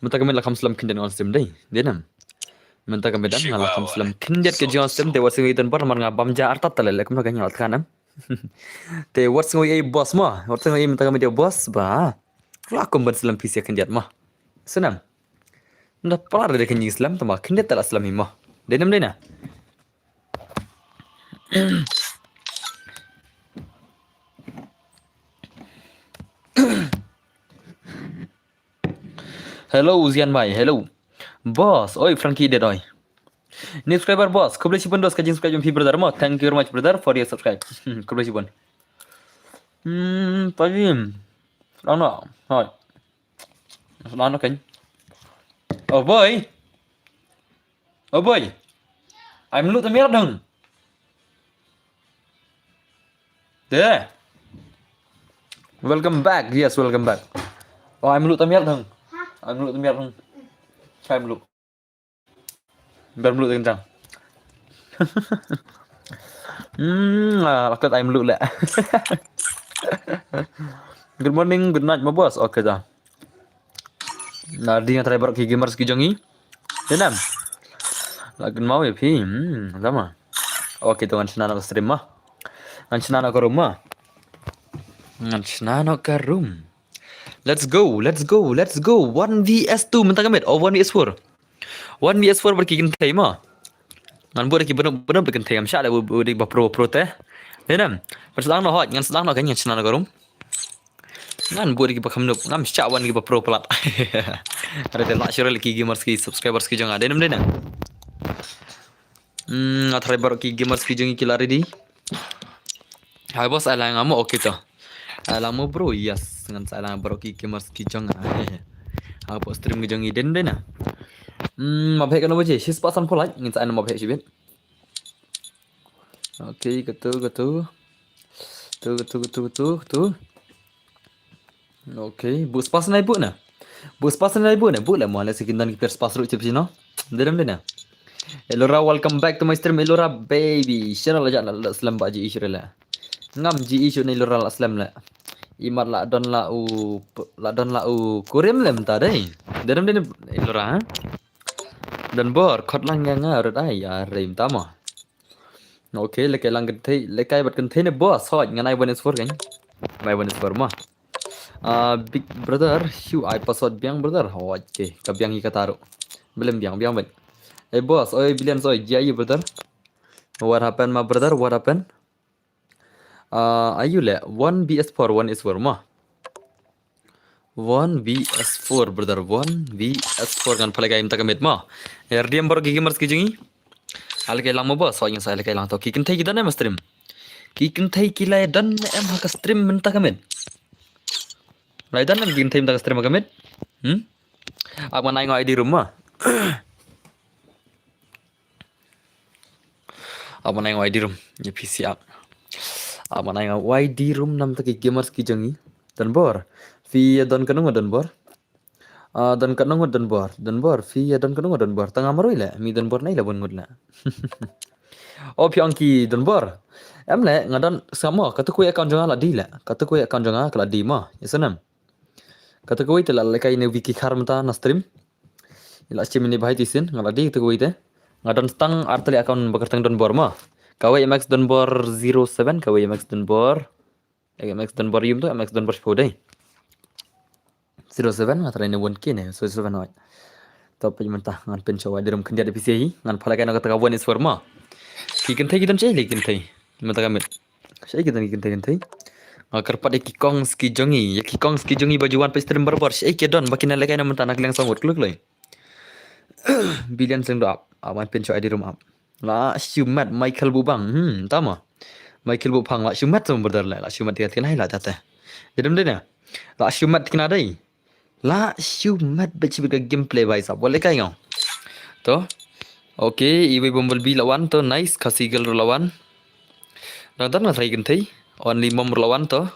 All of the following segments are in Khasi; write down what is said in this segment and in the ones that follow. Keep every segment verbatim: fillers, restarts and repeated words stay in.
Mynta ka miet la kham slem khyndiat nga ong stem dei. Dei nam. Mynta ka miet nga la kham slem khyndiat ka jong stem te wat sngew i don bor namar nga bam ja artat tale le kumno ka nga la tkan nam. Te wat sngew i boss mo. Wat sngew i mynta ka miet boss ba. La kum ban slem pisa khyndiat mo. Snam. Nda pala de kan slem tama khyndiat te la slem i mo. Dei nam dei na. Hello Uzian Mai, hello. Boss, oi Frankie Dead oi. New subscriber boss, khublei shibun dos ka jing subscribe jong phi brother mo. Thank you very much brother for your subscribe. Khublei shibun. Hmm, pajim. Ano, hoi. Ano kan. Oh boy. Oh boy. I'm lut miar dong. There. Welcome back. Yes, welcome back. Oh, I'm lut miar dong. I'm lut miar dong. I'm lut. Ber mluh teng tang. Hmm, ah, lakot ai mluh leh. Good morning, good night, my boss. Okay, da. Na di nga try baroh ki gamers ki jong i. Denam. Lagun mau ya phi. Hmm, sama. Okay, to ngan shna na stream ma. Ngan shna na ka room ma. Ngan shna na ka room. Let's go, let's go, let's go. One v s two mynta ka miet. Oh, one v s four. One v s four bad ki kynthei mo. Ngan bud ki bynop bynop da kynthei ngam shah da bud ki ba pro pro te. Dei nam. Ngan sdang noh hot, ngan sdang noh kan ngan shna noh ka room. Ngan bud ki ba kham nup, ngam shah wan ki ba pro plat. Are te lah shuh re ki gamers ki subscribers ki jong nga. Dei nam dei nam. Hmm, nga try baroh ki gamers ki jong i ki la ready. Hai boss, ai lang amo okay to. Ai lang mo bro, yes, ngan sa ai lang baroh ki gamers ki jong nga. Ha po stream ki jong i den den na. Hmm, ma bhek kano baje, shispah sanphew like, ngin sa ai ma bhek shibit. Okay, katu katu. Tu katu katu katu katu. Okay, bu spas nai bu na. Bu spas nai bu na, bu la mo la sikin dan ki per spas ru chip sino. Dei nam dei na. Elora, welcome back to my stream Elora baby. Shana la jana la slem ba ji ish rela. Ngam ji ish ne Elora la slem la. Imat la don la u la don la u kurim lem ta dei. Dei nam dei na Elora ha. Dan bor khot lang nga nga rut ai ya rem ta mo. Okay, lekai lang kynthei, lekai bad kynthei ne boss, hoj, ngan ai one is four kan. Ngan ai one is four ma. Ah, big brother, shu ai password biang brother. Hoj, okay, ka biang hi ka taru. Belum biang, biang bet. Hey boss, oi Billions, oi, G I U brother. What happened, my brother? What happened? Ah, ayu le, one v s four, one is four ma. One v s four brother, one v s four ngan pale game ta ka miet ma. Erdiam baroh ki gamers ki jong i. Ale kai lang mo boss, so yang sa ale kai lang to. Ki kynthei ki don em stream. Ki kynthei ki lai don em ha ka stream mynta ka miet. Lai don em ki kynthei mynta ka stream ha ka miet. Hmm? Ap ngan ai nga I D room ma. Ap ngan ai nga I D room. Ya P C ap. Ap ngan ai nga I D room nam ta ki gamers ki jong i. Don bor. Phi don kano nga don bor. Ah, don kano nga don bor. Don bor. Phi don kano nga don bor. Tang amroi le. Mi don bor nai le bon ngut le. Oh, phi ong ki don bor. Em le, nga don samo. Katu kui account jong nga la di le. Katu kui account jong nga ka la di ma. Ya sanam. Katu kui te la lekai ne wiki khar mynta na stream. Ila shim ini bahai tisin, nga la di katu kui te. Nga don stang artali account bakar tang don bor ma. Kawei M X don bor zero seven, kawei M X don bor. M X don bor yum tu, M X don bor shiphew dei. Zero seven, nga try ne one K ne, so zero seven oi. Top mynta, ngan pin show di room khyndiat da P C hi, ngan phalai kai na kata ka one is four ma. Ki kynthei ki don chai le kynthei. Mynta ka miet. Shei ki don ki kynthei kynthei. Nga kyrpad ïa ki kong ski jong i, ïa ki kong ski jong i ba ju wan peit stream barabor. Shei ki don ba ki na lekai na mynta na kliang song wot kluk lei. Billion seng do ap. Awan pin show di room ap. La shu mat Michael Bubang. Hmm, tama. Michael Bubang la shu mat song brother la. La shu mat tiga tiga la tata. Jadi mending ya. La shu mat tiga dei. La shu mat bad shibit ka gameplay bai sab. Wale kai ngau. To. Okay, iwei Bumblebee lawan to. Nice, Khasi girl lawan. Dang dang na try kynthei. Only mom lawan to.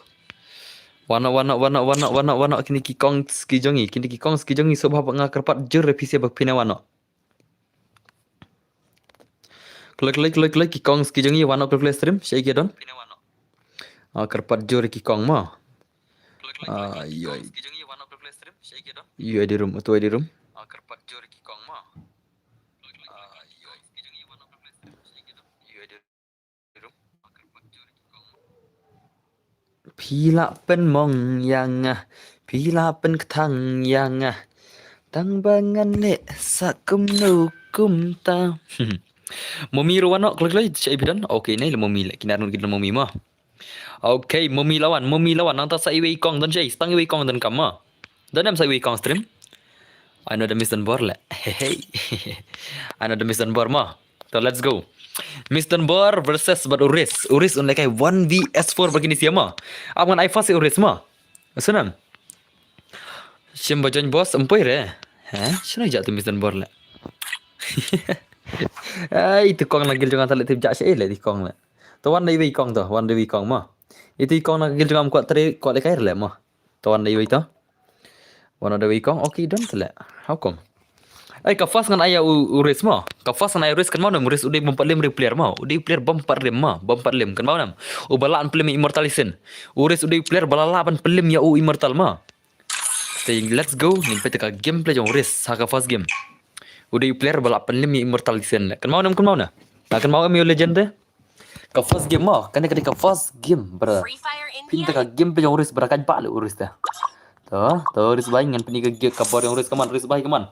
Wano wano wano wano wano wano kini ki kong ski jong i, kini ki kong ski jong i so bha nga kyrpad jur P C bak pina wano. Klik klik klik klik ki kong ski jong i wano klik klik stream shei ki don. Ah, kyrpad jur ki kong ma. Ai ai. U I D room, uto U I D room. Phi la pynmong ïa nga, phi la pynkthang ïa nga. Tang ba ngan leh sa kumno kumta. Momi ruh wan noh, klik klik, sha i phi don. Okay, ne la momi leh, kine arngut ki don momi mo. Okay, momi la wan, momi la wan, nangta sa iwei i kong don sha i, tang iwei i kong don kam mo. Don em sa iwei i kong stream. Ai noh da Miss Donbor leh. Hey, hey. Ai noh da Miss Donbor mo. So let's go. Miss Donbor versus bad u Riz. U Riz un lehkai one versus four bad kine sia mo. Ap ngan ai first ïa u Riz mo. Sngewbha. Shim ba join boss, em poi re. He? Shano ïa tu Miss Donbor leh. Ai, tu kong na guild jong nga ta leh tip ja sha i leh tu kong leh. To wan da iwei i kong to, wan da iwei i kong mo. Itu i kong na guild jong nga em kwah trei, kwah lehkai re leh mo. To wan da iwei i to. Wan da iwei i kong, okay, don te leh. How come? Ai, ka first ngan ai ïa u, u Riz mo. Ka first ngan ai u Riz, kynmaw ne em, u Riz u dei bym pat lem re player mo. U dei player bym pat lem mo, bym pat lem, kynmaw ne em. Uba lah ban pynlem ïa Immortal Sin. U Riz u dei player ba la lah ban pynlem ïa u Immortal mo. Te let's go, ngin peit ïa ka gameplay jong u Riz ha ka first game. U dei player ba lah pynlem ïa Immortal Sin leh. Kynmaw ne em, kynmaw ne. Nga kynmaw em ïa u legend te. Ka first game mo, kane ka dei ka first game, bro. Peit ïa ka gameplay jong u Riz, bro, ka jbah leh u Riz te. To, to u Riz bhai, ngan pyni ka game, ka bor jong u Riz, come on, Riz bhai, come on.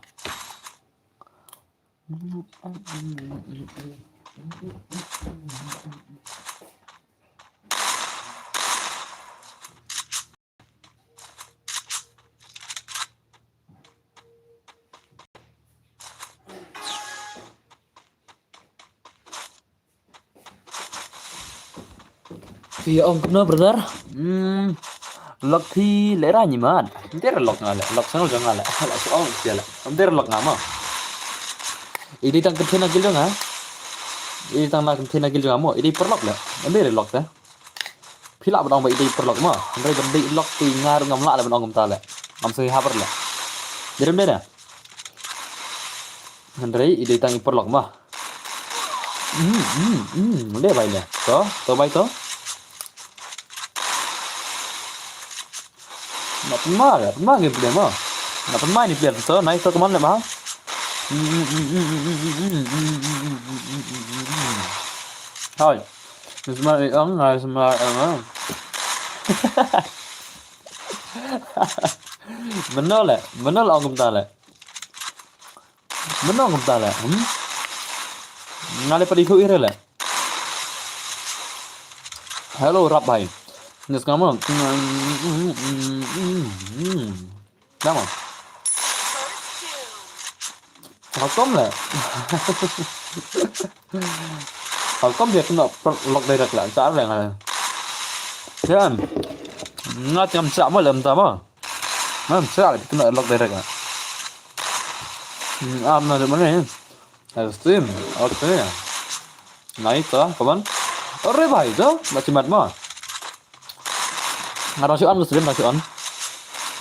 Phi ong kumno, brother? Hmm. Lok phi leh ra ni man. Em dei re lok nga leh. Lok sngewbha jong nga leh. Lok sngewbha leh. Em dei re lok nga mo. I dei tang kyntien na guild jong nga. I dei tang na kyntien na guild jong nga mo. I dei paralok leh. Em dei re lok te. Phi lah ban ong ba i dei paralok mo. Hynrei ban dei lok te nga ruh ngam lah leh ban ong kumta leh. Ngam sngewhap leh. Dei re em dei re. Hynrei i dei tang i paralok mo. Hmm, hmm, hmm, leh bhai leh. To, to bhai to. Na pynma, na pynma gameplay mo. Na pynma ni player to, nice to, come on leh ma. Hoi. Smart ong, nice smart ong. Mano leh, mano leh ong kumta leh. Mano kumta leh, hmm? Nga leh padi khu ire leh. Hello, rap bhai. Nes kamu. Nama? How come leh? How come dia kena per-, lock direct leh? Sa leh nga. Kan? Nga tiam sa mo leh, entah mo. Mam, sa leh kena lock direct leh. Hmm, am na de mana ni? Stream. Okay. Nice to, kawan. Ore bhai to, masih mat mo. Nga dang shu on, stream dang shu on.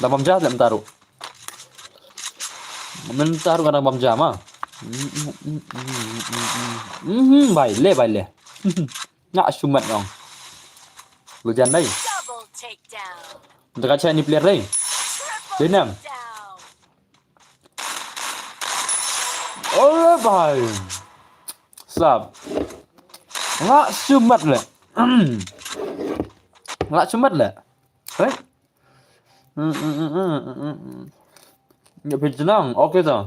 Dang bam ja leh mynta ruh. Mynta ruh nga dang bam ja ma. Mhm, bhai, leh, bhai, leh. Nga shu mat ong. Lu jan dai. Double takedown. Dekat saya ni player dai. Triple Denam. Down. Ore bhai. Sap. Nga shu mat leh. Nga shu mat leh. Eh? Ya phi jenang. Okay to.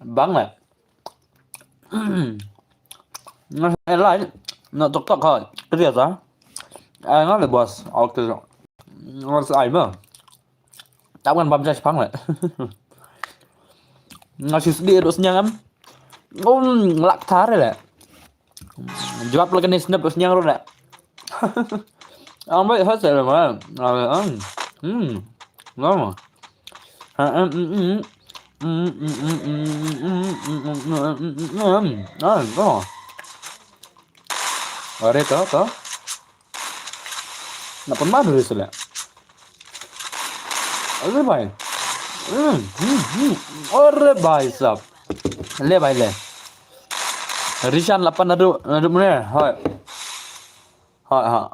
Bang leh. Nga lai na tok tok ha. Kria ta. Ai nga leh boss. Okay to. Nga sa ai ma. Tap ngan bam ja shipang leh. Nga shu sdieh ruh sniang em. Um, lak thar leh. Jwap leh kane snap ruh sniang ruh leh. Ang bai hot leh ma. Ang. Hmm. Ngam. Ha em, mm, mm. Mm, mm, mm. Ah, no. Are to, to. Na pynma duri sule. Are bhai. Hmm, hmm, hmm. Are bhai sab. Le bhai le. Rishan la pan nadu, nadu mune. Hoi. Hoi, ha.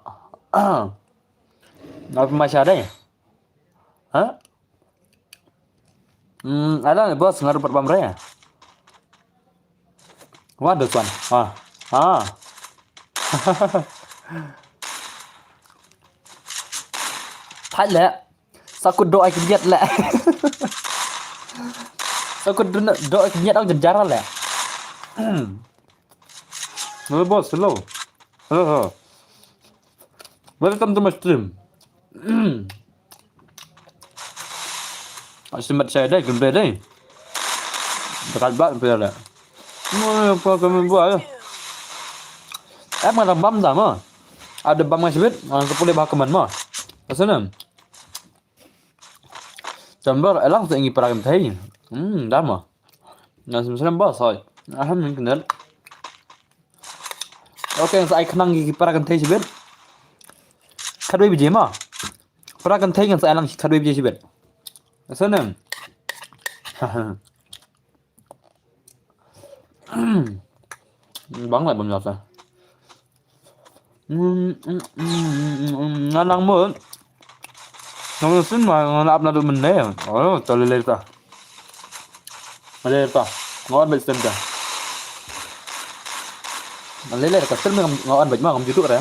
Na pynma sha dei. Ha? Hmm, ada ni bos, nga rupat bam re. What this one? Ah. Ah. Thai le. Sa kut doh ai kynjat le. Sa kut doh, doh ai kynjat ong jynjar le. Hmm. Hello bos, hello. Hello, hello. Welcome to my stream. Hmm. Ai simat sai dai, kembe dai. Dekat bak kembe dai. Mo pa kembe buat. Em nga bam da mo. Ada bam nga sibit, nga sepulih bah kemen mo. Asana. Jambar elang sa ingi para kynthei. Hmm, da mo. Nga sem sem ba soi. Aham min kenal. Okay, sa ai khnang ki para kynthei sibit. Khatwei baje mo. Para kynthei ngan sa ai lang khatwei baje sibit. Asana. Bang lai bam jasa. Nga nang mut. Nang sin ma nga ap na du men ne. Oh, to le le ta. Le ta. Nga on bet stem ta. Le le ka stem nga on bet ma ngam jutuk re.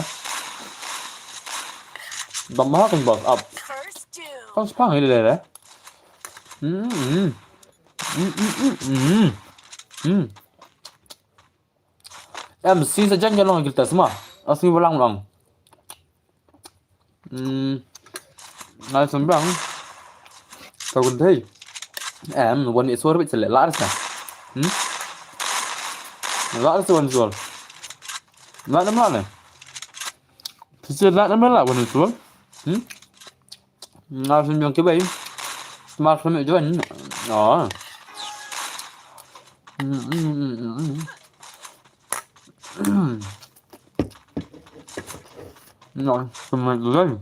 Bam ma kan bos ap. Kan spang le le re. Hmm. Hmm, hmm, hmm, hmm. Hmm. Em, si sa jan jan long giltas ma. Asmi balang long. Hmm. Ngai sembang. Tau kun thei. Em, wan iswar bit sele lar sa. Hmm. Lar sa wan iswar. Lar na ma ne. Sisi lar na ma la wan iswar. Hmm. Nga sembang ke bai. Smart kami juan. Oh. Hmm, hmm, hmm, hmm, hmm. No, sembang juan.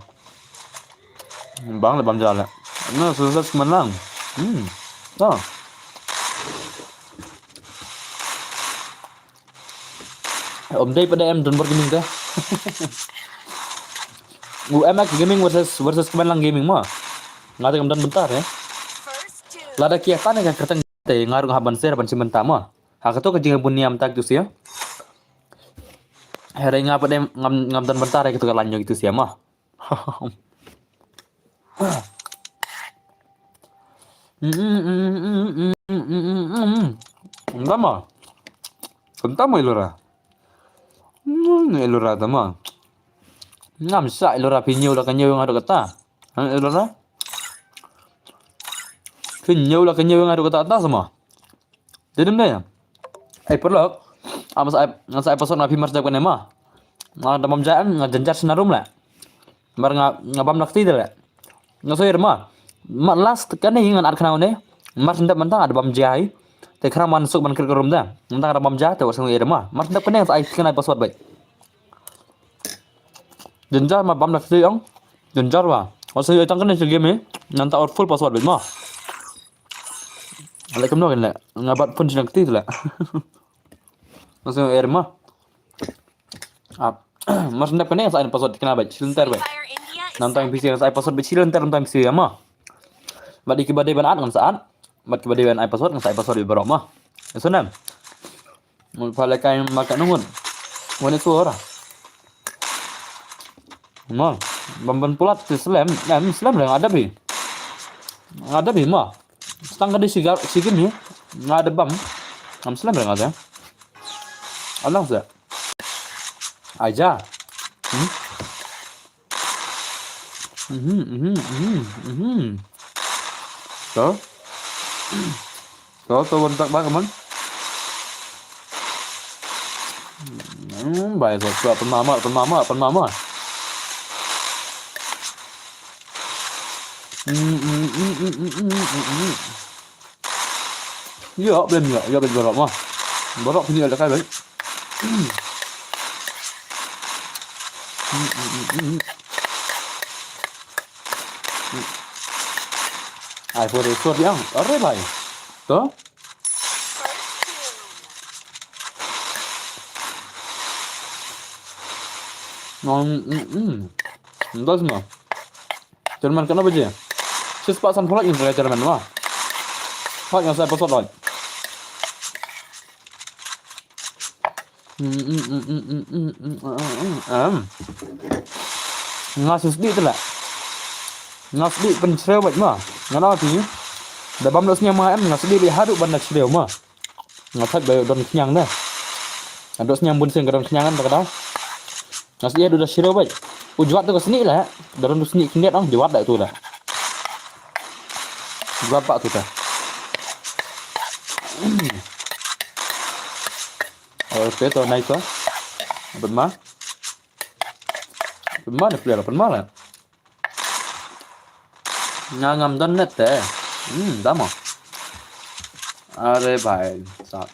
Bang le bam jala. No, susah semenang. Hmm. Oh. Om dei pada em don bor gaming te. U M X Gaming versus, versus Kemenlang Gaming mo. Nga te kam don bentar ya. Lada kia tane ka kerteng te nga ruh nga ban share ban shim bynta mo. Ha kato ka jingbun niam tak tu sia. Hare nga pada em ngam, ngam don bentar ya kato ka lanyo tu sia mo. Entah mah. Entah mah Elora. Hmm, Elora ta mah. Ngam sa Elora phi ñiew la ka ñiew nga dok kata. Ha, Elora. Phi ñiew la ka ñiew nga dok kata ta sama. Jadi mene ya. Ai paralok. Am sa ai, sa ai password na phi mar sdep kane ma. Nga da mam ja em, nga jynjar sna room la. Mar nga, nga bam lakti de la. Nga so ir ma. Ma last kane ngan ar khnang ne. Mar sdep mynta nga da bam ja hi. Te khnang man suk ban krik room da. Mynta nga da bam ja te wa sung ir ma. Mar sdep kane nga sa ai kane password bai. Jynjar ma bam lakti ong. Jynjar wa. Wa sung ir tang kane si game hi. Nanta or full password bai ma. Alai kumno kan la. Nga bat phone sdang kti la. Masih air mah. Ap. Mar sdep kane sa password kane bai. Shilynter bai. Nantang P C sa password bai shilynter nantang P C ya mah. Bat iki bade ban at ngan sa at. Bat ki bade ban ai password ngan sa ai password bai barok mah. Eso nam. Mul pale kai maka nungun. Wane suara. Ma, bam ban pulat ti slem, em slem le nga da bi. Nga da bi ma. Stang ka di sigar, sigim ni. Nga da bam. Ngam slem le nga da. Alang sa. Aja. Hmm? Mhm, mhm, mhm, mhm. To. To, to, ban tak ba kaman. Hmm, bai so, so, pynmama, pynmama, pynmama. Hmm, hmm, hmm. Ïa, ben ïa, ïa ben barok ma. Barok pynïa da kai ben. Hmm, hmm, hmm, hmm. Ai, pore suat yang. Are bai. To? Nong, mm, mm. Ndos ma. Chairman kano baje? Sis pa san pholak in chairman ma. Hot nga sa password hot. Nga shu sdih te la. Nga sdih pynshrew bad ma. Nga na ti. Da bam lo sniang ma em nga sdih bad haduh ban da shrew ma. Nga thait ba don sniang da. Ado sniang bun sing ka don sniang kan ta ka da. Nga sdih haduh da shrew bad. U jwat tu ka sniang la. Da don tu sniang khyndiat ong jwat da tu da. Jwat pa tu ta. Oh, te to nai to. Pynma. Pynma ne player pynma la. Nga ngam don net te. Hmm, damo. Are bhai, sat.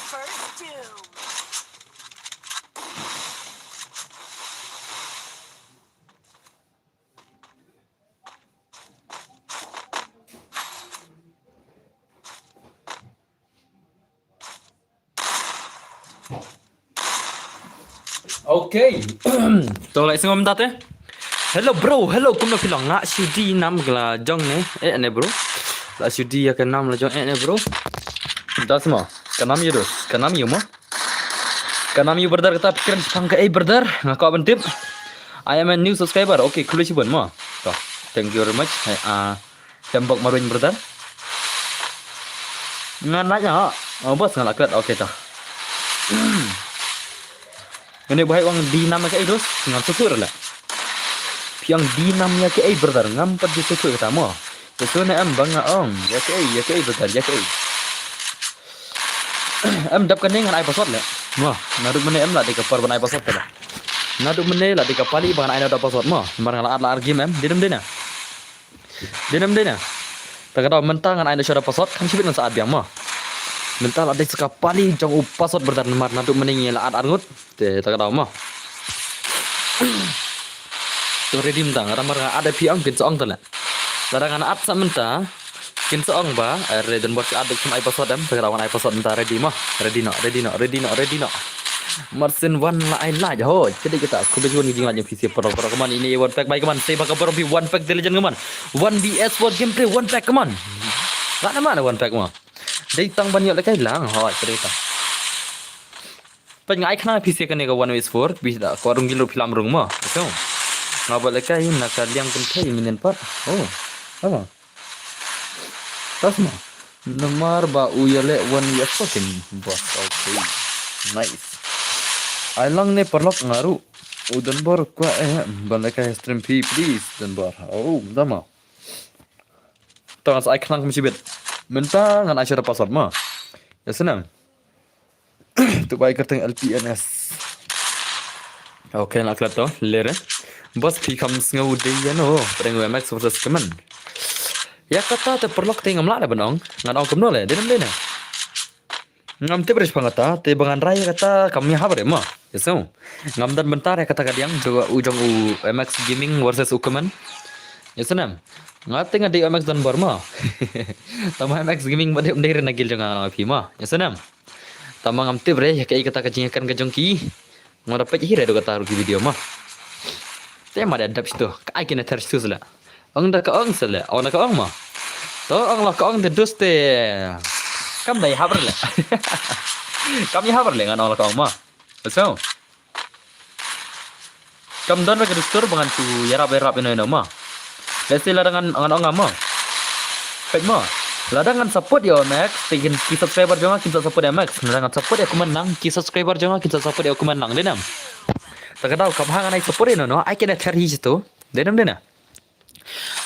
First doom. Okay. To lai sngom da te. Hello bro, hello kumno phi long nga shu di nam la jong ne. Eh ne bro. La shu di ya ka nam la jong eh ne bro. Das mo. Ka nam yu dos. Ka nam yu mo. Ka nam yu brother kata phi kren shipang ka ei brother. Nga ka ban tip. I am a new subscriber. Okay, khublei shibun mo. To. Thank you very much. Hai a. Tembok maruin brother. Nga naik nga. Oh bos nga lakret. Okay ta. Ngene bahai wang di nam ya ke idus ngan sutur la. Piang di nam ya ke ei brother ngam pat di sutur kata mo. Sutur na em bang nga ong ya ke ei ya ke ei brother ya ke ei. Em dap kane ngan ai password le. Mo, nadu mene em la di ka par ban ai password kata. Nadu mene la di ka pali ban ai nadu password mo. Mar nga la at la ar game em. Di dem dina. Dinem dinem. Ta ka daw mynta ngan ai na shara password kan shibit ngan sa at biang mo. Mynta la dei sa ka pali jong u password brother namar naduh mynne ngi la at ar ngut. Te ta ka daw mo. To ready mynta nga ramar nga at phi ong kin sa ong ta le. Lada ngan at sa mynta kin sa ong ba re don bot at dei kin ai password em ta ka daw ngan ai password mynta ready mo. Ready no, ready no, ready no, ready no. Marsin wan la ai laj ho. Jadi kita ku bejun ngi jing laj phi si parok parok man ini one pack bai kaman se baka parok bi one pack de legend kaman. One V S four gameplay one pack kaman. La na mana one pack ma. Dei tang ban yok le kai lang ho cerita. Pet ngai khna phi se kane ka one V S four bi da ko rung gil ru film rung ma. So. Nga ba le kai na ka liang kun thai minen pat. Oh. Apa? Tasma. Namar ba u ya le one year fucking boss. Okay. Nice. Ai lang ne parlok ngaru. U Donbor kwa eh ban le kai stream fee please Donbor. Oh, dama. Tang sa ai khlang kum sibit. Mynta ngan ai shara password ma. Ya senang. Tu bai kyrteng L P N S. Okay, la klat to lere. Bos phi kham sngew dei ya no. Pdeng U M X versus Kemen. Ya kata te perlok te ngam lah da benong. Ngan ong kumno le, dei nam dei na. Ngam tip ris pang kata, te bangan rai kata kam ya habre ma. Ya so. Ngam dan bentar ya kata kadiang jong u jong U M X Gaming versus U Kemen. Ya senam. Nga te nga dei U M X Donbor ma. Tama U M X Gaming ba dei um dei re nagil jong nga phi ma. Ya senam. Tama ngam tip re ya kaei kata ka jingïakan ka jong ki. Nga da peit hi re do kata ruh ki video ma. Te ma da dap situ. Ka ai kina ter situ sela. Ong da ka ong sela. Ong da ka ong ma. To ong la ka ong de dus te. Kam dei hap re le. Kam ya hap re le ngan ong la ka ong ma. So. Kam don re ka dustur ba ngan tu yarap yarap ino ino ma. Let's say lada ngan, ngan ong nga mo. Peit mo. Lada ngan support ïa u Max, te kin ki subscriber jong nga kin sa support ïa u Max. Lada ngan support ïa u Kuman lang, ki subscriber jong nga kin sa support ïa u Kuman lang. Dei ne em? Te ka daw ka bha ngan ai support ïa no no, ai kane thar hi tu. Dei ne em, dei ne?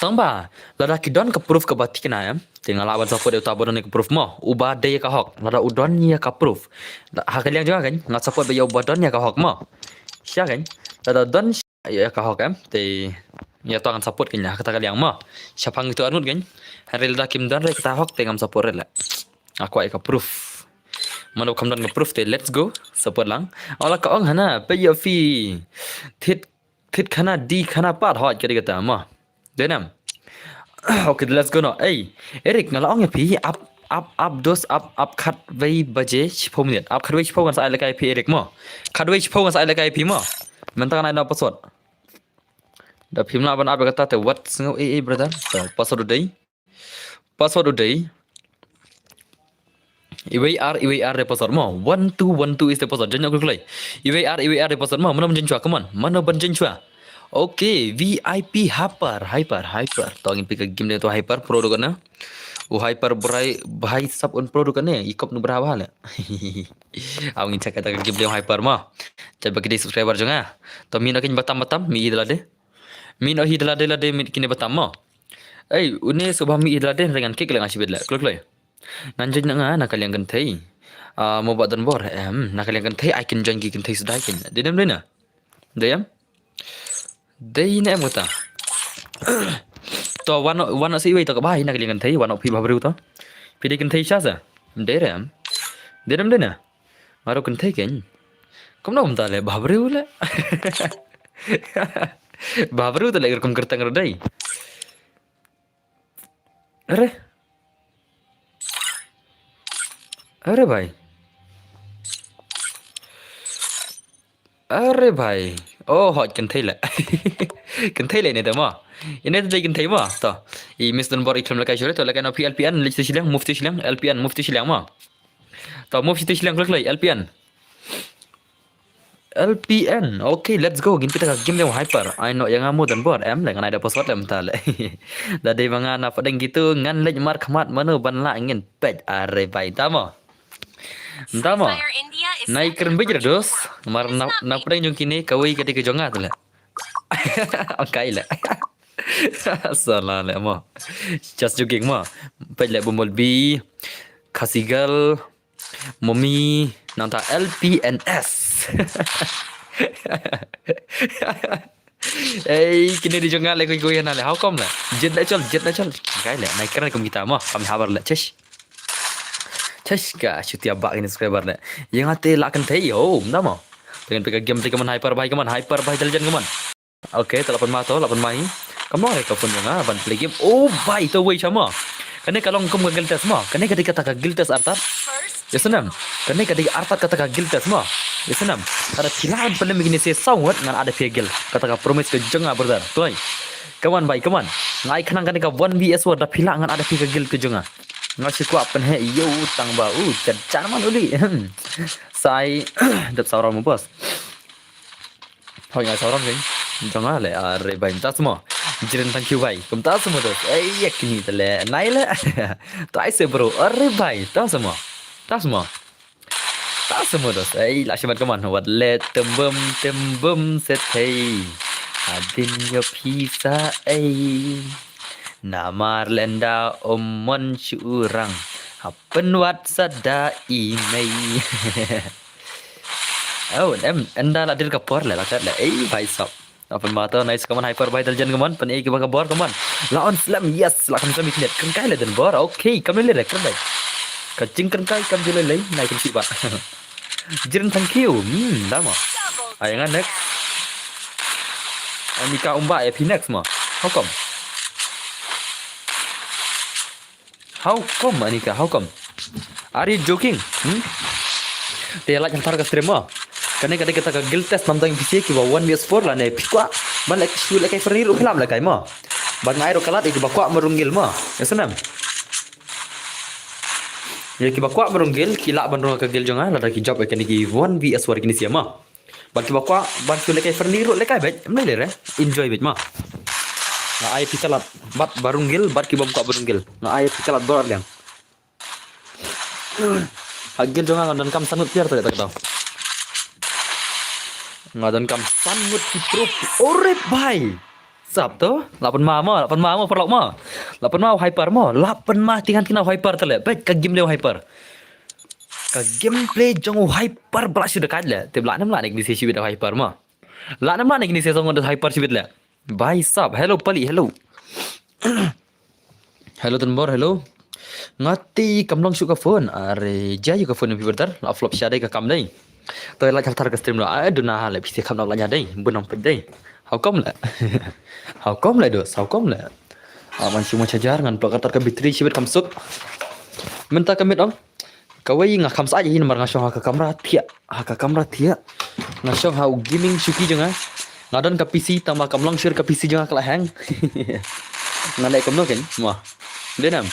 Tang ba, lada ki don ka proof kaba thikna em. Te nga lah ban support ïa uta ba don ka proof mo. Uba dei ka hok. Lada u don ïa ka proof. Ha ka liang jong nga kan, nga support ba ïa uba don ïa ka hok mo. Sha kan. Lada don ïa ka hok em. Te ïa to ngan support kan ïa kata ka liang mo. Shaphang itu arngut kan. Hynrei lada kim don re kata hok te ngam support re la. Nga kwah ïa ka proof. Mano kam don ka proof te let's go. Support lang. Ola ka ong hana, peit ïa phi. Thit, thit khana di khana pat hot ka dei kata mo. Dei ne em? Okay, let's go no. Ei, Eric, nga la ong ïa phi, ap, ap, ap dos, ap, ap khatwei baje, shiphew minit. Ap khatwei shiphew ngan sa ai lehkai ïa phi, Eric mo. Khatwei shiphew ngan sa ai lehkai ïa phi mo. Mynta ngan ai noh password. Da phim lah ban ap ïa kata te wat sngew ei ei brother. So, password u dei. Password u dei. Iwei ar, iwei ar de password mo. One two one two is the password. Jan ïa kloi kloi. Iwei ar, iwei ar de password mo. Mano ban jan shuwa, come on. Mano ban jan shuwa. Okay, V I P Hyper, Hyper, Hyper. To ngin peit ka game de to Hyper pro do kana. U Hyper brai bhai sap un pro do kana. I kop nu bra bha le. Aw ngin check kata ka game de Hyper mo. Check ba ki dei subscriber jong nga. To mi no kin batam batam mi i da lade. Mi no hi da lade lade mi kine batam mo. Ei, une subha mi i da lade ringan kik le nga shibit le. Kloi kloi. Nan join na nga na ka liang kynthei. Ah, mo ba don bor em na ka liang kynthei ai kin join ki kynthei sdai kin. Dei ne em dei na? Dei em? Dei ne em kata. To wan wan si wei to ka bai na ka liang kynthei wan phi ba briew to. Phi dei kynthei sha sa. Dei re em. Dei ne em dei na? Maro kynthei ken. Kumno kumta le ba briew le. Ba briew to le kum kyrteng re dei. Are. Are bhai. Are bhai. Oh, hot kynthei le. Kynthei le ne da mo. Ine da kynthei mo. To. I Miss Dunbor i khlem lehkai shuh to lehkai no P L P N leh shiliang mufti shiliang L P N mufti shiliang mo. To mufti shiliang klek leh L P N. L P N. Okay, let's go. Ngin peit ka game de Hyper. Ai no ïa nga mo Dunbor em le ngan ai da password le mynta le. Da dei ma nga na pdeng gitu ngan leit markhmat mano ban lah ngin peit are bhai tamo. Tamo. Nai kren bej re dos. Mar na na pdeng jong kine kawei ka dei ka jong nga tu le. Angkai le. Salah le mo. Just joking mo. Peit le Bumblebee. Khasi Girl. Mummy nangta L P N S. Ei kine di jong nga le kui kui na le how come le. Jet le chol jet le chol. Kai le nai kren kum kita mo kam habar le chesh. Chesh ka shutia ba kine subscriber le. Yang ate la kan thei yo nda mo. Dengan pika game te kaman Hyper bhai kaman Hyper bhai dal jan kaman. Okay, ta la pan ma to, la pan ma hi. Kam long re ka phone jong nga ban play game. Oh bhai, to wei shama. Kane ka long kum ka guild test ma. Kane ka dei kata ka guild test artat. Yes nam. Kane ka dei artat kata ka guild test ma. Yes nam. Kada phi la ban play migini se saw ngut ngan ada phi guild. Kata ka promise ka jong nga brother. Toi. Come on bhai, come on. Ngai khnang kane ka one v one da phi la ngan ada phi ka guild ka jong nga. Nga shi kwah pynheh yo tang ba u jan jan man uli. Sai dep saw round mo boss. Hoi ngai sauran keng. Jong ale are bai tas mo. Jiren thank you bai. Kum tas mo dos. Ei yak ni tele. Nai le. Tai se bro. Are bai tas mo. Tas mo. Tas mo dos. Ei la shibat kaman wat le tembem tembem set hei. Adin yo pisa ei. Namar lenda omon shurang. Hapen wat sada i mei. Oh, em, enda la dir ka por le la kat le. Ei, bhai sab. Apan mata nice kaman Hyper bhai dal jan kaman pen ei kiba ka bor kaman. La on slam yes la kan slam iknet. Kan kai le den bor. Okay, kam le le kan dai. Ka jing kan kai kam jule le nai kan siba. Jiren thank you. Hmm, dama. Ay nga next. Anika umba ya phi next ma. How come? How come Anika? How come? Are you joking? Hmm? Te la chantar ka stream ma. Kane ka dei kata ka guild test nam dang P C kiba one v four la ne phi kwah. Ban lek shu lek kai feri ru hilam lek kai ma. Ban ngai ru kalat kiba kwah marung guild ma. Ya senam. Ya kiba kwah marung guild ki la ban rung ka guild jong nga la da ki job kane ki one v four kini sia ma. Ban kiba kwah ban shu lek kai friendly ruh lek kai bej. Em lek lek re. Enjoy bej ma. Nga ai phi kalat bad ba rung guild bad ki bym kwah ba rung guild. Nga ai phi kalat bor liang. Ha guild jong nga nga donkam san ngut player te, te, te. Nga donkam san ngut ki pro. Ore bhai. Sap to? La pynma mo, la pynma mo paralok mo. La pynma u Hyper mo, la pynma tingan kina u Hyper te le. Peit ka gameplay u Hyper. Ka gameplay jong u Hyper ba la shu da kait le. Te ba la nam la ne kini se shibit u Hyper mo. La nam la ne kini se song da Hyper shibit le. Bhai sap. Hello Pali, hello. Hello Tanbor, hello. Nga te kam long shuh ka phone. Are, jia ïa ka phone phi brother. La flop sha dei ka kam dei. To la thar thar ka stream lo. Ai duna le phi te kam la nya dei. Bun nang peit dei. How come le? How come le dos? How come le? Ah, man shu mo charger ngan plug ka tar ka battery shibit kam suk. Mynta ka miet ong. Kawei nga kham sa ai hi namar nga shong ha ka kamra thiah, ha ka kamra thiah. Nga shong ha u gaming shuki jong nga. Nga don ka P C tang ba kam long shuh ka P C jong nga ka la hang. Nga leh kumno kein mo. Dei nam.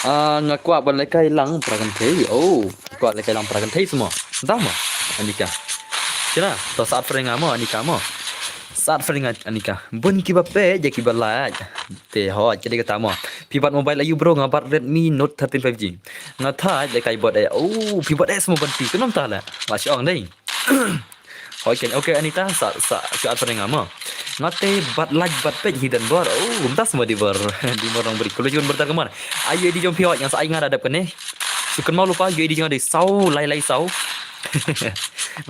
Ah, nga kwah ban lehkai lang para kynthei. Oh, kwah lehkai lang para kynthei seh mo. Dah mo. Anika. Kina, to sat pyrshah nga mo Anika mo. Sat pyrshah nga Anika. Bun kiba peit ïa kiba like. Te hooid, ka dei kata mo. Phi bat mobile aïu bro? Nga bat Redmi Note thirteen five G. Nga thait lehkai bot eh. Oh, phi bat eh semua ban phi. Kynnoh ta la. La shong dei. Hooid kein, okay Anita, sa sa ka at nga mo. Nga te bat like bat peit hi Tanbor. Oh, mynta semua di bor. Di bor nang beri. Kulo jun bertar kemana? Aïu I D jong phi hooid, nga sa ai nga da dep kane. Shu kynmaw lypa, aïu I D jong nga dei saw lai lai saw.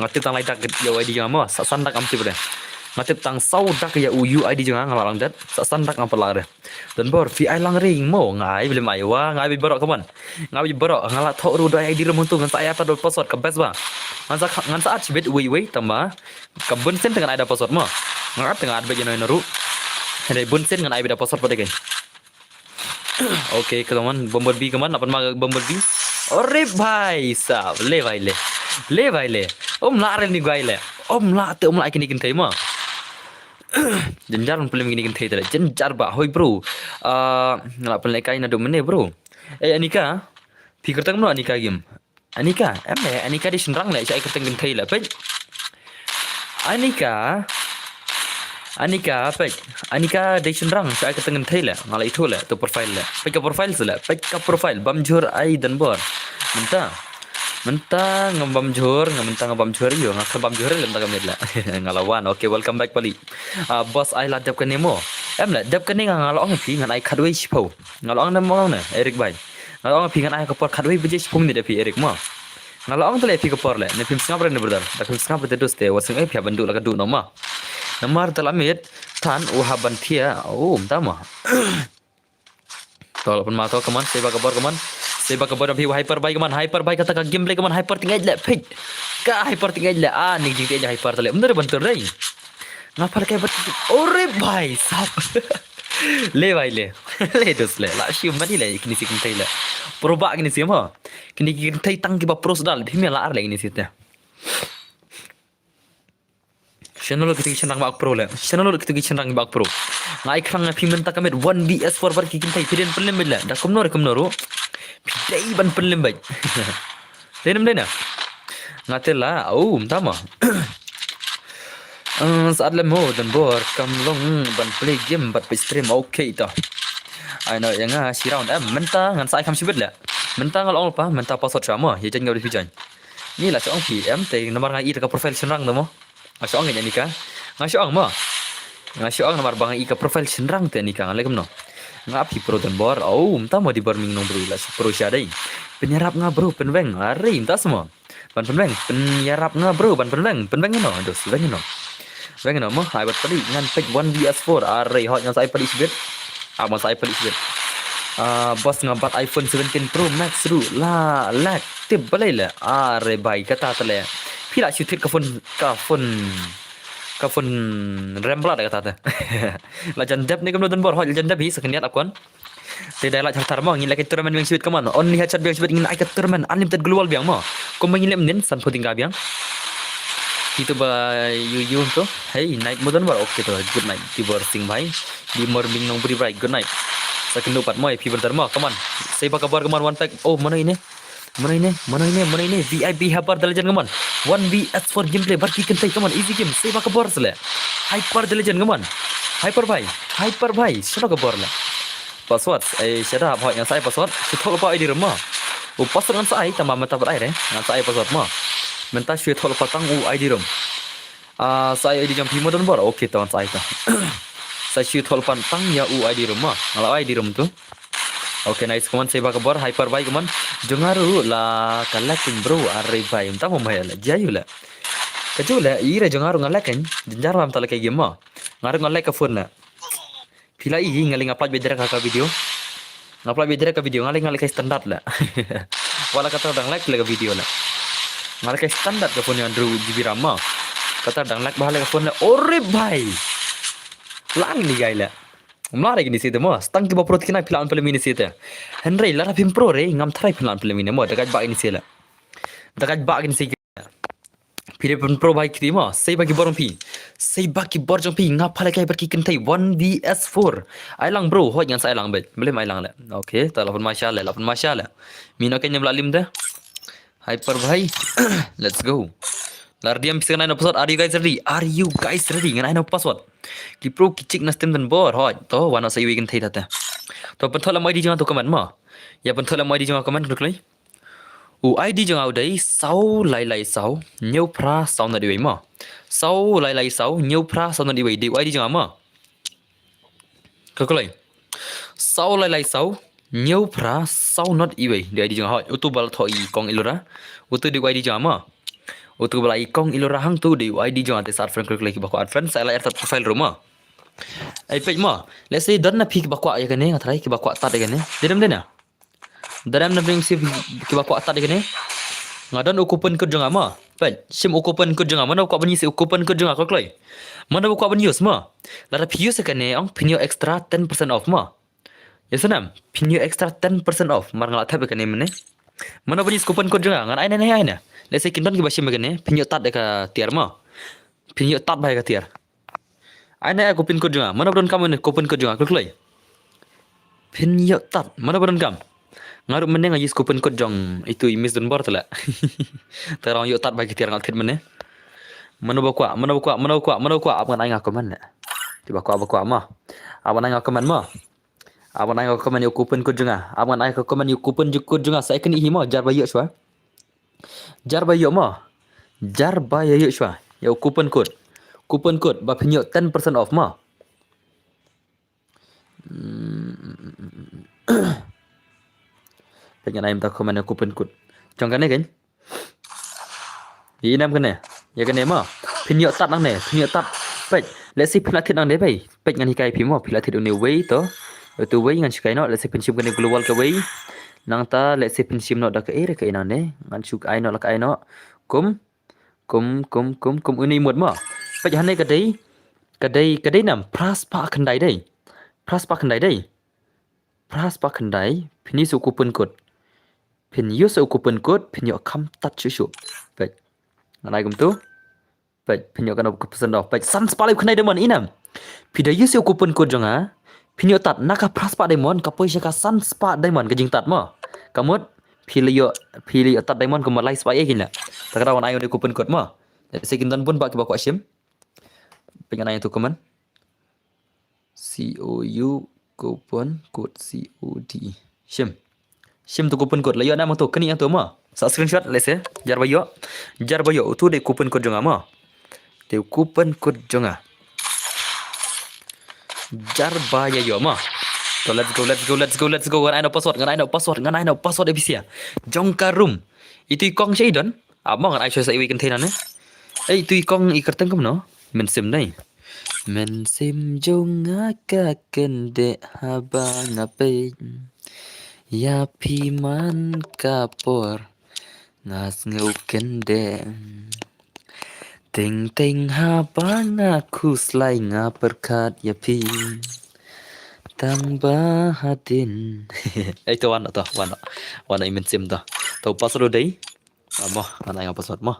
Nga tip tang lai dak ïa u I D jong nga mo. Sa san dak am tip dei. Nga tip tang saw dak ïa u I D jong nga, nga la lang det. Sa san dak ngam pala dei. Tanbor, phi ai lang ring mo, nga ai bym ai wa, nga ai beit baroh kaman. Nga ai beit baroh, nga la thoh ruh da ai I D ruh mynta, ngan sa ai ata da password ka best ba. Ngan sa, ngan sa at shibit wei wei tang ba. Ka bun sien te ngan ai da password mo. Nga at te nga at beit ïa no ïa no ruh. Hynrei bun sien ngan ai beit da password pat dei kein. Okay, kaman Bumblebee kaman, napan ma Bumblebee. Ore bhai sab, le bhai le. Le bhai le. Um lah rel ni guai le. Um lah te um lah kini kynthei mo. Jynjar ban pynlem kini kynthei te. Jynjar ba hoi bro. Ah, nga la pynlehkai naduh mynne bro. Eh Anika, phi kyrteng kumno Anika game? Anika, em eh Anika dei shynrang le, sha ai kyrteng kynthei le. Peit. Anika. Anika peit. Anika dei shynrang, sha ai kyrteng kynthei le. Nga la ithuh le, to profile le. Peit ka profile se le. Peit ka profile bam jhur ai Tanbor. Mynta. Mynta nga bam jhur, nga mynta nga bam jhur ïo, nga khlem bam jhur le mynta ka miet le. Nga la wan. Okay, welcome back Pali. Ah, boss ai la dep kane mo. Em le, dep kane nga, nga la ong phi ngan ai khatwei shiphew. Nga la ong ne mo ne, Eric bhai. Nga la ong phi ngan ai ka por khatwei baje shiphew minit ïa phi Eric mo. Nga la ong te le phi ka por le, ne phim sngap re ne brother. Da phim sngap te dus te, wat sngap phi ban duh la ka duh no mo. Namar te la miet, than u ha ban thia, oh, mynta mo. To la pynma to, kaman, seba ka bor, kaman. Seba ka bor, phi Hyper bhai, kaman, Hyper bhai, kata ka gameplay, kaman, Hyper ting ej le, phi. Ka Hyper ting ej le, ah, ni jing te ej Hyper te le, mynta re ban tur dei. Nga par kai bat, ore bhai sab. Le bhai le. Le dos le, la shi mani le, kini si kini le. Pro ba kini si mo. Kini kini tang kiba pro sdal, phi me la ar le kini si te. Channel kito ki chynrang bak pro le. Channel kito ki chynrang bak pro. Nga ai khrang phi mynta ka miet one V S four bar ki kynthei phi dei ban pynlem beit le. Da kumno re kumno ruh. Phi dei ban pynlem beit. Dei nam dei na. Nga te la, oh, mynta ma. Eh, saat le mo Tanbor kam long ban play game bad peit stream, okay to. Ai no ïa nga shi round em mynta ngan sa ai kham shibit le. Mynta nga la ong pa mynta password sha mo. Ïa jan nga dei phi jan. Ni la shu ong phi em te namar nga i da ka profile shynrang te mo. Nga shu ong ïa Anika. Nga shu ong mo. Nga shu ong namar ba nga i ka profile shynrang te Anika nga leh kumno. Nga phi pro Tanbor. Oh, mynta mo di bor ming nong bro la shu pro sha dei. Pynïarap nga bro pynweng. Are mynta smo. Ban pynweng. Pynïarap nga bro ban pynweng. Pynweng ïa no. Dos weng ïa no. Weng ïa no mo. Ai bad pali ngan peit one V S four. Are hot ngan sa ai pali shibit. Ap ngan sa ai pali shibit. Ah, boss nga bat iPhone seventeen Pro Max ruh la lag tip balei le. Are bai kata te le. Phi la shu thied ka phone, ka phone, ka phone rem bla da kata te. La jan dep ne kumno Tanbor hoj la jan dep hi sa kyndiat akon. Te dei la thar thar mo ngin la ka tournament biang shibit kaman. Only headshot biang shibit ngin ai ka tournament unlimited global biang mo. Kumba ngin lem nin san phuting ka biang. Kita ba yu yu to. Hey, night mo Tanbor. Okay to. Good night. Tibor sing bhai. Di mor bing nong bri brai. Good night. Sa kynduh pat mo, phi brother mo. Come on. Sei ba ka bor kaman one pack. Oh, mano ine? Mano ine? Mano ine? Mano ine? V I P Hyper the Legend kaman. One V S four gameplay. Bar ki kynthei kaman. Easy game. Sei ba ka bor sele. Hyper the Legend kaman. Hyper bhai, Hyper bhai, shano ka bor la? Password, eh, shada, bhai, ngan sa ai password, shu thoh lypa ID rum mo. U password ngan sa ai, tangba mynta pat ai re, ngan sa ai password mo. Mynta shu thoh lypa tang u ID rum. Ah, sa ai ID jong phi mo don bor, okay, to ngan sa ai to. Sa shu thoh lypa tang ïa u ID rum mo, nga la ai ID rum to. Okay, nice, kumne sa ai ba ka bor, Hyper bhai kumne. Jong nga ruh la ka lag kein bro, are bhai, mynta mo bhai la, jia ïu la. Ka ju la, i re jong nga ruh nga lag kein, jynjar bha mynta la ka game mo. Nga ruh nga lag ka phone la. Phi la i, nga leh nga pynlait beit direct ha ka video. Nga pynlait beit direct ka video, nga leh nga leh kai standard la. Wat la kata dang lag la ka video la. Nga leh kai standard ka phone ïa hynriew GB RAM mo. Kata dang lag bha la ka phone la. Ore bhai. Lang ni gai la. Mla re kine site mo. Stang kiba pro kine phi la on pynlait kine site. Hynrei lada phim pro re, ngam tharai phin la on pynlait kine mo. Da kait ba kine site la. Da kait ba kine site. Phi dei phin pro bha kti mo, sei ba ki bor jong phi. Sei ba ki bor jong phi, nga pha lehkai bad ki kynthei one V S four. Ai lang bro, hooid ngan sa ai lang beit. Balei ym ai lang leh. Okay, ta la pynmai sha leh, la pynmai sha leh. Mino kein ym lah lim de. Hyper bhai. Let's go. La ready em phi sa ngan ai noh password. Are you guys ready? Are you guys ready? Ngan ai noh password. Ki pro ki chick na stem don bor, hooid. To, wan noh sa iwei kynthei ta te. To, pynthoh lem ID jong nga to comment mo. Ïa pynthoh lem ID jong nga comment khlem khlei. U ID jong nga u dei saw lai lai saw hynñiew phra saw nod iwei mo. Saw lai lai saw hynñiew phra saw nod iwei dei u ID jong nga mo. Ka kloi. Saw lai lai saw hynñiew phra saw nod iwei dei ID jong nga, hooid. Utu ba la thoh i kong Ilora. Utu dei u ID jong nga mo. Utu ba la i kong Ilora hangtu dei u ID jong nga, te sa add friend khlem khlei kiba kwah add friend, sa la add friend profile ruh mo. Ai peit mo. Let's say don na phi kiba kwah ïa kane, nga tharai kiba kwah tad ïa kane. Dei dem dei na. Don em na phi kiba kwah tad ïa kane. Nga don u coupon code jong nga mo. Peit, shim u coupon code jong nga. Mano ba kwah ban use u coupon code jong nga, kloi kloi. Mano ba kwah ban use mo. Lada phi use ïa kane ong phin ïoh extra ten percent off mo. Ïa snem, phin ïoh extra ten percent off. Mar nga la thep ïa kane mynne. Mano ban use coupon code jong nga, ngan ai ne, ai ne. Let's say kin don kiba shim ïa kane, phin ïoh tad ïa ka tiar mo. Phin ïoh tad bha ïa ka tiar. Ai ne, ai coupon code jong nga. Mano ba donkam ne coupon code jong nga, kloi kloi. Phin ïoh tad. Mano ba donkam. Nga ruh mynne nga use coupon code jong itu i Miss Dunbar te la. Te rong ïoh tad bha ïa ka tiar nga la thied mynne. Mano ba kwah, mano ba kwah, mano ba kwah, mano ba kwah. Ap ngan ai nga comment ne. Kiba kwah ba kwah mo. Ap ngan ai nga comment mo. Ap ngan ai nga comment ïa u coupon code jong nga. Ap ngan ai nga comment ïa u coupon code jong nga. Sa ai kane hi mo, jar ba ïoh shuwa. Jar ba ïoh mo. Jar ba ïoh shuwa. Ïa u coupon code. Coupon code ba phin ïoh ten percent off mo. Hmm. Peit ngan ai mynta comment ïa u coupon code. Jong kane kein. Ïa i nam kane. Ïa kane mo. Phin ïoh tad nangne, phin ïoh tad. Peit. Let's say phi la thied nangne peit. Peit ngan hikai phi mo. Phi la thied une uwei to. Utu uwei ngan shu kai noh. Let's say phin shim kane global kawei. Nangta let's say phin shim noh da kaei re kaei nangne. Ngan shu ai noh la ka ai noh. Kum. Kum, kum, kum, kum. Une i mut mo. Peit hangne ka dei. Ka dei, ka dei nam. Phra spah khyndai dei. Phra spah khyndai dei. Phra spah khyndai. Phin use u coupon code. Phin use u coupon code, phin ïoh kham tad shuh shuh. Peit. Ngan ai kumtu. Peit, phin ïoh kano ka percent off. Peit, san spah lai khyndai diamond i nam. Phi da use u coupon code jong nga. Phin ïoh tad na ka phra spah diamond, ka poi sha ka san spah diamond ka jingtad mo. Ka mut, phi la ïoh, phi la ïoh tad diamond kumba lai spah ïa kine. Ta ka da wan ai u coupon code mo. Let's say kin don bun bah kiba kwah shim. Peit ngan ai tu comment. C O U coupon code C O D E. Shim. Shim tu coupon code la ïoh na mo tu kane ïa tu mo. Sa screenshot let's say. Jar ba ïoh. Jar ba ïoh utu dei coupon code jong nga mo. Dei coupon code jong nga. Jar ba ïa ïoh mo. So let's go, let's go, let's go, let's go. Ngan ai noh password, ngan ai noh password, ngan ai noh password A B C. Jong ka room. Itu i kong sha i don. Ap mo ngan ai shuwa sa iwei kynthei nangne. Ei, itu i kong i kyrteng kumno? Mynsiem dei. Mynsiem jong nga ka kyndeh haba nga peit ïa phi man ka por nga sngew kyndeh. Teng teng haba nga khuslai nga pyrkhat ïa phi. Tang ba hadien. Ei to wan to, wan to. Wan to i mynsiem to. To password u dei. Amo, ngan ai nga password mo.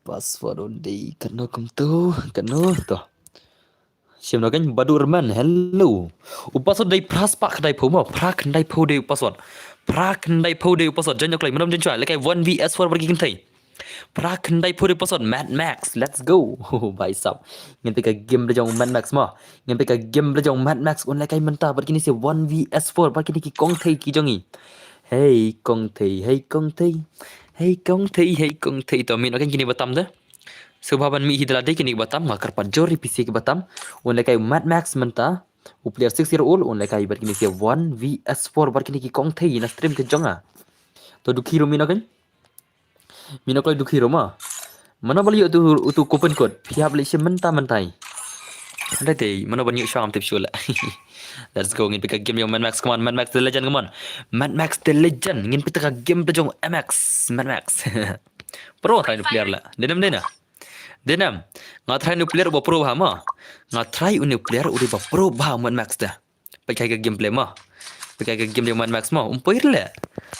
Password u dei kano kumtu, kano to. Shim noh kein Badu Rman, hello. U password dei phra spah khyndai phew mo, phra khyndai phew dei u password. Phra khyndai phew dei u password, join noh kloi, mynta join shuwa, lehkai one V S four bad ki kynthei. Phra khyndai phew hynriew percent Mad Max. Let's go. Oh, bhai sab. Ngin peit ka game da jong Mad Max mo. Ngin peit ka game da jong Mad Max un lehkai mynta bad kine se one v s four bad kine ki kong thei ki jong i. Hei kong thei, hei kong thei. Hei kong thei, hei kong thei. To mih noh kine ki batam de. Sngewbha ban mih hi da lade kine ki batam, nga kyrpad jur ïa phi se ki batam. Un lehkai Mad Max mynta. U player six year old un lehkai bad kine se one v s four bad kine ki kong thei na stream ka jong nga. To dukhi ruh mih noh kane. Mih noh kloi dukhi ruh ma. Mano ba la ïoh utu, utu coupon code. Phi hap leit shim mynta mynta. Hynrei te mano ban ïoh shuwa ngam tip shuh leh. Let's go, ngin peit ka game jong Mad Max, come on, Mad Max the legend, come on. Mad Max the legend, ngin peit ka game da jong M X, Mad Max. Pro trai nu player leh. Denem dena. Denem. Nga trai nu player uba pro bha ma. Nga trai uni player uba pro bha Mad Max da. Peit ka gameplay ma. Peit ka game da Mad Max ma. Um poi leh.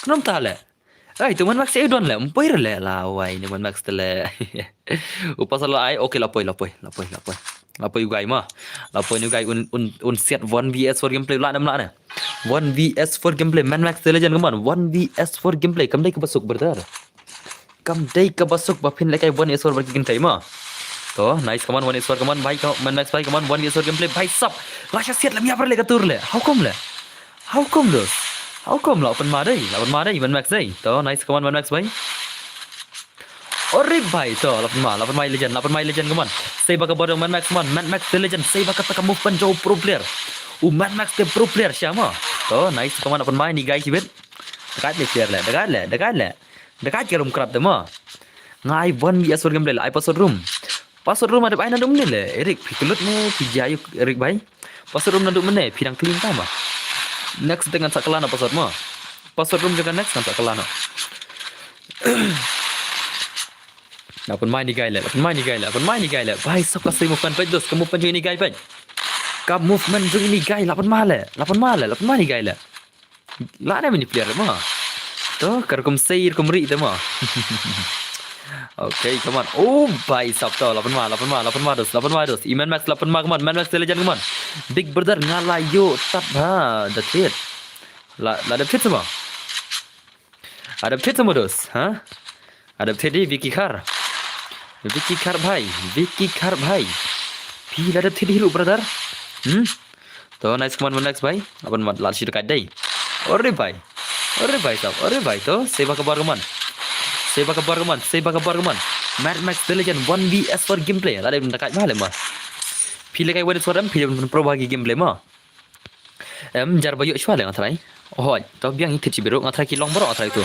Khnam ta leh. Ai, tu Mad Max e don leh, um poi leh la wai ni Mad Max te leh. U pasal la ai, okay la poi, la poi, la poi, la poi. La poi u guy ma. La poi ni u guy un un un set one v s four gameplay la nam la ne. One v s four gameplay, Mad Max the legend, come on. One v s four gameplay, kam dei kaba suk brother. Kam dei kaba suk ba phin lehkai one v s four bad ki kynthei ma. To, nice, come on, one v s four, come on, bhai, come on, Mad Max, bhai, come on, one v s four gameplay, bhai sab. La sha siat leh mia par leh ka tur leh. How come leh? How come dos? How come la pynma dei? La pynma dei, Mad Max dei. To, nice, come on, Mad Max, bhai. Ore bhai, to, la pynma, la pynma legend, la pynma legend, come on. Sei ba ka bor Mad Max, come on, Mad Max the legend, sei ba kata ka movement jong u pro player. U Mad Max the pro player, sha ma. To, nice, come on, la pynma ni guy kibit. Dekat ni player leh, dekat leh, dekat leh. Dekat ki room krat de ma. Nga ai one v s four gameplay leh, ai password room. Password room adep ai naduh mynne leh. Eric, phi kyllut ne, phi jia ïa u Eric bhai. Password room naduh mynne, phi dang clean ta ma. Next te ngan sa kylla noh password ma. Password room jong ka next ngan sa kylla noh. La pynma ni guy leh, la pynma ni guy leh, la pynma ni guy leh. Bhai sab ka sei movement peit dos, ka movement jong ini guy peit. Ka movement jong ini guy, la pynma leh, la pynma leh, la pynma ni guy leh. La ne mini player ma. To, ka rukom sei rukom ri te ma. Okay, come on. Oh, bhai sab to, la pynma, la pynma, la pynma dos, la pynma dos. I Mad Max la pynma, come on, Mad Max the legend, come on. Big brother nga la ïoh tat bha, da thied. La, la da thied sama. Ada thied sama dos, ha? Ada thied di Vicky Khar. Vicky Khar bhai, Vicky Khar bhai. Phi la da thied hi ruh brother. Hmm? To nice, come on, Mad Max bhai. Aban mat la shi dekat dei. Ore bhai. Ore bhai sab, ore bhai to. Sei ba ka bor ka man. Sei ba ka bor ka man, sei ba ka bor ka man. Mad Max the legend one v s four gameplay. La dei dekat bha le ma. Phi le kai wed suara phi le pro bha ki gameplay ma. Em, jar ba ïoh shuwa le nga trai. Hooid, to biang hi thied shi biru, nga trai ki long baroh nga trai tu.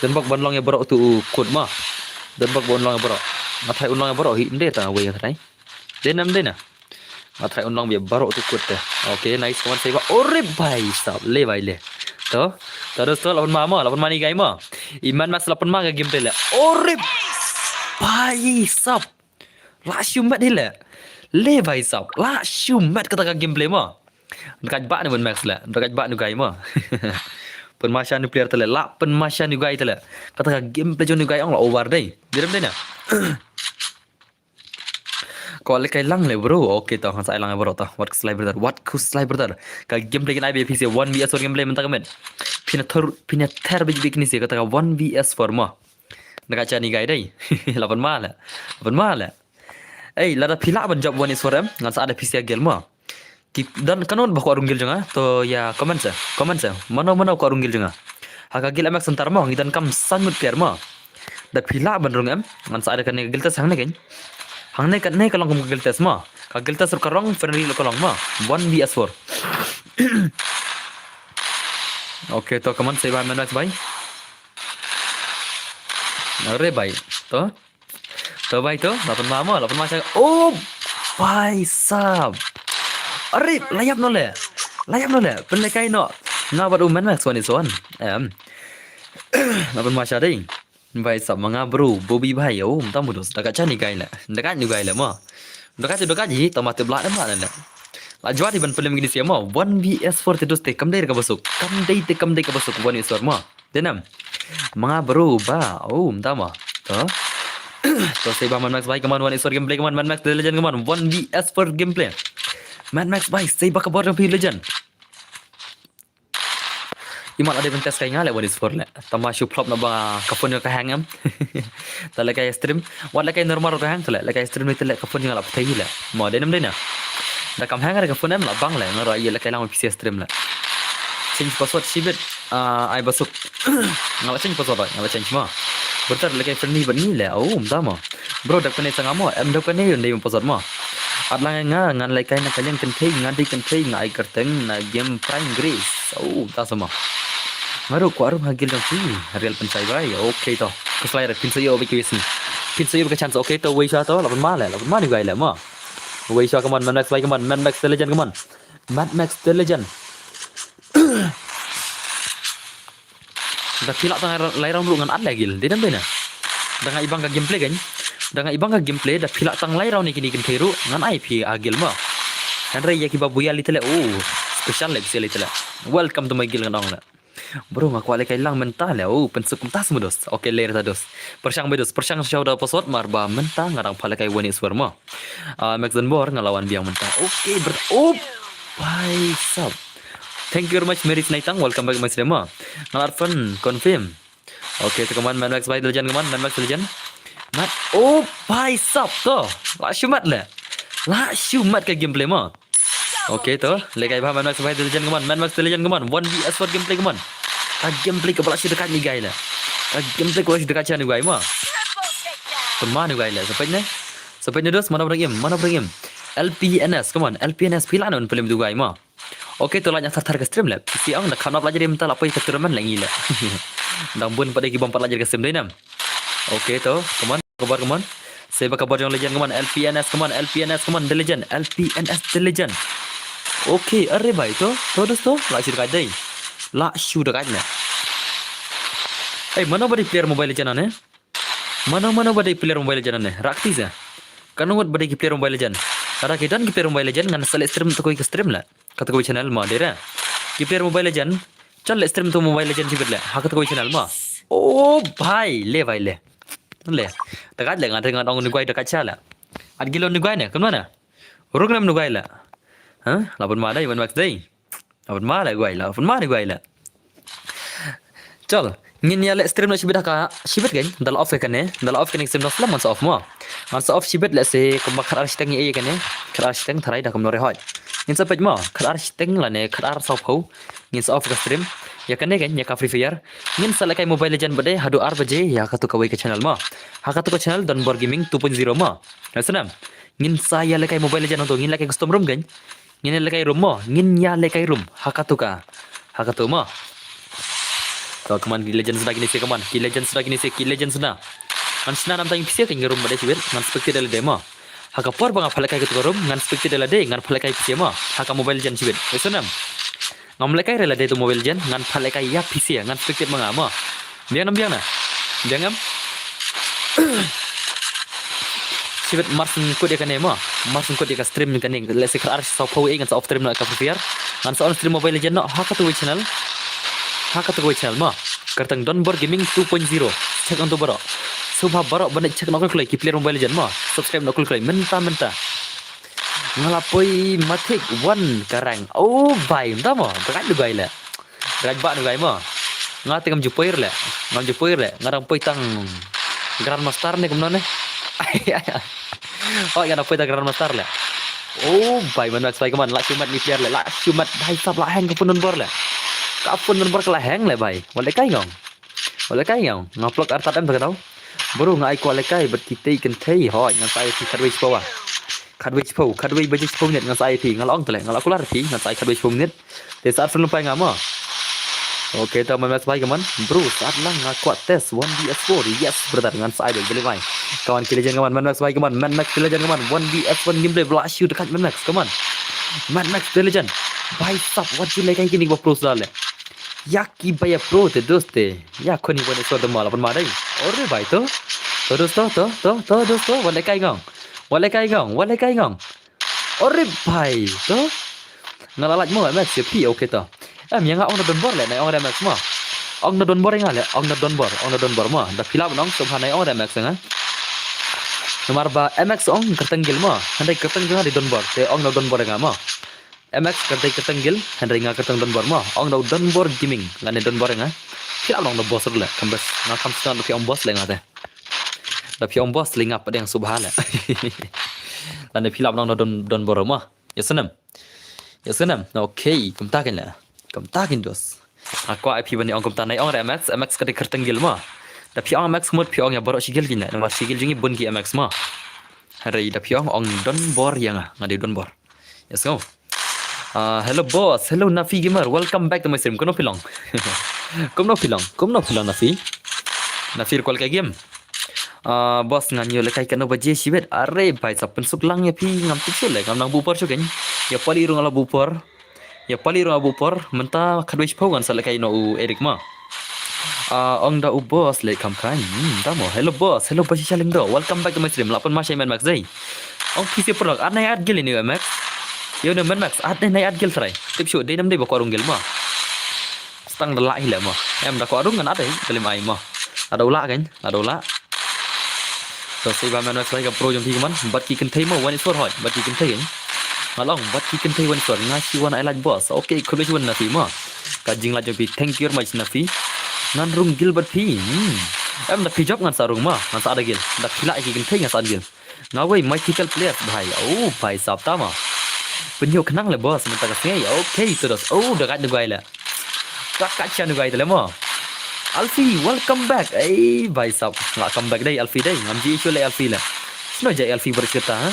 Don bok ban long ïa baroh tu u kut ma. Don bok ban long ïa baroh. Nga trai un long ïa baroh hi, ym dei tang wei nga trai. Dei nam dei na. Nga trai un long ïa baroh tu kut te. Okay, nice, kawan, sei ba. Ore bhai sab, le bhai le. To, to dos to, la pynma ma, la pynma ni guy ma. I Mad Max la pynma ka gameplay le. Ore bhai sab. La shu met hi le. Le bhai sab. La shu met kata ka gameplay ma. Dekat ba ni Mad Max le. Dekat ba ni guy ma. Pynma sha ni player te le. La pynma sha ni guy te le. Kata ka gameplay jong ni guy ong la over dei. Direm dei na. Ko le kai lang le bro. Okay to, ngan sa ai lang bro to. Wat ku slide brother. Wat ku slide brother. Ka gameplay kin ai ba phi se one v s one gameplay mynta ka met. Phi na thor, phi na ther bej bej ni se kata ka one v s four ma. Dekat cha ni guy dei. La pynma le. La pynma le. Ei, lada phi lah ban jop one v s four em, ngan sa ai da phi sa gel ma. Ki don kano ba kwah rung gel jong nga, to ïa comment sa, comment sa. Mano mano kwah rung gel jong nga. Ha ka gel M X Center ma, ngi don kam san ngut player ma. Da phi lah ban rung em, ngan sa ai da kane ka gel test hangne kein. Hangne kane ka long kum ka gel test ma. Ka gel test ruh ka rong, friendly ruh ka long ma. One v s four. Okay, to comment sa bhai, Mad Max bhai. Are bhai, to. To bhai to, la pynma ma, la pynma sa. Oh, bhai sab. Are, la ïap noh le. La ïap noh le. Pynlehkai noh. Nga bad u Mad Max one is one. Em. La pynma sa dei. Bhai sab ma nga bro, Bobby bhai, oh, mynta mudus. Dekat cha ni guy le. Dekat ni guy le ma. Dekat cha dekat ji, to ma te bla de ma le. La jua di ban film gini sia ma. One v s four te dos te kam dei kaba suk. Kam dei te kam dei kaba suk one v s four ma. Denam. Manga bro ba. Oh, mynta ma. To. To sei ba Mad Max bhai, kaman one v s four gameplay, kaman Mad Max the legend, kaman one v s four gameplay. Mad Max bhai, sei ba ka bor jong phi legend. Imat la dei ban test kai nga leh one is four leh. Tama shu flop na ba ka phone ka hang em. Ta leh kai stream. Wat leh kai normal ka hang tu leh. Leh kai stream ni tu leh ka phone nga la ptei leh. Mo dei nam dei na. Da kam hang ka phone em la bang leh. Nga ra ye leh kai lang P C stream leh. Change password shibit. Ah, ai basuk. Nga la change password nga la change ma. Bertar leh kai friendly ban ni leh. Oh, mta ma. Bro, dap kane sa nga mo, em dap kane yun dei password mo. At lang nga, ngan leh kai na ka liang kynthei, nga dei kynthei, nga ai kyrteng na game Prime Grace. Oh, ta sama. Nga ruh kwah ruh ha guild jong phi, real pynshai bai. Okay to. Ka slide phin sa ïoh ba ki wisni. Phin sa ïoh ba ka chance. Okay to, wei sha to, la pynma leh, la pynma ni gai leh mo. Wei sha, come on, Mad Max bai, come on, Mad Max the legend, come on. Mad Max the legend. Da phi lah tang lai round ruh ngan at leh guild. Dei dang dei na. Da nga ibang ka gameplay kan. Da nga ibang ka gameplay da phi lah tang lai round ni kini kynthei ruh ngan ai phi ha guild mo. Hynrei ïa ki ba buya lei te leh. Oh, special leh bisi lei te leh. Welcome to my guild ngan ong leh. Bro, nga kwah leh kai lang mynta leh. Oh, pynsuk kumta sma dos. Okay, leh ta dos. Pyrshang bai dos. Pyrshang sha da password mar ba mynta nga dang pha leh kai one is four mo. Ah, Max Donbor nga la wan biang mynta. Okay, ber-, oh, bhai sab. Thank you very much, Mary Snaitang. Welcome back, my stream. Nga la fun confirm. Okay, to, come on, Mad Max bai the legend, come on, Mad Max the legend. Mad, oh, bhai sab to. La shu mat leh. La shu mat ka gameplay mo. Okay to, leh kai ba Mad Max bai the legend, come on, Mad Max the legend, come on. One V S one gameplay, come on. Ka gameplay ka ba la shu dekat ni gai leh. Ka gameplay ka ba la shu dekat sha ni gai mo. Tama ni gai leh. Sa peit ne. Sa peit ne dos, mana brang im, mana brang im. L P N S, come on, L P N S phi lah na un film du gai mo. Okay to, la ïa thar thar ka stream leh. Phi ong da kham nap la jari mynta la poi ka tournament leh ngi leh. Dang bun pat dei ki bym pat la jari ka stream dei nam. Okay to, come on, kabar, come on. Seba kabar jong legend, come on, L P N S, come on, L P N S, come on, the legend, L P N S the legend. Okay, are bai to, to dos to, la shu dekat dei. La shu dekat ne. Hey, mano ba dei player Mobile Legend ne? Mano mano ba dei player Mobile Legend ne? Rakti sa. Kano ngut ba dei ki player Mobile Legend? Lada ki don ki player Mobile Legend ngan sa leh stream to kawei ka stream leh. Kato kawei channel mo dei re. Ki player Mobile Legend. Chal leh stream to Mobile Legend shibit leh. Ha kato kawei channel mo. Oh bhai, leh bhai leh. Leh. Dekat leh ngan ngan ong ni guai dekat sha leh. At gilo ni guai ne, kumno ne? Rung lem ni guai leh. Ha? Laban ma dei, ban mak dei. Laban ma leh guai leh, laban ma ni guai leh. Chal, ngin ïa leh stream noh shibit ha ka, shibit kan, da la off kane, da la off kane stream noh slam ngan sa off mo. Ngan sa off shibit leh se kumba khatar shiteng ïa kane, khatar shiteng tharai da kumno re hoi. Ngin sa peit mo, khatar shiteng lane khatar sawphew, ngin sa off ka stream. Ïa kane kan, ïa ka Free Fire. Ngin sa leh kai Mobile Legend bad dei haduh ar baje ïa kato kawei ka channel mo. Ha kato ka channel Donbor Gaming two point zero mo. Ngan sa nam. Ngin sa ïa leh kai Mobile Legend hangto, ngin leh kai custom room kan. Ngin ïa leh kai room mo, ngin ïa leh kai room. Ha kato ka. Ha kato mo. To, kaman ki legend sna kine se, kaman ki legend sna kine se, ki legend sna. Ngan sna nam tang pisa kan ka room ba dei shibit, ngan spectate da lade mo. Ha ka por ba nga pha leh kai kato ka room, ngan spectate da lade, ngan pha leh kai pisa mo. Ha ka Mobile Legend shibit. Eso nam. Ngam leh kai re lade to Mobile Legend, ngan pha leh kai ïa pisa, ngan spectate ma nga mo. Biang nam biang na. Biang em. Shibit mar syn kut ïa kane mo. Mar syn kut ïa ka stream kane. Leh se khatar sawphew ngan sa off stream noh ka Free Fire. Ngan sa on stream Mobile Legend noh ha kato kawei channel. Ha kato kawei channel mo. Kyrteng Donbor Gaming two point zero. Check nangto baroh. Sngewbha baroh ban check noh kloi kloi ki player Mobile Legend mo. Subscribe noh kloi kloi mynta mynta. Nga la poi Mythic one ka rank. Oh bhai, mynta mo. Dekat du guai leh. Rajbah ni guai mo. Nga te ngam ju poi leh. Ngam ju poi leh. Nga dang poi tang Grandmaster ne kumno ne. Hoi, nga dang poi tang Grandmaster leh. Oh bhai, man Max bhai, kaman la shu mat ni player leh. La shu mat, bhai sab, la hang ka phone number leh. Ka phone number ka la hang leh bhai. Wat leh kai ngong. Wat leh kai ngong. Nga plug artat em ta ka dau. Bro, nga ai kwah leh kai bad kitei kynthei. Hoi, ngan sa ai phi khatwei shiphew. Khatwei shiphew, khatwei baje shiphew minit ngan sa ai phi, nga la ong tele, nga la kular phi, ngan sa ai khatwei shiphew minit. Te sa at phone lem pai nga mo. Okay, ta man Max bai kaman. Bro, sa at lang nga kwah test one V S four. Yes, brother, ngan sa ai bel bel bai. Kaman ki legend kaman, man Max bai kaman, man Max ki legend kaman. One V S one gameplay, bla shoot kat man Max kaman. Man Max the legend. Bai sap, wat ju leh kai kini ba pro sa leh. Ïa ki ba ïa pro te dost te. Ïa khun hi wan sor de ma la pan ma dai. Ore bai to. To dost to, to, to, to dost to. Wat leh kai ngong. Wat leh kai ngong. Wat leh kai ngong. Ore bai to. Nga la lait mo Max ïa phi, okay to. Em ïa nga ong na donbor leh, na ong Max mo. Ong na donbor ïa nga leh, ong na donbor, ong na donbor mo. Da phi lah ban ong sngewbha na ong Max ïa nga. Namar ba Max ong kyrteng guild mo. Hynrei kyrteng jong nga dei donbor. Te ong na donbor ïa nga mo. M X ka dei kyrteng guild, hynrei nga kyrteng Donbor mo. Ong da u Donbor Gaming, nga ne Donbor nga. Phi lah ban ong da boss ruh leh, kam best. Nga kam sngewthuh da phi ong boss leh nga te. Da phi ong boss leh nga pat dang subha leh. Lane phi lah ban ong da Don, Donbor mo. Ïa snem. Ïa snem. Okay, kumta kein leh. Kumta kein dos. Nga kwah ïa phi ban ïa ong kumta, nai ong re M X, M X ka dei kyrteng guild mo. Da phi ong M X mut phi ong ïa baroh shi guild kein leh. Namar shi guild jong ngi bun ki M X mo. Hynrei da phi ong, ong Donbor ïa nga, nga dei Donbor. Ïa sngew. Ah, hello boss, hello Nafi Gamer, welcome back to my stream. Kumno phi long? Kumno phi long? Kumno phi long Nafi? Nafi ruh ka lehkai game. Ah, boss, ngan ïoh lehkai katno baje shibit? Are bhai, sa pynsuk lang ïa phi, ngam tip shuh leh, ngam nang buh por shuh kein. Ïa pali ruh nga la buh por. Ïa pali ruh nga buh por, mynta khatwei shiphew ngan sa lehkai noh u Eric ma. Ah, ong da u boss leh kham khein. Hmm, da mo. Hello boss, hello boss Shalingdo. Welcome back to my stream. Lah pynma sha i Mad Max dei. Ong phi shu paralok, at nai at guild ïa une u M X. Ïa une u Mad Max, at nai at guild trai. Tip shuh dei nam dei ba kwah rung guild ma. Stang da lah hi leh ma. Em da kwah rung ngan at dei, ka lem ai ma. Lada u lah kein, lada u lah. To sei ba Mad Max ka pro jong phi ka man. Bad ki kynthei ma, wan ïa sor hoi. Bad ki kynthei kein. Nga la ong, bad ki kynthei wan ïa sor. Nga shu wan ai like boss. Okay, khublei shibun Nafi ma. Ka jinglike jong phi. Thank you very much Nafi. Ngan rung guild bad phi. Hmm. Em da phi jop ngan sa rung ma. Ngan sa at guild. Da phi lah ïa ki kynthei ngan sa at guild. Nga wei mythical players bhai. Oh, bhai sab ta ma. Pynïoh khnang leh boss mynta ka sngi. Okay, to dos. Oh, da kat da guai leh. Da kat sha da guai leh ma. Alfie, welcome back. Ei, bhai sab. Nga come back dei Alfie dei. Ngam ju issue leh Alfie leh. Shano jai Alfie bar chita ha.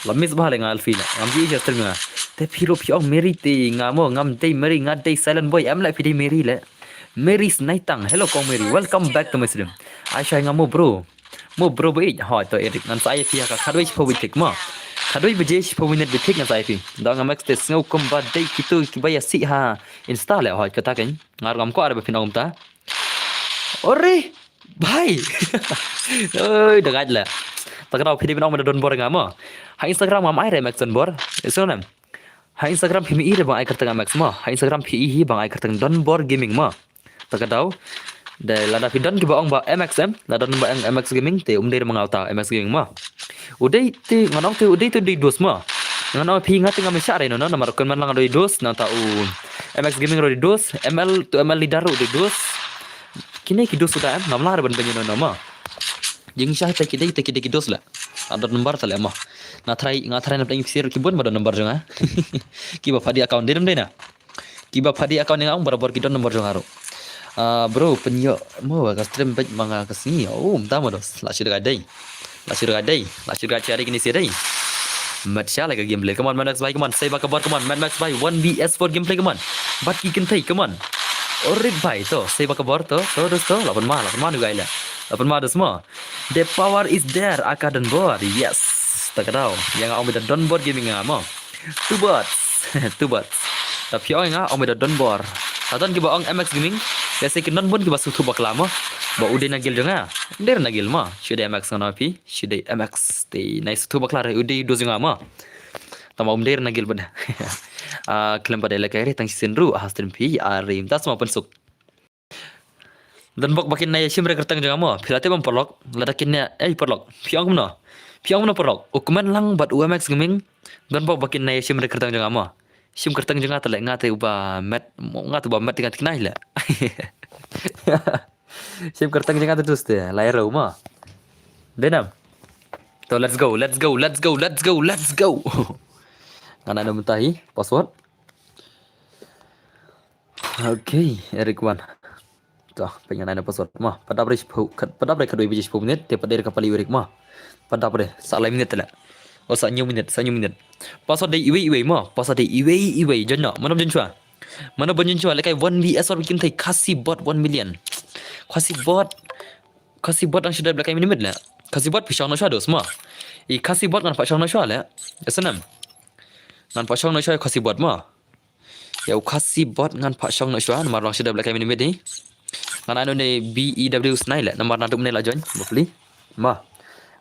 La miss bha leh nga Alfie leh. Ngam ju issue stream nga. Te phi ruh phi ong Mary te nga mo ngam dei Mary nga dei silent boy. Em leh phi dei Mary leh. Mary Snaitang. Hello kong Mary. Welcome back to my stream. Ai shai nga mo bro. Mo bro ba ïeit, hoi to Eric, ngan sa ai phi ha ka khatwei shiphew bit thik mo. Khatwei baje shiphew minit bit thik ngan sa ai phi. Da nga Max te sngew kumba dei kito kiba ïa sih ha Insta leh, hoi kata kein. Nga ruh ngam kwah re ba phin ong kumta. Ore, bhai. Oi, da gait leh. Ta ka daw phi dei ban ong ma da Donbor nga mo. Ha Instagram ngam ai re Max Donbor. Iso nem. Ha Instagram phi i re ba nga ai kyrteng Max mo. Ha Instagram phi i hi ba nga ai kyrteng Donbor Gaming mo. Ta ka daw. Dei lada phi don kiba ong ba M X M, lada don ba ong M X Gaming, te um dei re ma nga uta M X Gaming ma. U dei te ngan ong te u dei te u dei dos ma. Ngan ong phi nga te ngam shah re no no, namar kon man lang u dei dos, nangta u M X Gaming ruh u dei dos, M L to M L leader ruh u dei dos. Kine ki dos u da em, ngam lah re ban bynñiaw no no ma. Jingshah te ki dei te ki dei ki dos leh. Nga don number ta leh ma. Nga try nga try na pdeng phi sir ki bun ba don number jong nga. Kiba pha dei account dei dei na. Kiba pha dei account nga ong barabor ki don number jong nga ruh. Ah, bro, pynïoh mo ka stream bad ma nga ka sngi. Oh, mynta mo dos. Lah shu dei dei. Lah shu dei dei. Lah shu dei dei kine sih dei. Mat sha leh ka gameplay. Come on, Mad Max bhai, come on. Sei ba ka bor, come on. Mad Max bhai, one V S four gameplay, come on. Bad ki kynthei, come on. Orit bhai, to. Sei ba ka bor, to. To, dos, to. Lah pynma, lah pynma nu gai leh. Lah pynma dos mo. The power is there, aka Donbor. Yes. Ta ka daw. Ïa nga ong ba da Donbor Gaming nga mo. Two bots. Two bots. Ta phi ong nga ong ba da Donbor. Ta don kiba ong M X Gaming. Ïa se ki don bun kiba sngewthuh bakla mo. Ba u dei na guild jong nga. Dei na guild mo. Shu dei M X nga na phi. Shu dei M X. Te nai sngewthuh bakla re u dei dos jong nga mo. Tangba um dei na guild bad. Ah, khlem pat dei lehkai re tang shisien ruh ha stream phi. Are mynta sma pynsuk. Donbok ba kin nai shim re kyrteng jong nga mo. Phi la tip bam paralok. Lada kin nai, ei paralok. Phi ong kumno? Phi ong kumno paralok? U kmen lang bad u M X Gaming. Donbok ba kin nai shim re kyrteng jong nga mo. Shim kyrteng jong nga te leh nga te uba met, nga te uba met te nga te kynai leh. Shim kyrteng jong nga te dus te, lai rau mo. Dei nam. To let's go, let's go, let's go, let's go, let's go. Nga nai na mynta hi password. Okay, Eric Wan. To, pyngan ai na password ma. Padap re shiphew, kat, padap re khatwei baje shiphew minit, te padap re ka pali Eric ma. Padap re, sa lai minit te leh. Oh, sa hynñiew minit, sa hynñiew minit. Password dei iwei iwei ma, password dei iwei iwei. Join noh, mano ban join shuwa. Mano ban join shuwa, lehkai one V S or bikin thei Khasi bot one million. Khasi bot. Khasi bot ngan shu dep lehkai minimit leh. Khasi bot phi shong noh shuwa dos ma. I Khasi bot ngan pat shong noh shuwa leh. Snam. Ngan pat shong noh shuwa Khasi bot ma. Ïa u Khasi bot ngan pat shong noh shuwa, namar long shu dep lehkai minimit hi. Ngan ai noh ine B E W Snai leh, namar naduh mynne la join, bapli. Ma.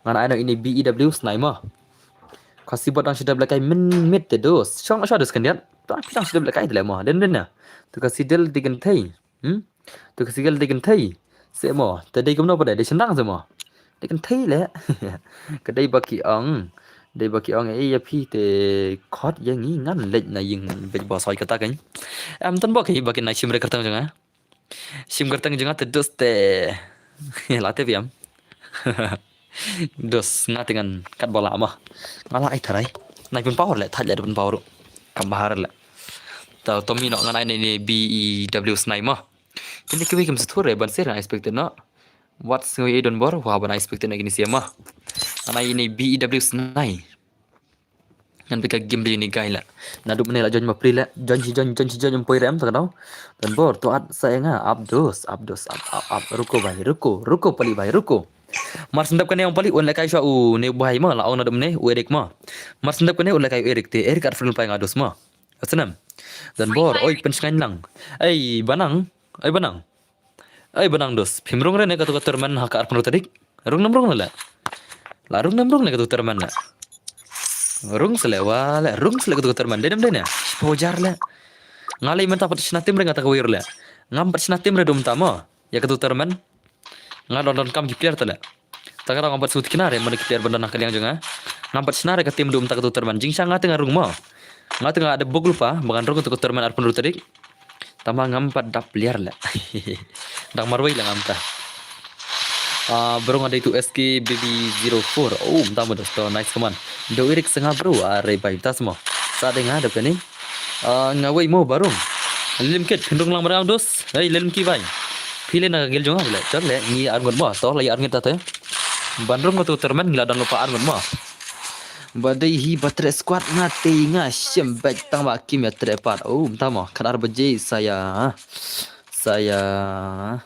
Ngan ai noh ine B E W Snai ma. Khasi bot ngan shu dep lehkai minimit te dos. Shong noh shuwa dos khyndiat. Ta phi ngan shu dep lehkai te leh ma. Den den na. Tu Khasi del di kynthei. Hmm? Tu Khasi del di kynthei. Se mo, te dei kumno pat dei, dei shynrang se mo. Dei kynthei leh. Ka dei ba ki ong. Dei ba ki ong ei ïa phi te khot ïa ngi ngan leit na ïing beit ba soi kata kan. Em tan ba ki ba ki na shim re kyrteng jong nga. Shim kyrteng jong nga te dos te. La te biam. Dos nga te ngan kat ba la ma. Nga la ai tharai. Nai pun power le thaj le pun power. Kam bahar le. Ta tomi no ngan ai ne B E W snai ma. Kini kiwi kim sthur re ban sir ngan expected no. What's going on bor? Wah ban expected na kini siama. Ngan ai ne B E W snai. Ngan pika game beli ni guy la. Naduh mane la join ma pri la. Join si join join si join empoi rem tak dau. Dan bor to at sa nga Abdos Abdos ab ab ab ruko bai ruko ruko pali bai ruko. Mar sendap kane ong pali un lekai sha u ne bai ma la ong naduh mane u Erik ma. Mar sendap kane un lekai u Erik te Erik at friend pai nga dos ma. Asenam. Dan bor oi pen shngain lang. Ei banang. Ei banang. Ei banang dos. Phim rung re ne katu ka tournament ha ka arphew tarik. Rung nam rung ne le. La rung nam rung ne katu tournament le. Rung sele wa le rung sele katu ka tournament. Dei nam dei ne. Pojar le. Ngalei menta pat shna tim re ngata ka wir le. Ngam pat shna tim re dum tama. Ya katu tournament. Nga don don kam ki player tale. Ta ka ngam pat sut kina re mana ki player ban don ha ka liang jong nga. Ngam pat shna re ka tim dum ta katu tournament. Jing sha nga te nga rung ma. Nga te nga ada bogul pa ba ngan rung katu tournament arphew tarik. Tama ngam pat dap player le. Dang marwei le ngam ta. Ah, bro nga dei tu S K baby zero four. Oh, mta mo dosto nice kaman. Do irik senga bro are bai tas mo. Sa dei nga dap kani. Ah, nga wei mo barung. Lim kit kendung lang barang dos. Hei lim ki bai. Pile na gil jong le. Chak le ngi arngut mo. To la arngut ta te. Ban rung tu termen ngi la dan lupa arngut mo. Ba dei hi ba tre squad nga te nga shem bek tang ba kim ya tre pat. Oh, mta mo. Kan ar baje saya. Saya.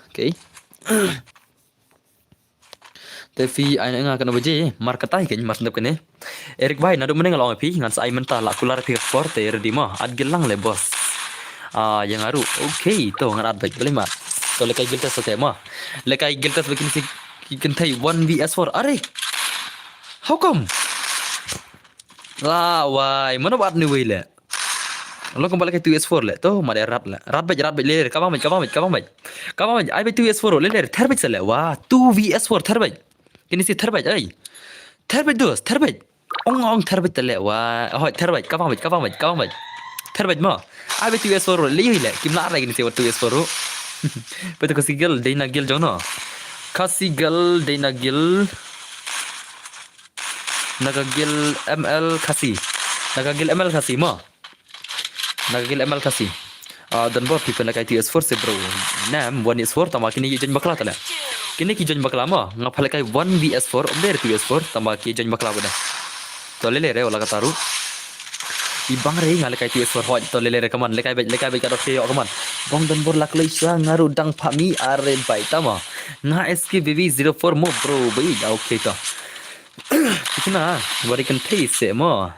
Okay. Te phi ai nga kan baje. Mar katai kan mar sendap kene. Erik bai nadu meneng long phi ngan sa ai menta la kular phi por te ready mo. At gil lang le boss. Ah, yang aru. Okay, to ngan at bek beli ma. To lekai gil test te mo. Lekai gil test bek ni si ki kynthei one V S four. Are. How come? La wai, mana bat ni wei le. Lo kembali ke two S four le. To mare rat le. Rat bek rat bek le. Kabang bek kabang bek kabang bek. Kabang bek ai bek two S four le le. Ter bek sele. Wah, two V S four ter bek. Kini si ter bek ai. Ter bek dos, ter bek. Ong ong ter bek tele. Wah, hoi ter bek kabang bek kabang bek kabang bek. Ter bek mo. Ai bek two S four le le. Kim la re kini si two S four. Betul ko si gil dei na gil jono. Kasi gil dei na gil. Naga gil M L Khasi. Naga gil M L Khasi mo. Naga gil M L Khasi. Ah, dan bor ki pynlek I two S four se bro. Nam one S four tama kini ki join bakla tala. Kini ki join bakla mo. Nga pynlek one V S four, um der two S four tama ki join bakla bada. To lele re wala kataru. I bang re nga lekai two S four hoi to lele re kaman lekai bek lekai bek ka dok yo kaman. Bong dan bor lak lei sha nga ru dang pha mi are bai tama. Nga S K baby zero four mo bro bai. Okay to. Tikna, bari kan thei se mo.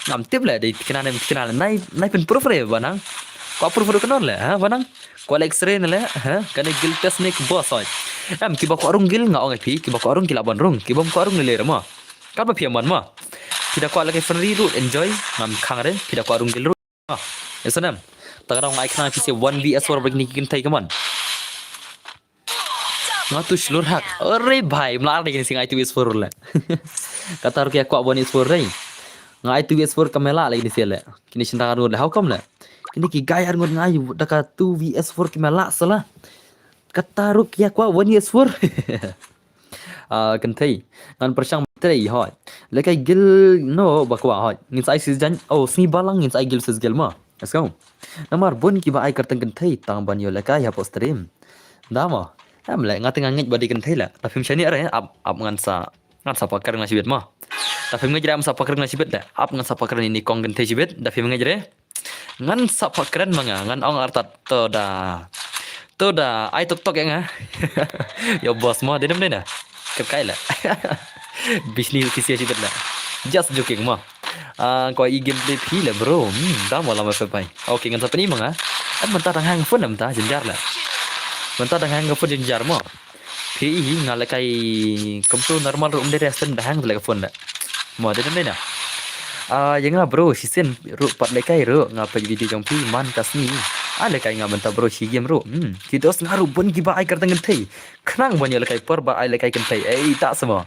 Ngam tip le dei tikna ne tikna le nai nai pyn proof re banang. Ko proof re kanon le ha banang. Ko le X-ray ne le ha kane gil test ne ki boss oi. Em kiba ko rung gil nga ong phi kiba ko rung gil aban rung kiba ko rung le le mo. Kaba phi aman mo. Phi da ko le ke friendly ru enjoy ngam khang re phi da ko rung gil ru. Ah, esanem. Takarang ai khna phi se one V S four break ni kin thai kaman. Nga tu shlur hak. Ore bhai, mla ar lagi ni sing ai tu S four le. Kata ru kya kwa bani S four re. Nga ai tu S four kamela lagi ni sele. Kini sintang arngut le. How come le? Kini ki guy arngut ngai daka tu V S four kamela sala. Kata ru kya kwa bani S four. Ah, kan thei. Ngan pershang trei hoi. Lekai gil no bakwa hoi. Ngin sai season. Oh, sni balang ngin sai gil sis gil ma. Let's go. Namar bun kiba ai kyrteng kynthei tang ban ïoh lekai hapoh stream. Da mo. Em le nga teng ngeit ba dei kynthei le. Ta phim shani are ap ap ngan sa ngan sa pakar ngan shibit mo. Ta phim ngeit re am sa pakar ngan shibit le. Ap ngan sa pakar ni kong kynthei shibit. Da phim ngeit re. Ngan sa pakar ma nga ngan ong artat to da. To da ai tok tok ya nga. Yo boss mo dei dem dei na. Kep kai le. Bisni kisia shibit le. Just joking mo. Ah, ko i gameplay phi le bro. Hmm, da mo lama pepai. Okay, ngan sa pani ma nga. Em mynta dang hang phone mynta jenjar le. Mynta dang hang phone jenjar mo. Phi i nga lekai kumtu normal ru um de restan dang hang le phone le. Mo de ne na. Ah, ya nga bro, sisen ru pat lekai ru nga peit video jong phi man ka sngi. Ah, lekai nga mynta bro shi game ru. Hmm, ki dos nga ru bun kiba ai kyrteng kynthei. Khnang ban ïa lekai por ba ai lekai kynthei. Ei, ta samo.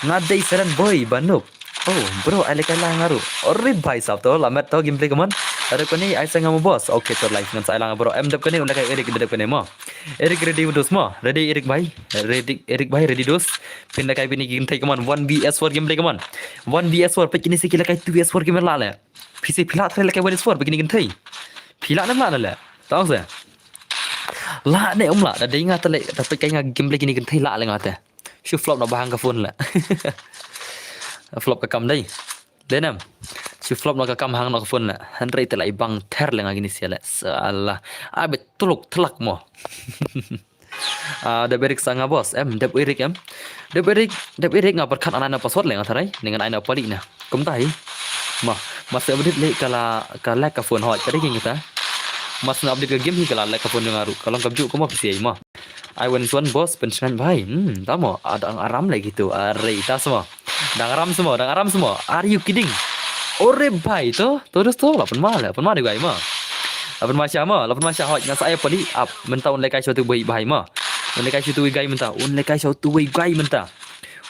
Nga dei seren boy banuk. Oh, bro, ai lehkai lang aru. Ore bhai sahab, to la met to gameplay kaman. Dep kane ai sa nga mo boss. Okay, to live ngan sa ai lang bro. Em dep kane u lehkai Eric dep kane mo. Eric ready dos mo. Ready Eric bhai. Ready Eric bhai, ready dos. Phin lehkai bini kynthei kaman. One V S four gameplay kaman. One V S four, peit kine sa ki lehkai two V S four gameplay la le. Phi sa phi lah trai lehkai one V S four, peit kine kynthei. Phi lah ne em lah ne le. Tang sa. Lah ne em lah, da dei nga te le, da peit kai nga gameplay kine kynthei lah le nga te. Shu flop na bahang ka phone le. Flop ka kam dei. Dei ne em. Shu flop na ka kam hang na ka phone le. Hynrei te la i bang ther le nga kine sia le. Salah. Abe tuluk telak mo. Ah, dep Eric sa nga boss, em, dep Eric em. Dep Eric, dep Eric nga pyrkhat an ai na password le nga tharai, ne ngan ai na pali na. Kumta hi. Ma, ma sa update le ka la, ka lag ka phone hoi, ka dei king kita. Ma sa update ka game hi ka la lag ka phone nga ruh, ka long ka bju ka mo phi sa ma. Ai wan suan boss, pynshngaiñ bhai. Hmm, ta mo, ah, dang aram le gitu, are, ta sa mo. Dang aram sa mo, dang aram sa mo. Are you kidding? Ore bhai to, to dos to, la pynma, la pynma de gai ma. La pynma sha ma, la pynma sha hoi, nga sa ai pali, ap, mynta un lehkai sha tu bhai, bhai ma. Un lehkai sha tu gai mynta, un lehkai sha tu gai mynta.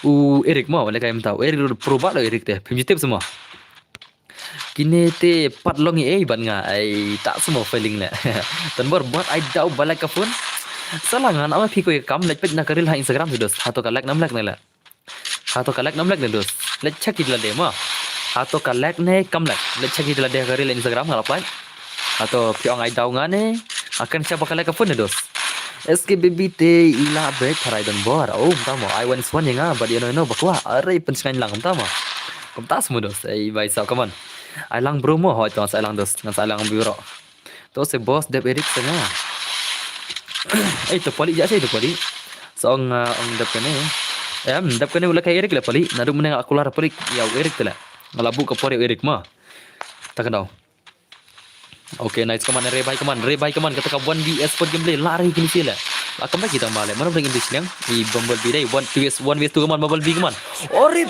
U Eric ma, un lehkai mynta, u Eric pro ba lo Eric te, phim jitip sa ma. Kine te pat long ei ban nga, ai ta sa mo feeling le. Tan bor bot ai dau ba lag ka phone. Salah ngan ama phi ko kam leh peit na ka reel ha Instagram tu dos, hato ka lag nam lag ne le. Hato ka lag nam lag ne dos. Leh check it la de ma. Hato ka lag ne kam lag. Leh check it la de ka reel Instagram nga la peit. Hato phi ong ai dau nga ne. Akan siapa ka lag ka phone ne dos. S K baby te ila bek tharai don bor. Oh, mynta mo. Ai wan suan ya nga. Bad ino ino bakwa. Are pynshngaiñ lang mynta mo. Kumta sa mo dos. Ei bhai sahab, come on. Ai lang bro mo. Hoi to sa ai lang dos. Ngan sa ai lang bro. To se boss dep Eric se nga. Ei, to pali ja se to pali. Sa ong, ah, ong dep kane. Em, dep kane u lehkai Eric le pali. Naduh mynne nga kular pali ya u Eric te le. Nga la buh ka por ya u Eric ma. Ta ka dau. Okay, nice, come on, re bhai, come on, re bhai, come on. Kata ka one V S four gameplay, la re kini sila. La kam lagi tang bale. Mana boleh English niang? I Bumblebee dai. One V S, one V S two, come on, Bumblebee, come on. Ore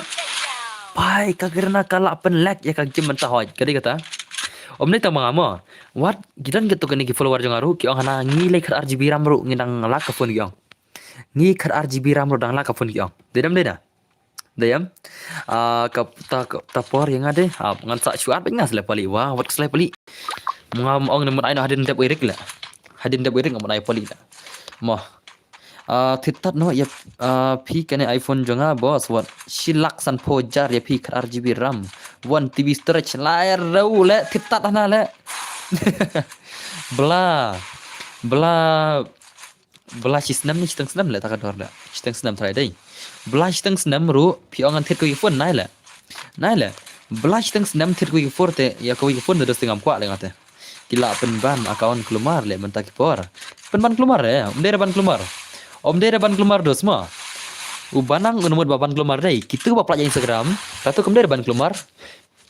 bhai, ka kena ka la pynlag ya ka game mynta hoi. Ka dei kata. Om ni tang ma nga mo. Wat, ki don kito kini ki follower jong nga ruh, ki ong hana ngi leh khat ar G B RAM ruh, ngi dang lag ka phone ki ong. Ngi khat ar G B RAM ruh dang lag ka phone ki ong. Dei dam dei da. Dei em. Ah, ka ta, ka ta por ya nga de. Ah, ngan sa shuat bad nga sa leh pali. Wah, wat ka sa leh pali. Nga ong ne mut ai na hadien dep Eric le. Hadien dep Eric nga mut ai pali le. Mo. Ah, thied tat noh ya, ah, phi kane iPhone jong nga boss, wat. Shi lak san phew hajar ya phi khat ar G B RAM. One T B storage. Lai rau le thied tat hana le. Bla. Bla. Bla shi snem ne shiteng snem le ta ka dor le. Shiteng snem trai dei. Bla shiteng snem ruh phi ong ngan thied ko ki phone nai le. Nai le. Bla shiteng snem thied ko ki phone te, ya ko ki phone te dos te ngam kwah le nga te. Ki la pynban account klumar le mynta ki por. Pynban klumar eh, om dei re ban klumar. Om dei re ban klumar dos ma. U Banang u namut ba ban klumar dei. Kitu ba pla ya Instagram. Katu kum dei re ban klumar.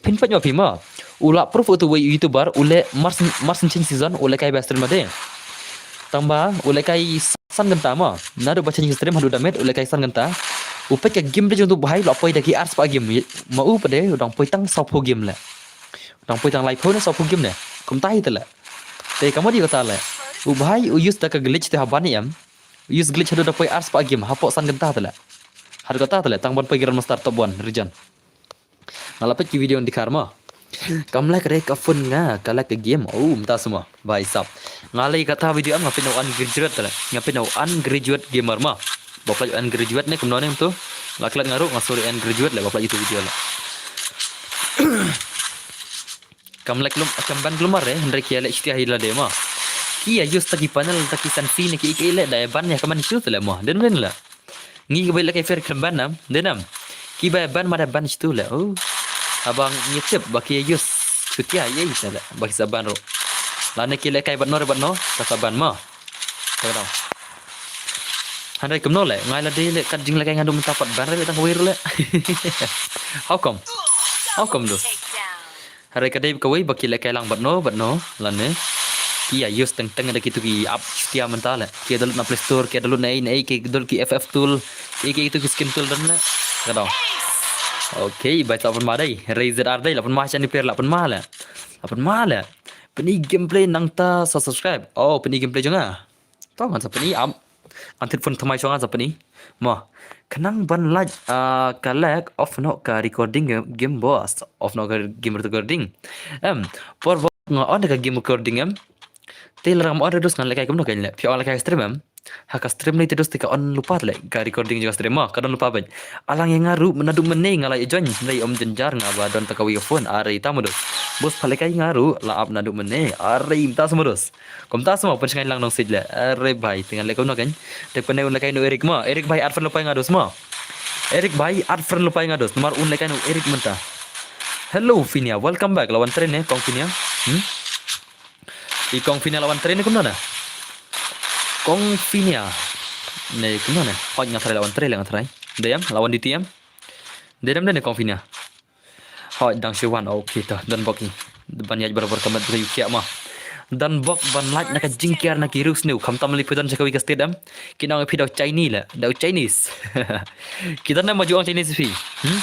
Phin peit ma phi ma. U la proof utu wei YouTuber u leh Mars, Mars Change Season u leh kai ba stream ma de. Tang ba u leh kai san ganta ma. Naduh ba change stream haduh da met u leh kai san ganta. U peit ka game de jong tu bhai la poi da ki ar spah game. Ma u pade u dang poi tang saw phew game le. Dang poi tang lai phew ne saw phew game ne. Kumta hi te le. Te ka mut ïa kata le. U bhai u use da ka glitch te ha ban em. U use glitch haduh da poi ar spah game hapoh san ganta te le. Haduh kata te le tang ban poi Grandmaster top one region. Nga la peit ki video ngan dkhar ma. Kam lag re ka phone nga, ka lag ka game. Oh, mynta semua. Bhai sahab. Nga leh kata video am nga peit na u ungraduate te le. Nga peit na u ungraduate gamer ma. Ba peit ungraduate ne kumno ne mynta. La klet nga ruh nga sorry ungraduate le ba peit itu video le. Kam lag lum, kam ban klumar re, hynrei ki ïaleh shtia hi lade ma. Ki ïa use ta ki panel, ta ki san si ne ki ïa ki ïaleh da ïa ban ïa ka man issue te le ma. Dei ne em le. Ngi kiba ïaleh kai fair khlem ban nam, dei nam. Kiba ïa ban ma da ban shitu le. Oh. Haba ngi tip ba ki ïa use shutia ïa ïa te le. Ba ki sa ban ruh. Lane ki ïaleh kai bad no re bad no, ka sa ban ma. Ka dang. Hynrei kumno le, nga ïa lade le kat jingleh kai nga dum mynta pat ban re le tang kawei ruh le. How come? How come do? Hynrei ka dei kawei ba ki leh kai lang bad no, bad no, lane. Ki ïa use teng teng da kitu ki app shtia mynta le. Ki ïa download na Play Store, ki ïa download na ei na ei, ki download ki F F tool, ki, ki itu ki skin tool don le. Ka dang. Okay, bhai sahab pynma dei. Hynrei Z R dei, la pynma shane per la pynma le. La pynma le. Pyni gameplay nangta sa subscribe. Oh, pyni gameplay jong nga. To ngan sa pyni am. Ngan thied phone thymmai shong nga sa pyni. Mo. Khnang ban lait, ah, ka lek off noh ka recording game, game boss. Off noh ka game recording. Em, por ba nga on ka game recording em. Te lada ngam on re dus ngan lehkai kumno kein leh. Phi ong lehkai stream em. Ha ka stream lei te dus te ka on lypa te leh. Ka recording jong ka stream mo. Ka don lypa beit. Alang ïa nga ruh naduh mynne nga la ïa join. Hynrei ym jynjar nga ba don tang kawei ka phone. Are ta mo dus. Bos pha lehkai nga ruh la ap naduh mynne. Are mynta sa mo dus. Kumta sa mo pynshngaiñ lang nongsiej leh. Are bhai te ngan leh kumno kein. Te pynne un lehkai nu Eric mo. Eric bhai add friend lypa ïa nga dus mo. Eric bhai add friend lypa ïa nga dus. Namar un lehkai nu Eric mynta. Hello Finia, welcome back. La wan trei ne Kong Finia? Hmm? I Kong Finia la wan trei ne kumno ne? Kong Finia. Ne kumno ne? Hoi nga try la wan trei la nga try. Dei em, la wan duty em. Dei em dei ne Kong Finia. Hoi dang shu wan, okay to, don bok i. Ban ïaid barabor ka met ba ïu kiak ma. Don bok ban lait na ka jingkiar na ki riewsniew, khamtam lei phi don sha kawei ka state em. Ki nang phi dau Chinese leh, dau Chinese. Ki don em ba ju ong Chinese phi. Hmm?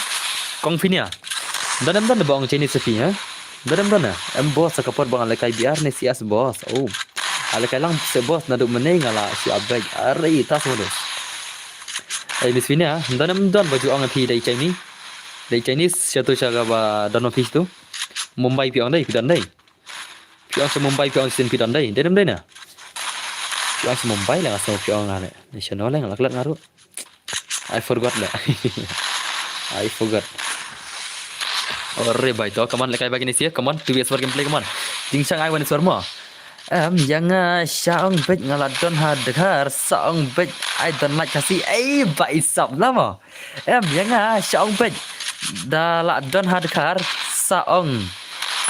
Kong Finia. Don em don ba ong Chinese phi, ha? Don em don em boss sa ka por ba nga lehkai B R ne C S boss. Oh. A lehkai lang se boss naduh mynne nga la shu upgrade. Are ta sa mo dus. Ei Miss Finia, don em don ba ju ong phi dei Chinese. Dei Chinese sha tu sha kaba don office tu. Mumbai phi ong dei, phi don dei. Phi ong sha Mumbai phi ong sha Sydney phi don dei. Dei em dei na. Phi ong sha Mumbai la nga sngew phi ong nga leh. National la nga lak lak nga ruh. I forgot leh. I forgot. Ore bhai to, come on lehkai ba kine sia, come on, two V S four gameplay, come on. Jingshang ai one S four mo. Em, ïa nga sha ong beit nga la don ha Dkhar, sa ong beit I don't like Khasi. Ei, ba i sap la mo. Em, ïa nga sha ong beit da la don ha Dkhar, sa ong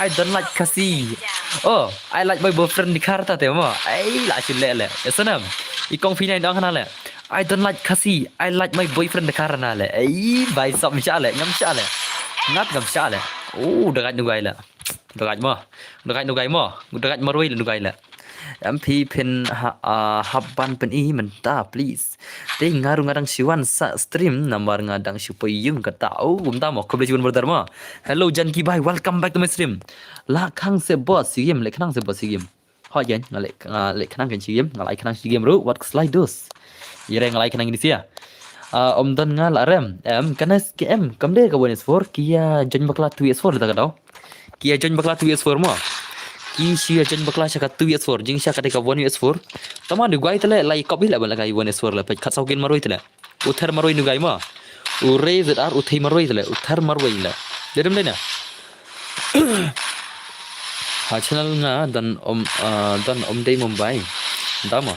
I don't like Khasi. Oh, I like my boyfriend Dkhar ta te mo. Ei, la shu leh leh. Ïa sanam. I Kong Finia i ong hana leh. I don't like Khasi. I like my boyfriend Dkhar hana leh. Ei, ba i sap ngam shah leh, ngam shah leh. Ngat ngam shah leh. Oh, da gait nu gai leh. Da gait mo. Da gait nu gai mo. Da gait marwei leh nu gai leh. Em phi phin ha, ah, hap ban pyni mynta please. Te nga ruh nga dang shu wan sa stream namar nga dang shu poi ïung kata. Oh, kumta mo. Khublei shibun brother mo. Hello Janki bhai, welcome back to my stream. La khang se boss shi game, leh khnang se boss shi game. Hoi jan, nga leh, nga leh khnang kan shi game, nga leh khnang shi game ruh, wat kslai dus. Ïa re nga leh khnang ini sia. Ah, ym don nga la rem. Em, kane ke em, kam dei ka one S four, ki ïa join bakla two S four da ka dau. Ki ïa join bakla two S four mo. Ki shu ïa join bakla sha ka two S four, jing sha ka dei ka one S four. Tama du guai tele, lai kop hi leh ban lehkai one S four leh, peit khatsaw kilometer marwei tele. U ther marwei nu gai mo. U re Z R u thei marwei tele, u ther marwei leh. Dei em dei na. Ha channel nga don ym, ah, don ym dei Mumbai. Da mo.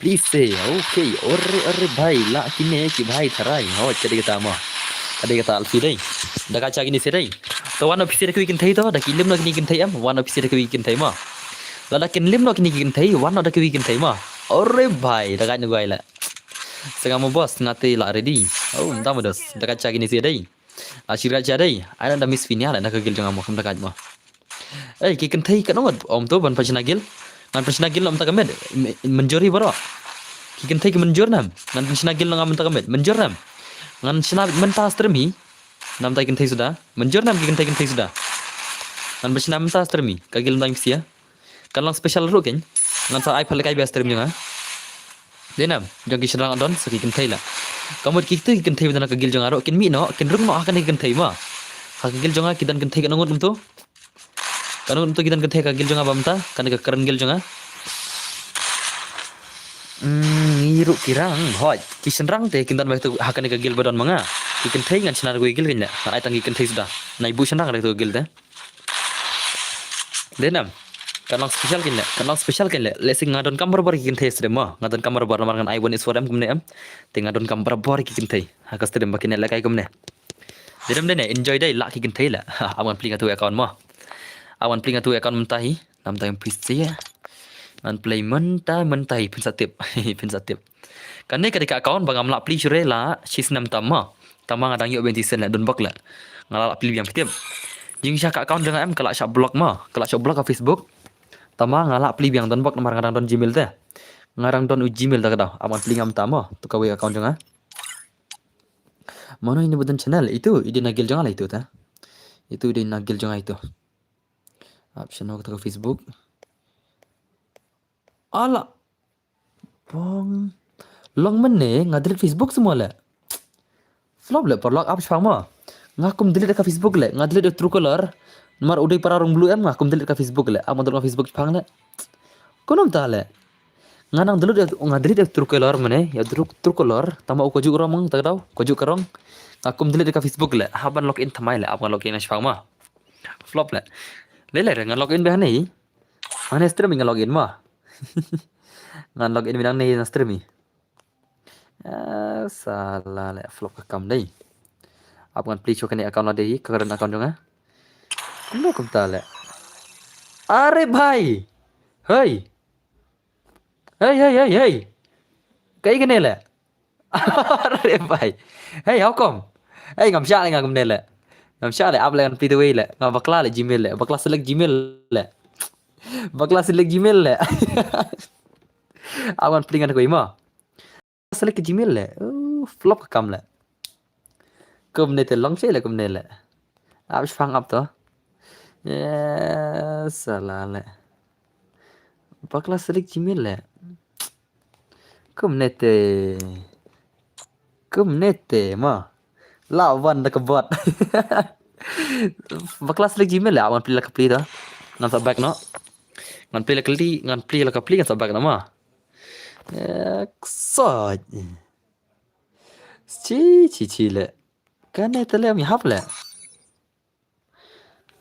Please say, okay, ore, ore bhai, la kine ki bhai tharai. Hoi, ka dei kata mo. Ka dei kata alfi dei. Da ka cha kine se dei. To wan office da kiwi kynthei to, da ki lim noh kine kynthei em, wan office da kiwi kynthei mo. Lada kin lim noh kine kynthei, wan noh da kiwi kynthei mo. Ore bhai, da ka nu gai leh. Sngap mo boss, nga te la ready. Oh, mynta mo dos. Da ka cha kine se dei. A shi ra cha dei. Ai na da Miss Finia leh na ka guild jong nga mo, kham da ka mo. Ei, ki kynthei katno ngut ym to ban pynshna guild. Ngan pynshna guild na mynta ka miet. Mynjur hi baroh. Ki kynthei ki mynjur nam. Ngan pynshna guild na nga mynta ka miet. Mynjur nam. Ngan shna mynta stream hi. Na mynta ki kynthei suda. Mynjur nam ki kynthei kynthei suda. Ngan pynshna mynta stream hi. Ka guild mynta ki sia. Kan long special ruh kein. Ngan sa ai pha lehkai ba stream jong nga. Dei nam, jong ki shynrang don sa ki kynthei leh. Ka mut kito ki kynthei ba don ha ka guild jong nga ruh kin mih noh, kin rung noh ha kane ka kynthei mo. Ha ka guild jong nga ki don kynthei katno ngut kumto. Katno ngut kumto ki don kynthei ha ka guild jong nga ba mynta, kane ka current guild jong nga. Hmm, ngi ruh ki rang, hoi, ki shynrang te kin don ba ha kane ka guild ba don ma nga. Ki kynthei ngan shna ruh ki guild kein leh, ngan ai tang ki kynthei suda. Nai buh shynrang ruh ki guild te. Dei nam. Kan long special kein leh. Kan long special kein leh. Lehse nga donkam barabor ki kynthei stream mo. Nga donkam barabor namar ngan ai one S four em kumne em. Te nga donkam barabor ki kynthei. Ha ka stream ba kin lehkai kumne. Dei nam dei ne enjoy dei lah ki kynthei leh. Ap ngan plie nga tu account mo. Ap ngan plie nga tu account mynta hi. Nam ta phi sia. Ngan plie mynta mynta hi phin sa tip. Phin sa tip. Kane ka dei ka account ba ngam lah plie shuh re la shi snem tam mo. Tama nga dang ïoh bynta sen leh don bok leh. Nga lah plie biang phi tip. Jingshah ka account jong nga em ka lah shah block mo. Ka lah shah block ha Facebook. Tama nga lah plie biang don bok namar nga dang don Gmail te. Nga dang don u Gmail da ka dau. Ap ngan plie ngam tama. To kawei account jong nga. Mano ini ba don channel itu, i dei na guild jong nga la itu ta. Itu i dei na guild jong nga itu. Ap shano kata ka Facebook. Ala. Bong. Long mynne nga delete Facebook semua le. Flop le paralok, ap shipang mo. Nga kum delete ka Facebook le, nga delete Truecaller. Namar u dei para rong blue em, nga kum delete ka Facebook le. Ap nga delete ka Facebook shipang le. Kumno mynta le. Nga nang delete, nga delete Truecaller mynne, ïa Tru-, Truecaller. Tangba u kajuh rong mynta ka daw, kajuh ka rong. Nga kum delete ka Facebook le. Hap ban login thymmai le, ap nga login shipang mo. Flop le. Le le re, nga login bha ne. Hangne stream nga login mo. Nga login mynne na stream. Ah, sala le, flop ka kam dei. Ap ngan plie shuwa kane account lade, ka current account jong nga. Kumno kumta le. Are bhai. Hey. Hey, hey, hey, hey. Kaei kane le. Are bhai. Hey, how come? Hey, ngam shah le nga kumne le. Ngam shah le, ap le ngan plie te wei le. Nga bakla le Gmail le. Bakla select Gmail le. Bakla select Gmail le. Ap ngan plie ngan kawei mo. Select ka Gmail le. Uh, flop ka kam le. Kumne te long che le kumne le. Ap shipang ap to. Yes, sala le. Bakla select Gmail le. Kumne te. Kumne te mo. La wan da ka bot. Bakla select Gmail le, ap ngan plie la ka plie to. Ngan sa back noh. Ngan plie la ka plie, ngan plie la ka plie, ngan sa back noh mo. Excited. Chi, chi, chi le. Kane te le ym hap le.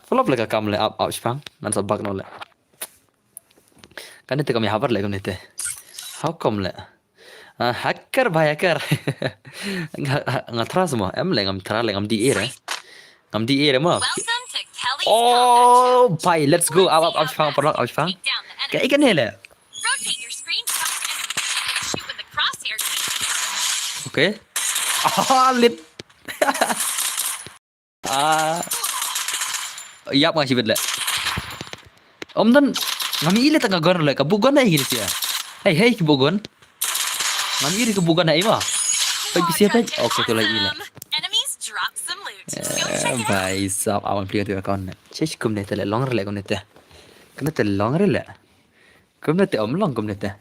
Flop le ka kam le, ap, ap shipang. Ngan sa back noh le. Kane te kam ïa habar le kane te. How come le? Ah, hacker bhai, hacker. Nga, nga thra semua. Em le ngam thra le, ngam D A re. Ngam D A re mo. Oh, bhai, let's go. Ap, ap, ap shipang, paralok, ap shipang. Kaei kane le. Okay. Ah, lit. Ah. Ïap nga shibit le. Om don. Ngam i le tang ka gun le, ka bu gun ai gini sia. Hey, hey, ki bu gun. Ngam i le ka bu gun ai ma. Hey, bisi apa? Okay, tu lagi le. Eh, bhai sab, awan plie tu account ne. Chesh kumne te le, long re le kumne te. Kumne te long re le. Kumne te om long kumne te.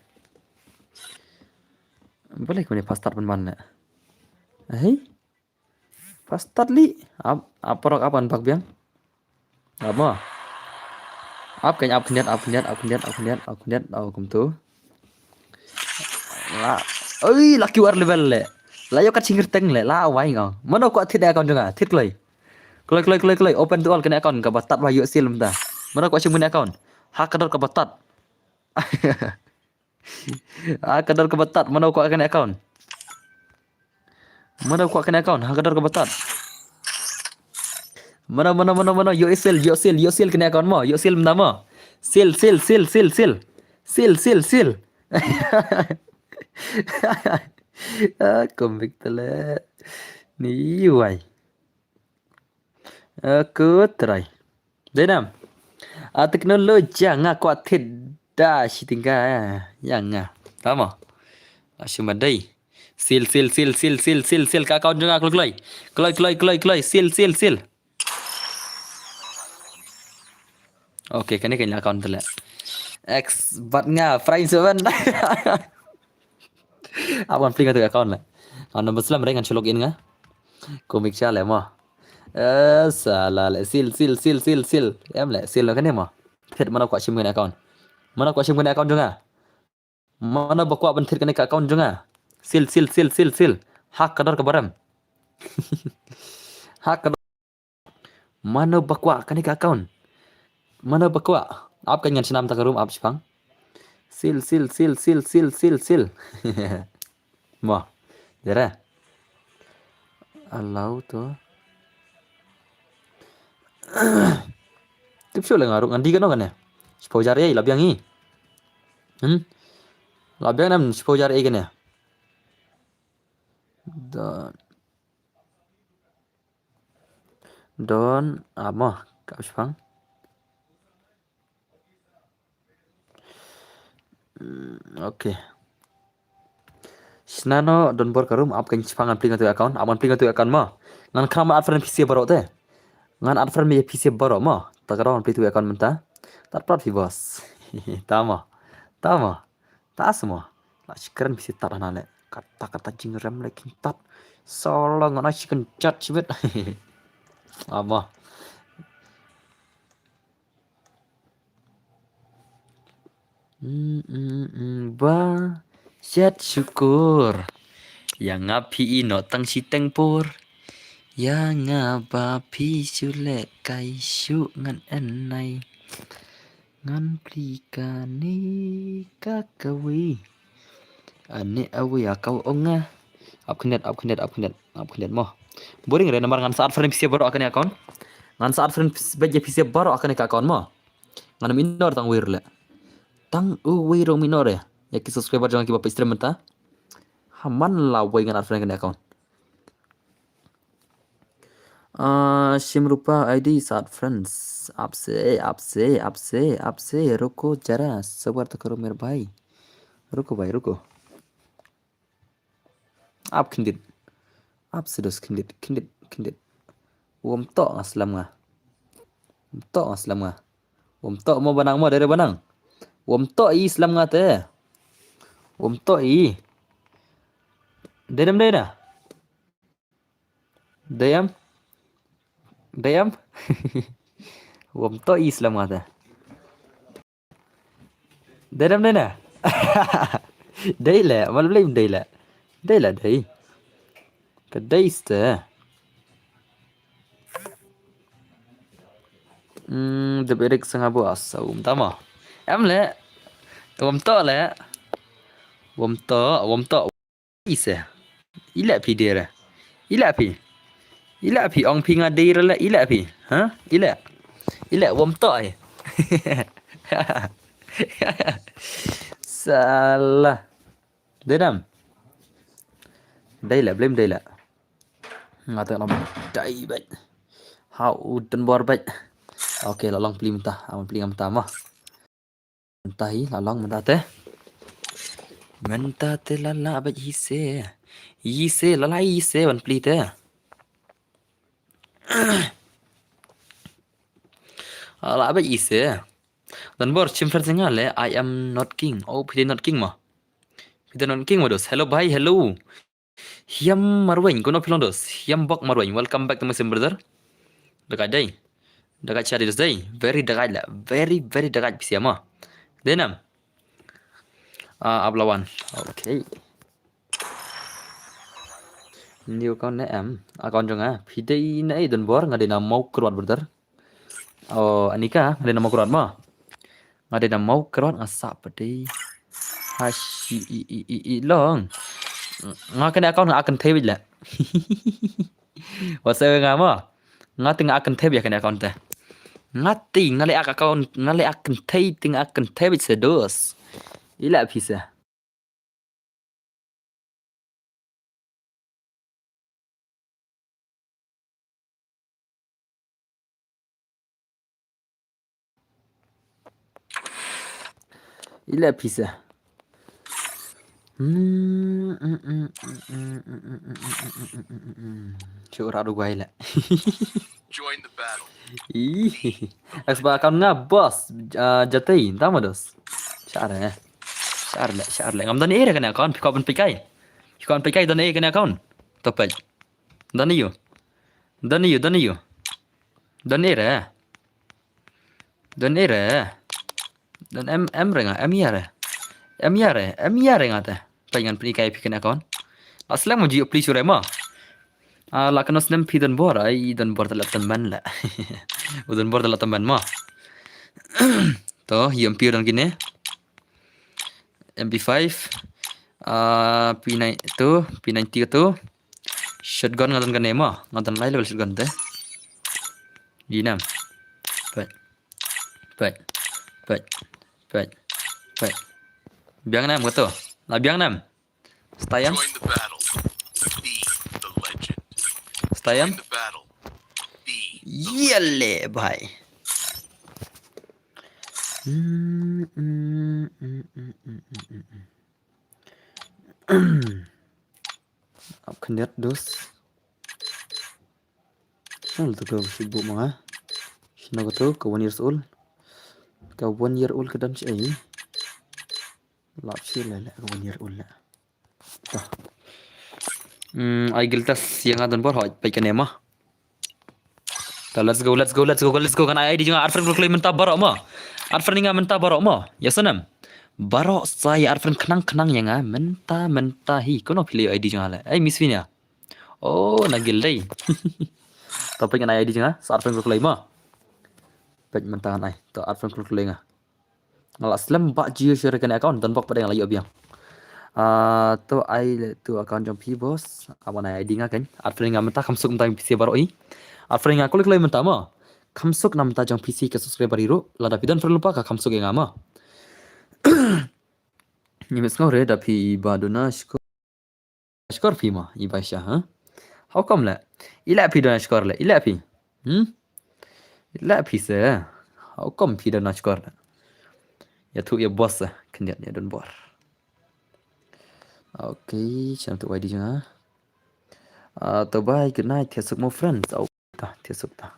Boleh kumne pas start ban ban ne. Hey. Pas start li. Ap, ap paralok, ap ban bak biang. Ap mo. Ap kane, ap khyndiat, ap khyndiat, ap khyndiat, ap khyndiat, ap khyndiat. Oh, kumtu. La. Oi, la Q R level le. La ïoh kat shingkyrteng le. La wai nga. Mano kwah thied account jong nga? Thied kloi. Kloi, kloi, kloi, kloi. Open to all kane account kaba tad ba ïoh seal mynta. Mano kwah shim kane account? Ha ka dor kaba tad. Ha ka dor kaba tad, mano kwah kane account? Mano kwah kane account? Ha ka dor kaba tad. Mano, mano, mano, mano, ïoh seal, ïoh seal, ïoh seal kane account mo, ïoh seal mynta mo. Seal, seal, seal, seal, seal. Seal, seal, seal. Ah, komik tele. Ni wai. Aku try. Dei nam. A teknologi nga kwah thied da shi tyngka ïa nga. Tama. A shim dei. Seal, seal, seal, seal, seal, seal, seal ka account jong nga, kloi, kloi. Kloi, kloi, kloi, kloi, seal, seal, seal. Okay, kane kane account te le. X bat nga, Prime seven. Ap ngan plie nga tu account le. Ngan number slem re ngan shu log in nga. Komik sha le mo. Eh, sala le. Seal, seal, seal, seal, seal. Em le, seal le kane mo. Thied mano kwah shim kane account. Mano kwah shim kane account jong nga. Mano ba kwah ban thied kane ka account jong nga. Seal, seal, seal, seal, seal. Ha ka dor kaba rem. Ha ka dor. Mano ba kwah kane ka account? Mano ba kwah? Ap kan ngan shu nam ta ka room, ap shipang. Seal, seal, seal, seal, seal, seal, seal. Mo. Jera. Allow to. Tip shu le nga ruh, ngan die kano kane. Shiphew hajar ei, la biang i. Hmm? La biang nam shiphew hajar ei kane. Done. Done, amo, ka shipang. Hmm, okay. Shna noh, don bor ka room, ap kan shipang ngan plie nga tu account, ap ngan plie nga tu account mo. Ngan kham add friend P C baroh te. Ngan add friend P C baroh mo. Ta ka dor ngan plie tu account mynta. Tad pat phi boss. Tama. Tama. Ta as mo. La shi kren P C tad hana le. Kata kata jingrem le kyntat. Solo ngan ai shi kynjat shibit. Ama. Mm, mm, mm, ba shet syukur. Ïa nga phi i no tang shi teng por. Ïa nga ba phi shu leh kai shu ngan en nai. Ngan pli kane ka kawi. Ane awi a kaw ong nga. Ap khyndiat, ap khyndiat, ap khyndiat, ap khyndiat mo. Boring re namar ngan sa add friend phi sha baroh ha kane account. Ngan sa add friend bad ïa phi sha baroh ha kane ka account mo. Ngan ym ignore tang uwei ruh leh. Tang uwei ruh ym ignore. Ïa ki subscriber jong nga kiba peit stream mynta. Ha man la wei ngan add friend ha kane account. Ah, Shim Rupa I D sa add friends. Aap se, aap se, aap se, aap se, ruko jara, sabar to karo mere bhai. Ruko bhai, ruko. Ap khyndiat. Ap se dos khyndiat, khyndiat, khyndiat. Wom to nga slem nga. Wom to nga slem nga. Wom to mo ba nang mo dei re ba nang. Wom to i slem nga te. Wom to i. Dei dem dei na. Dei em? Dei em? Wom to i slem nga te. Dei dem dei na. Dei leh, mal blei dei leh. Dei leh dei. Ka dei ste. Hmm, de berik sanga bo asa um tama. Em leh. Wom to leh. Wom to, wom to. Ise. Ila phi dera. Ila phi. Ila phi ong phi nga dera la ila phi. Ha? Ila. Ila wom to ai. Salah. Dei dam. Dei la, blame dei la. Nga tengok lam dai bai. Hau u tembor bai. Okay, la long pli mynta. Aman pli ngam tama. Mynta hi la long mynta te. Mynta te la la bad hi se. Hi se la la hi se wan pli te. La bad hi se. Dan bor chim friend singa le I am not king. Oh, phi not king ma. Phi not king ma dos. Hello bhai, hello. Hiam Marweng, kono phi long dos. Hiam Bok Marweng, welcome back to my stream brother. Dakai dei. Dakai chari dos dei. Very dakai la. Very, very dakai pisiama. Denam. Ah, Ablawan. Okay. New account ne em. Account jong nga. Phi dei na i don bor nga dei na mau kruat brother. Oh, Anika, nga dei na mau kruat ma. Nga dei na mau kruat nga sa pati. Hashi i i i i long. Nga kane account nga akan thei bit la. Wasa nga ma. Nga te nga akan thei bit kane account te. Nga te nga le account nga le akan thei te nga akan thei bit se dos. Ila pisa. Ila pisa. Chura du guai la. Join the battle. Ih, as ba kam nga boss, ah, jatei, tama dos. Chare. Chare le, chare le. Ngam dani ere kane account, phi ko ban pikai. Phi ko ban pikai dani ere kane account. Topek. Dani yu. Dani yu, dani yu. Dani ere. Dani ere. Dani em, em re nga, em ya re. Em ya re, em ya re nga te. Pai ngan pini kai phi kane account. Aslem mo ji apply sure ma. Ah, la kano snem phi don bor, ai don bor tala temen la. U don bor tala temen ma. To, yom pi don kine. M P five. Ah, P nine tu, P ninety tu. Shotgun nga don kane ma, nga don lai level shotgun te. Di nam. Pet. Pet. Pet. Pet. Pet. Biang nam kato. La biang nam. Stayam. Join the battle. Be the legend. Stayam. Join the battle. Be the legend. Yale bhai. Hmm, hmm, hmm. Ap khyndiat dos. Shano to ka shu buh ma nga. Shano ka to ka one years old. Ka one year old ka dang shi ai. Lap shi le le ka one year old le. Hmm, ai guild test ïa nga don bor hoi, peit kane ma. Ta, let's go, let's go, let's go, let's go. Ngan ai ID jong nga, ar friend kloi kloi mynta baroh ma. Ar friend nga mynta baroh ma. Ïa snem. Baroh sa ïa ar friend khnang khnang ïa nga mynta mynta hi. Kono phi la ïoh ID jong nga le. Ai Miss Fina. Oh, na guild dei. To peit ngan ai ID jong nga, sa ar friend kloi kloi ma. Peit mynta ngan ai. To ar friend kloi kloi nga. Nga la slem bad Jio Share kane account, don bok pat nga la ïoh biang. Ah, to ai le tu account jong phi boss. Awan ai ID nga kan. Ar friend nga mynta kham suk mynta jong phi baroh i. Ar friend nga kloi kloi mynta ma. Kham suk na mynta jong phi ka subscriber i ruh. Lada phi don friend lypa ka kham suk ïa nga ma. Ni mes ngau re da phi ba dona shko. Shkor phi ma, i bai sha, ha? How come le? I la phi don shkor le, i la phi. Hmm? I la phi se. How come phi don shkor le? Ïa thu ïa boss se, khyndiat ïa don bor. Okay, shim tu ID jong nga. Ah, to bye, good night, thiah suk mo friends. Au, ta, thiah suk ta.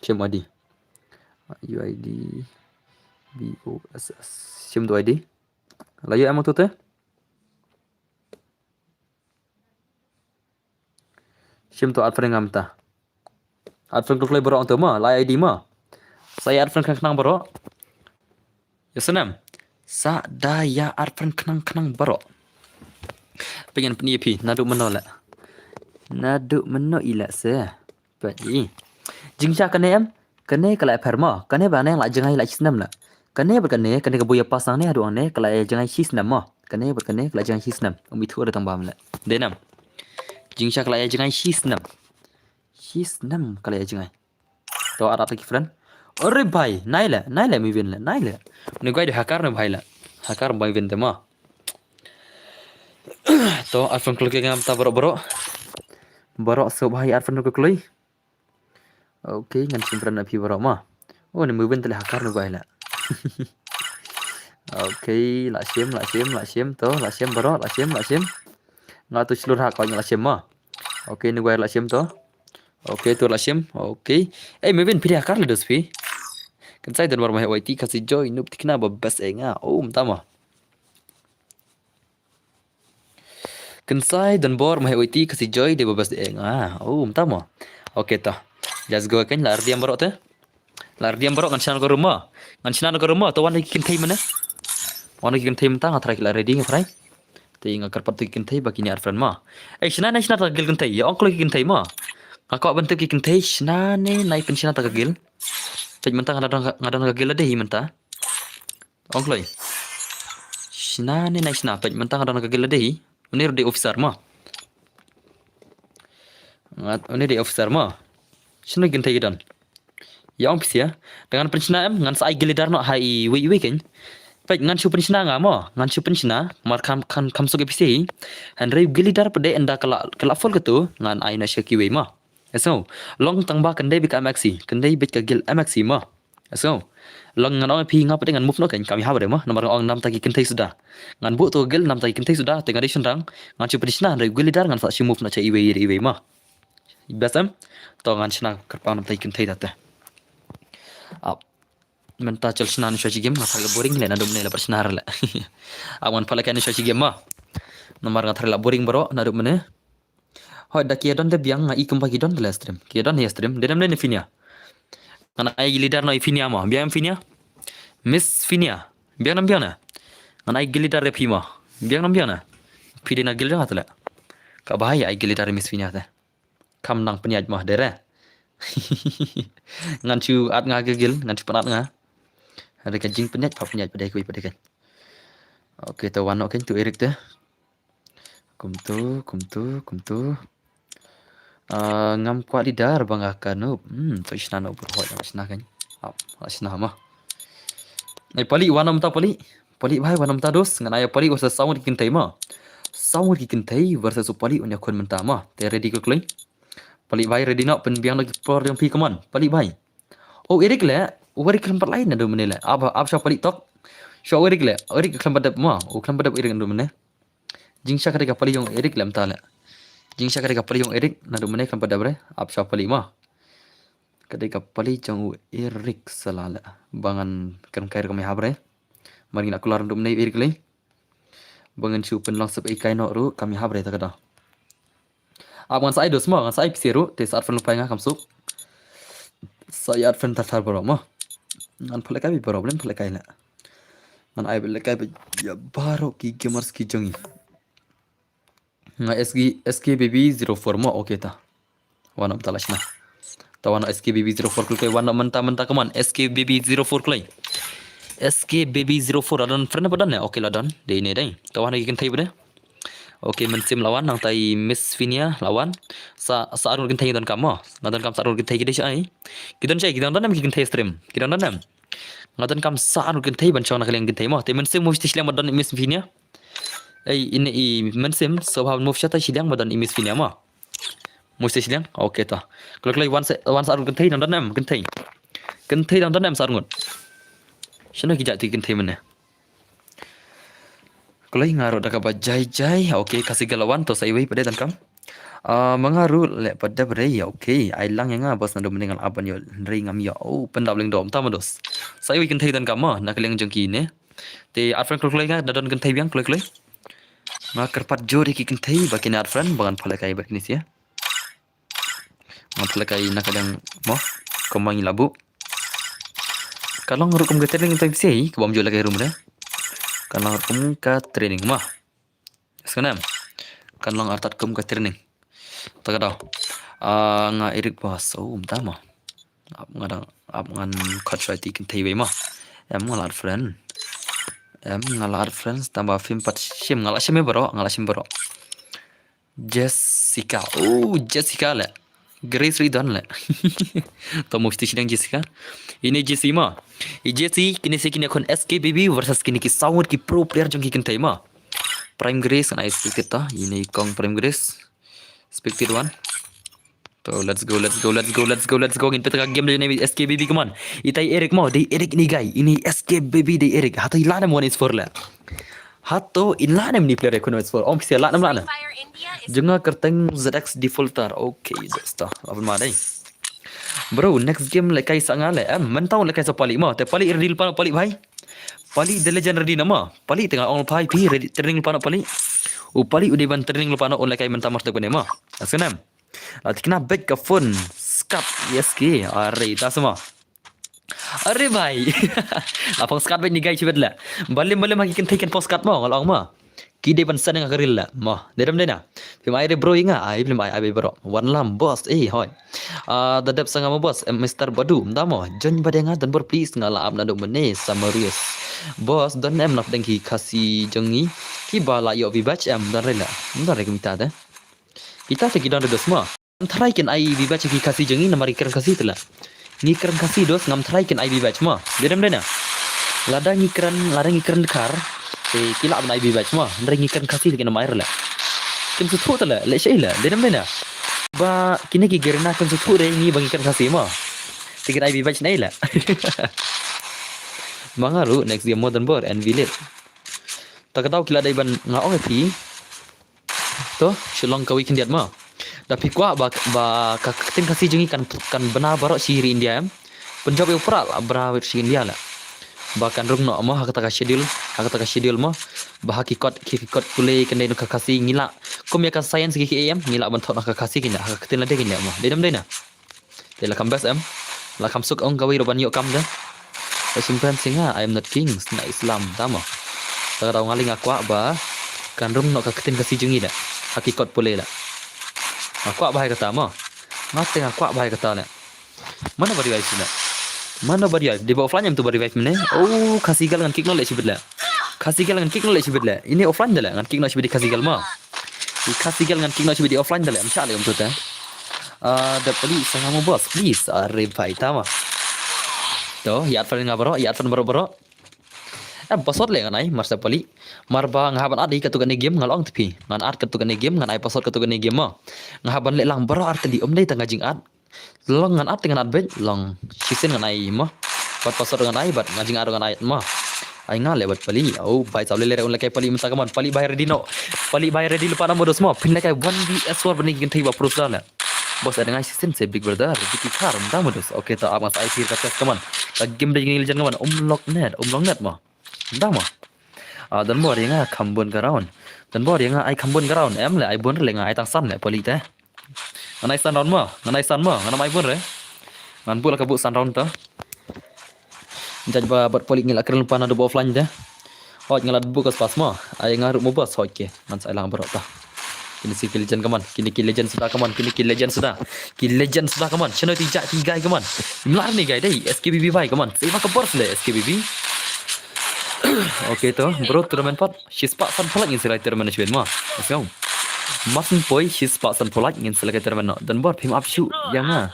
Shim ID. U I D B O S S. Shim tu ID. La ïoh em tu te? Shim tu ar friend nga mynta. Ar friend kloi kloi baroh tu ma, la ID ma. Sa ïa ar friend khnang khnang baroh. Ïa snem. Sa da ïa ar friend khnang khnang baroh. Pyngan pyni phi, naduh mynno le. Naduh mynno i le se. Peit i. Jingshisha kane em, kane ka la pher ma, kane ba nang la jngai la shisnem la. Kane ba kane, kane ka buya pas nang ne, haduh ne, ka la jngai shisnem ma. Kane ba kane, ka la jngai shisnem. Umi thu ada tang bam le. Dei nam. Jingshisha ka la jngai shisnem. Shisnem ka la jngai. To ada ta ki friend. Ore bhai, nai le, nai le mi win le, nai le. Ni guai de hakar ne bhai le. Hakar bhai win te ma. To, ar friend kloi kloi ngam ta baroh baroh. Baroh so bhai ar friend kloi kloi. Okay, ngan shim friend na phi baroh ma. Oh, ni mui ben tele hakar nu bai la. Okay, la shim, la shim, la shim to, la shim baroh, la shim, la shim. Nga tu shlur hak ko la shim ma. Okay, ni bai la shim to. Okay, tu la shim. Okay. Eh, mui ben phi hakar le dos phi. Kan sai dan war ma hewai ti kasi joy nup tikna ba best eh nga. Oh, mta ma. Kynsai don bor ma hewai ti kasi joy de babas de eng. Ah, oh, mta mo. Okay to. Let's go kan la rdiam baroh te. La rdiam baroh ngan shna ka room mo. Ngan shna ka room mo to wan ki kynthei mane. Wan ki kynthei mynta nga try ki la ready nga try. Te nga kyrpad tu ki kynthei ba kine ar friend mo. Eh, shna na shna ta gil kynthei. Ya ong klo ki kynthei mo. Nga ko ban tu ki kynthei shna ne nai pynshna ta ka gil. Peit mynta nga don nga don ka gil de hi mynta. Ong kloi. Shna ne nai shna peit mynta nga don ka gil lade hi. Une ruh dei officer mo. Ngat une dei officer mo. Shna gin thei don. Ya ong pisia. Dengan pynshna em ngan sa ai gil leader noh ha iwei iwei kein. Peit ngan shu pynshna nga mo. Ngan shu pynshna. Mar kham kham kham suk pisia hi. Hynrei gil leader pede enda kala kala full ketu ngan ai na sha kiwei mo. Eso, long tang ba kyndai bit ka M X C, kyndai bit ka gil M X C mo. Eso, long ngan ong phi nga pade ngan move no kan kam ha bade mo, namar ong nam ta ki kynthei suda. Ngan bu to gil nam ta ki kynthei suda, te nga dei shynrang, ngan shu pynshna hynrei gil leader ngan sa shu move na cha iwei iwei mo. Best em, to ngan shna kyrpang nam ta ki kynthei da te. Ap, mynta chal shna ni sha chi game, nga thar la boring le, nadum ne la pat shna le. Ap ngan pala kan ni sha chi game mo. Namar nga thar la boring bro, nadum ne. Hoi da ki don de biang nga i kumba ki don de la stream. Ki don ya stream. De nam de ne Finia. Ngan ai leader no i Finia mo. Biang Finia. Miss Finia. Biang nam biang na. Ngan ai leader de phi mo. Biang nam biang na. Phi de na gil jong atla. Ka bahai ai leader Miss Finia te. Kam nang pynïaid mo de re. Ngan chu at nga ke gil, ngan chu pynat nga. Ada ka jing pynïaid pa pynïaid pade kui pade kan. Okay, to wan no kan tu Eric te. Kumtu, kumtu, kumtu. Ah, ngam kwah leader ba nga ka noob. Hmm, to shna noob hoi shna kan. Ap, shna ma. Ai pali wan namta pali. Pali bhai wan namta dos. Ngan ai pali versus saw ngut ki kynthei ma. Saw ngut ki kynthei versus u pali un ïakhun mynta ma. Te ready ko kloi. Pali bhai ready noh pynbiang noh ki por jong phi, come on. Pali bhai. O Eric le, u Eric khlem pat lai naduh mynne le. Ab ab sha pali tok. Sha u Eric le, u Eric khlem pat dep ma. U khlem pat dep Eric naduh mynne. Jingshisha ka dei ka pali jong Eric lem ta le. Jingshisha ka dei ka pali jong Eric naduh mynne khlem pat dep re. Ab sha pali ma. Ka dei ka pali jong u Eric sala le. Ba ngan kren kai re ka me hap re. Mar ngi la kular naduh mynne Eric le. Ba ngan shu pynlong sep ei kai noh ruh kam ïahap re ta ka da. Ap ngan sa ai dos mo, ngan sa ai pisa ruh, te sa art friend lypa ïa nga kam suk. Sa ïa art friend tar tar baroh mo. Ngan pynlehkai baroh, blen pynlehkai la. Ngan ai pynlehkai ïa baroh ki gamers ki jong ngi. Nga S G, S K B B zero four mo, okay ta. Wan ym ta la shna. Ta wan S K B B zero four kloi, wan mynta mynta, come on, S K B B zero four kloi. S K B B zero four, la don friend ba don ne? Okay, la don. Dei ne dei. Ta wan ki kynthei ba de. Okay, Mynsiem la wan, nangta i Miss Finia la wan. Sa, sa arngut kynthei don kam mo. Nga don kam sa arngut kynthei ki dei shai. Ki don shai, ki don don ne ki kynthei stream. Ki don don ne. Nga don kam sa arngut kynthei ban shong na ka liang kynthei mo. Te Mynsiem mo shiti shiliang ba don i Miss Finia. Ei, ine i Mynsiem, so ba mo shata shiliang ba don i Miss Finia mo. Mo shiti shiliang. Okay ta. Kloi kloi wan sa, wan sa arngut kynthei nang don em kynthei. Kynthei nang don em sa arngut. Shano ki jait ki kynthei mane. Kloi nga ruh da kaba jai jai. Okay, Khasi Girl la wan to sa iwei pat de don kam. Ah, ma nga ruh leh pat de ba dei. Okay, ai lang ïa nga boss naduh mynne nga la ap ban ïoh hynrei ngam ïoh. Oh, pyndap lyngdoh mynta mo dos. Sa iwei kynthei don kam mo na ka liang jong ki ne. Te art friend kloi kloi nga da don kynthei biang kloi kloi. Nga kyrpad jur ïa ki kynthei ba kine art friend ba ngan pynlehkai bad kine sha. Ngan pynlehkai na ka liang mo. Kumba ngi la buh. Ka long ruh kum ka training tang pisa ka bym ju lehkai room re. Ka long ruh kum ka training mo. Sngewnem. Ka long artat kum ka training. Ta ka daw. Ah, nga Eric Boss. Oh, mynta mo. Ap nga dang, ap ngan khot shwa ïa ki kynthei wei mo. Em nga la add friend. Em nga la add friends tang ba phim pat shim, nga la shim baroh, nga la shim baroh. Jessica. Oh, Jessica le. Grace Ridon le. To mo shiti shiliang Jessica. Ine Jessie mo. I Jessie kine se kine khun S K B B versus kine ki saw ngut ki pro player jong ki kynthei mo. Prime Grace ngan ai spectate ta. Ine i kong Prime Grace. Spectate one. To, let's go, let's go, let's go, let's go, let's go. Ngin peit ka game de ne S K B B, come on. Itai Eric mo, dei Eric ni guy. Ini S K B B dei Eric. Hato i la ne one is four le. Hato i la ne mini player khun one is four. Om pisa la ne la ne. Jong nga kyrteng Z X Defaulter. Okay, just ta. Lawan ma dei. Bro, next game lehkai sa nga le. Em, mynta lehkai sa Palik mo. Te Palik ready lypa noh Palik bhai. Palik the legend ready noh mo. Palik te nga ong lypa phi ready training lypa noh Palik. U Palik u dei ban training lypa noh un lehkai mynta mar te kune mo. Askenem. La tikna bek ka phone. Skat, yes ki. Are ta sa mo. Are bhai. Apang skat bek ni guy chibet la. Balim balim ha ki kynthei ken pos skat mo, nga la ong mo. Ki dei ban send nga ka reel la. Mo, dei dam dei na. Phim ai re bro ïa nga, ai phim ai ai bro. Wan lam boss, eh hoi. Ah, da dep sa nga mo boss, em, Mister Badu, mda mo. Join bad ïa nga don bor please, nga la ap naduh mynne sa Marius. Boss, don em na pdeng ki Khasi jong ngi. Kiba la ïoh V-Bucks em, don re la. Don re kumta te. Kita te ki don re dos mo. Ngam tharai kin ai V-Bucks ki Khasi jong ngi namar ngi kren Khasi te la. Ngi kren Khasi dos, ngam tharai kin ai V-Bucks mo. Dei dam dei na. Lada ngi kren, lada ngi kren Dkhar. Te ki lah ban ai V-Bucks mo. Hynrei ngi kren Khasi te kin ym ai re la. Kin sngewthuh te la, leh shei la. Dei dam dei na. Ba kine ki Garena kin sngewthuh re ngi ba ngi kren Khasi mo. Te kin ai V-Bucks ne la. Ma nga ruh next game mo don bor and visit. Ta ka daw ki la dei ban nga ong ïa phi. To, shu long kawei khyndiat mo. Da phi kwah ba, ba ka ktien Khasi jong ngi kan, kan bna baroh shi ri India em. Pynjop ïa u Prah la bna baroh shi India la. Ba kan rung noh mo ha kata ka schedule, ha kata ka schedule mo. Ba ha ki kot, ki, ki kot pule kan dei noh ka Khasi ngi la. Kum ïa ka science ki ki em, ngi la ban thot noh ka Khasi ki la, ha ka ktien lade ki la mo. Dei dam dei na. Te la kham best em. La kham suk ong kawei ruh ban ïoh kam de. Ba shim pen sing ha, I am not king, sna Islam, ta mo. Ta ka daw nga lei nga kwah ba kan rung noh ka ktien Khasi jong ngi de. Ha ki kot pule la. Nga kwah ba hai kata mo. Nga te nga kwah ba hai kata le. Mano ba revive sila. Mano ba revive. Dei ba offline em tu ba revive mane. Oh, Khasi Girl ngan kick noh le shibit le. Khasi Girl ngan kick noh le shibit le. Ini offline de le ngan kick noh shibit di Khasi Girl mo. Di Khasi Girl ngan kick noh shibit di offline de le. Am shah le um tu te. Ah, da Palik sa nga mo boss, please. Are bhai ta mo. To, ïa add friend nga baroh, ïa add friend baroh baroh. Eh, password le ngan ai, mar sa Palik. Mar ba nga hap ban add ïa katu kane game, nga la ong te phi. Ngan add katu kane game, ngan ai password katu kane game mo. Nga hap ban leh lang baroh ar tylli, ym dei tang ka jing add. Long ngan add te ngan add beit, long shisien ngan ai mo. Bad password ngan ai, bad nga jing add ngan ai mo. Ai nga le bad Palik. Oh, bhai sab le le un lehkai Palik mynta, come on. Palik bhai ready noh. Palik bhai ready lypa noh mo dos mo. Phin lehkai one V S four bad kine ki kynthei ba pro sda le. Boss, ada ngai shisien se Big Brother. Vicky Carr, mynta mo dos. Okay, ta ap nga sa ai phi ka test, come on. Ka game de jong ngi legend, come on. Um lok net, um long net mo. Mynta mo. Ah, don bor ïa nga kham bun ka round. Don bor ïa nga ai kham bun ka round. Em leh ai bun leh nga ai tang san leh pali te. Ngan ai san round mo, ngan ai san mo, ngan ai bun re. Ngan buh la ka buh san round to. Judge ba bad pali ngi la kren pan adu offline te. Hoj nga la buh ka spas mo. Ai nga ruh mo bos hoj ke. Ngan sa ai lang baroh ta. Kine si ki legend kaman, kine ki legend suda kaman, kine ki legend suda. Ki legend suda kaman. Chano ti ja ti gai kaman. Mlar ni gai dei. S K B B bai kaman. Save ka bor le S K B B. Okay to, bro, tournament pat. Shispah san phalak ngin select tournament shibit mo. Let's go. Masin poi shispah san phalak ngin select tournament no. Don bor phim ap shu ïa nga.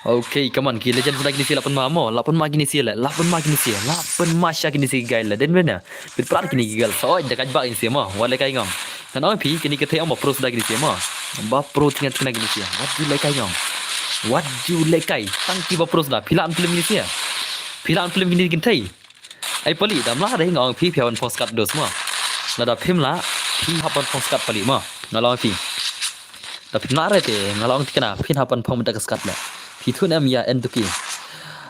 Okay, come on, ki legend suda kine si la pynma mo, la pynma kine si le, la pynma kine si, la pynma sha kine si gai le, den bena. Pit prat kine ki gal, so da kaj ba kine si mo, wat le kai ngam. Kan oi phi, kine ki thei mo pro suda kine si mo. Ba pro tingan tingan kine si. Wat ju le kai ngam. Wat ju le kai. Tang ki ba pro suda, phi la an film kine si. Phi la an film kine kin thei. Ai pali dam la dei nga ong phi phi hap ban phong skat dos mo. Lada phim lah phi hap ban phong skat pali mo. Nga la ong phi. Da phim lah re te nga la ong tikna phi hap ban phong mynta ka skat le. Phi thun em ïa en tuki.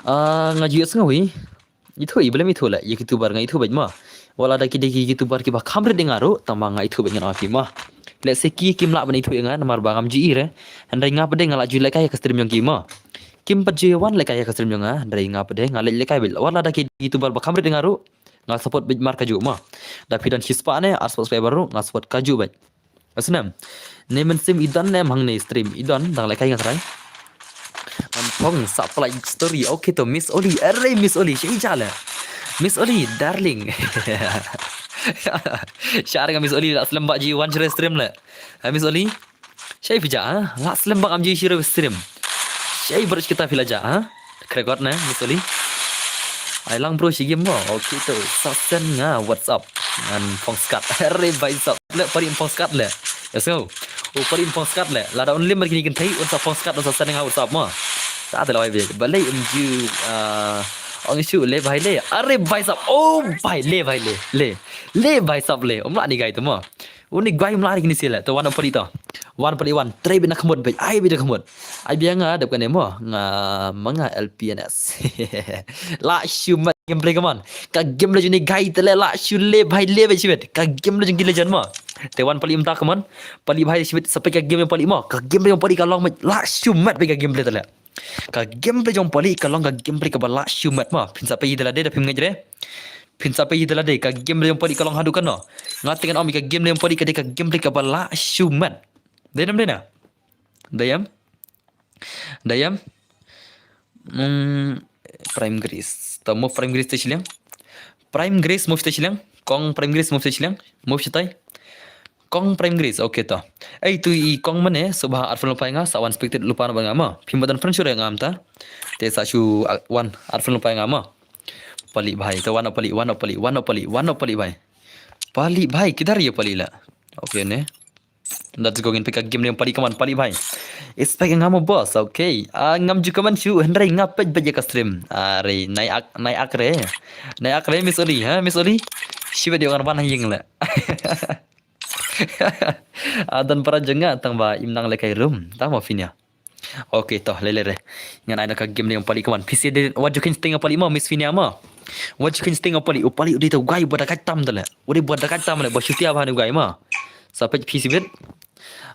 Ah, nga ju ïa sngew hi. Ithuh i blem ithuh le ïa ki YouTuber nga ithuh bad mo. Wat la da ki dei ki YouTuber kiba kham rit ïa nga ruh tang ba nga ithuh bad nga ong phi mo. Let's say ki kim lah ban ithuh ïa nga namar ba ngam ju i re. Hynrei nga pat de nga la ju lehkai ïa ka stream jong ki mo. Kim pat ju wan lehkai ïa ka stream jong nga, hynrei nga pat de nga leh lehkai bad wat la da ki YouTuber ba kham rit ïa nga ruh. Nga support bad mar kajuh mo. Da phi don shispah ne arspah subscriber ruh nga support kajuh bad. Asnam. Ne mynsiem i don ne em hangne stream i don dang lehkai nga trai. Ngan phong sa pala story. Okay to Miss Oli. Arre Miss Oli, sha i ja le. Miss Oli, darling. Sha nga Miss Oli la slem ba ji wan share stream le. Ha Miss Oli. Shai phi ja, ha? La slem bak am ji shiro stream. Shai baru kita phi la ja, ha? Krekot ne, Miss Oli. Ai lang bro shi game mo. Okay to, sa send nga WhatsApp. Ngan phong skat. Hare bai sap. Le pari phong skat le. Let's go. Oh, pari phong skat le. Lada un lim kini kin thei, un sa phong skat, un sa send nga WhatsApp mo. Sa te la bai be. Balei um ju, ah, ong shu le bai le. Are bai sap. Oh, bai le, bai le. Le. Le bai sap le. Um la ni gai tu mo. Uni guai mlari kini sila to wan pali to. Wan pali wan. Trai bina khmut bai. Ai bina khmut. Ai bia nga dep kane mo. Nga manga L P N S. La shu mat gameplay kaman. Ka game le juni gai tele la shu le bai le bai shibet. Ka game le juni legend mo. Te wan pali mta kaman. Pali bai shibet sampai ka game pali mo. Ka game le pali ka long mat. La shu mat bai ka game le tele. Ka gameplay jong pali ka long ka gameplay kaba la shu mat mo. Phin sa pei da lade da phim ngej re. Phin sa pei da lade ka gameplay jong pali ka long haduh kano. Nga teng om ka gameplay jong pali ka dei ka gameplay kaba la shu mat. Dei nam dei na. Dei em. Dei em. Hmm, Prime Grace. Ta mo Prime Grace te shiliang. Prime Grace mo te shiliang. Kong Prime Grace mo te shiliang. Mo shitai. Kong Prime Grace, okay to. Ei tu i kong mane, so ba arfan lupai nga, sa wan spectate lupa na ba nga ma. Phim ba don friend sure nga am ta. Te sa shu, ah, wan arfan lupai nga ma. Pali bhai, to wan pali, wan pali, wan pali, wan pali bhai. Pali bhai, kidhar ye pali la? Okay ne. Let's go ngin pika game ne pali kaman pali bhai. Expect nga mo boss, okay. Ah, ngam ju kaman shu, hynrei nga pej pej ka stream. Are, nai ak, nai ak re. Nai ak re, Miss Oli, ha, Miss Oli? Shibat yo ngan wan hang ying la. Adan para jong nga tang ba im nang le kai room. Ta mo Finia. Okay to le le re. Ngan ai na ka game ne pali kaman. P C de wat ju kin sting pali mo Miss Finia mo. Wat ju kin sting pali u pali u dei to guy ba da kai tam da le. U dei ba da kai tam le ba shutia ba ne guy mo. Sa pej P C bit.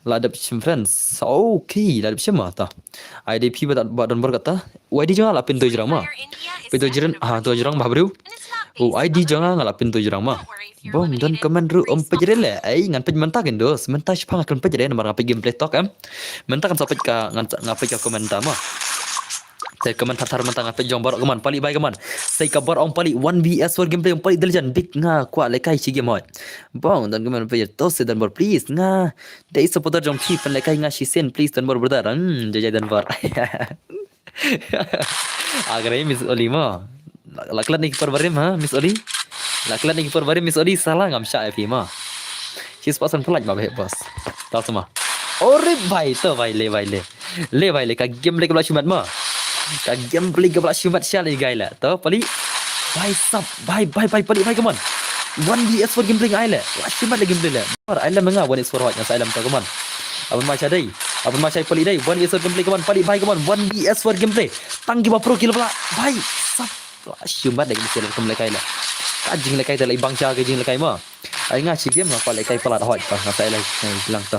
La dep shim friends. Okay, la dep shim ma ta. Ai dei phi ba don bor kata. Wai di jong la pin to jrang ma. Pin to jrang ha to jrang ba bru. Oh, I D jong nga la pin to jrang ma. Bom don comment ru um pej re le. Ai ngan pej menta kin dos. Menta shipang kan pej re namar nga pej gameplay talk em. Menta kan sa pej ka ngan nga pej ka comment ma. Te comment thar thar mynta nga peit jong baroh comment, palik bhai comment. Sei ka bar ong palik one V S four gameplay ong palik The Legend, big nga kwah lehkai shi game hoi. Bong don comment peit to sei don bor please nga. Dei supporter jong phi pynlehkai nga shisien please don bor brother. Hmm, jai jai don bor. Agre Miss Oli mo. La klet ni ki por barim ha Miss Oli. La klet ni ki por barim Miss Oli sala ngam shah ïa phi mo. Shi spot san pynlait ma bhai boss. Tau sama. Ore bhai to bhai le bhai le. Le bhai le ka game le ka bla shimat ma. Ka game le ka bla shimat sha le gai le. To pali. Bhai sap bhai bhai bhai pali bhai come on. One V S four game le ngai le. La shimat le game le. Bor ai le menga one V S four hot nga sa ai le to come on. Abon ma sha dei. Abon ma sha pali dei. One V S four game le come on. Pali bhai come on. One V S four game le. Tang ki ba pro kill bla. Bhai sap. La shimat le game le kum le kai le. Ka jing le kai te le bang sha ka jing le kai ma. Ai nga shi game nga pali kai palat hot pa nga sa ai le lang to.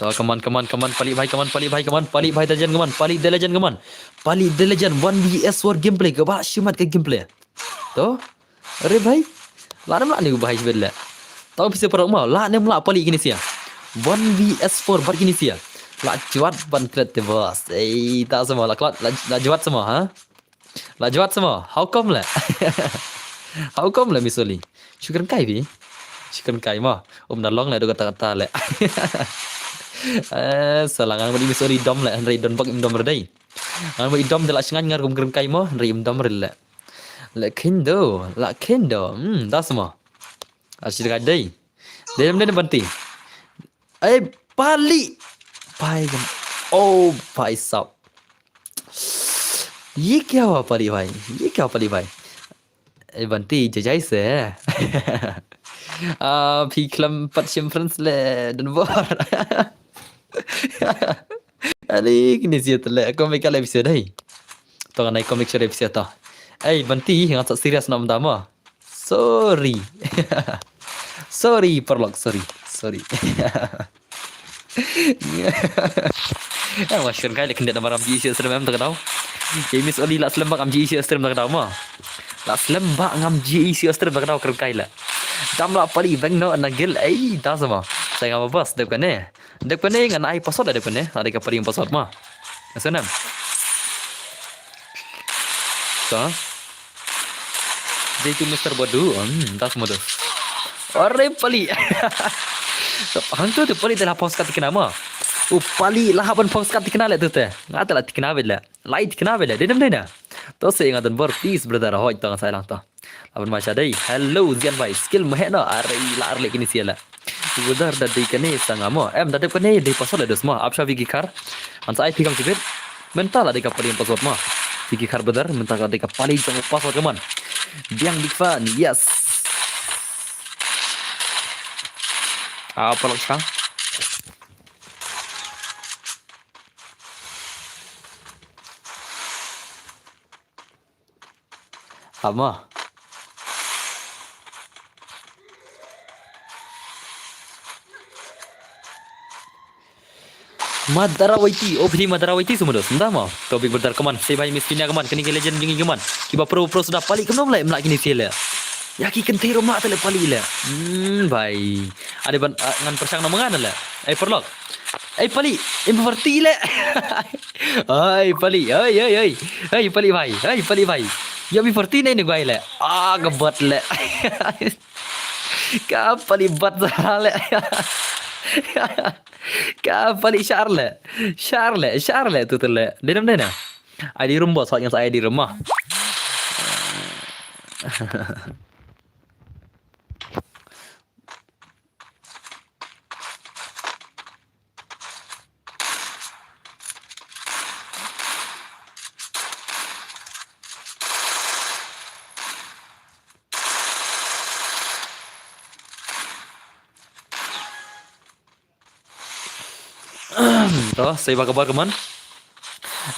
To, come on, come on, come on, palik bhai, come on, palik bhai, come on, palik bhai, The Legend, come on, palik The Legend, come on. Palik The Legend, one V S four gameplay, ka ba shimat ka gameplay. To, are bhai, la nem la ni bhai shibet le. Tau pisa parok mau, la nem la palik kini sia. One V S four bat kini sia. La juat ban klet te boss. Ei, ta sama, la klat, la, la juat sama, ha? La jwat sama, how come le? How come le Miss Oli? Shu kren kai bi? Shu kren kai ma. Um na long le do kata kata le. Eh, salangan mani Miss Oli dom le, hynrei don bak im dom redai. Ngan mani dom de la shngan ngar kum kren kai ma, hynrei im dom red le. Le kendo, la kendo. Hmm, da sama. Ashi dai dai. Dai dai banti. Ei, pali. Pai gam. Oh, pai sap. Ye kya hua pali bhai? Ye kya hua pali bhai? Ei banti jajai se. Ah, phi klam pat shim friends le dan bor. Ali kini sia tele. Aku meka le bisa dai. Tong anai komik sore bisa ta. Ei banti ngat serious nam dama. Sorry. Sorry, paralok, sorry. Sorry. Yang wa shkan kai le kyndiat namar ngam ji isi stream em ta ka daw. Ei Miss Oli la slem bak ngam ji isi stream ta ka daw ma. La slem bak ngam ji isi stream ta ka daw kren kai le. Dam la pali beng no na gil ei da sama. Sa nga ba bas dep kane. Dep kane ngan ai password dep kane. Ada ka pali password ma. Asenam. Sa. Jai tu Mister Bodu, hmm, das modus. Ore pali. Hang tu tu pali te la post kat tikna ma. U pali la haban post kat tikna le tu te. Nga te la tikna bit le. Lai tikna bit le. Denam dena. To se nga don bor please brother hoi to nga sai lang to. Laban ma sha dei. Hello Zian bhai. Skill meh no. Are la arle kini sia la. Brother da dei kane sanga mo. Em da dei kane dei password le dus mo. Ap sha Vicky Khar. An sa ai phi kam sibit. Mynta la dei ka pali password mo. Vicky Khar brother mynta la dei ka pali jong password kaman. Biang big fan. Yes. Apa lok shang. Ama. Madara Waiti, oh phi Madara Waiti sumados, nda ma. To big brother kaman, sei bhai Miss Pina kaman, kani ki legend jingi kaman. Kiba pro pro suda pali kumno mlai mlai kini sile. Ya ki kentero mlai tele pali le. Hmm bhai. Ada ban ah, ngan persang nama ngan le. Ai perlok. Ai pali, im parti le. Ai pali, ai ai ai. Ai pali bhai, ai pali bhai. Ya mi parti nai ni bai le. Ah gabat le. Ka pali bat zara le. Ka pali shar le. Shar le, shar le tu tu le. Denam dena. Ai di rumbo sot ngan sa ai di rumah. To, sei ba kabar kaman.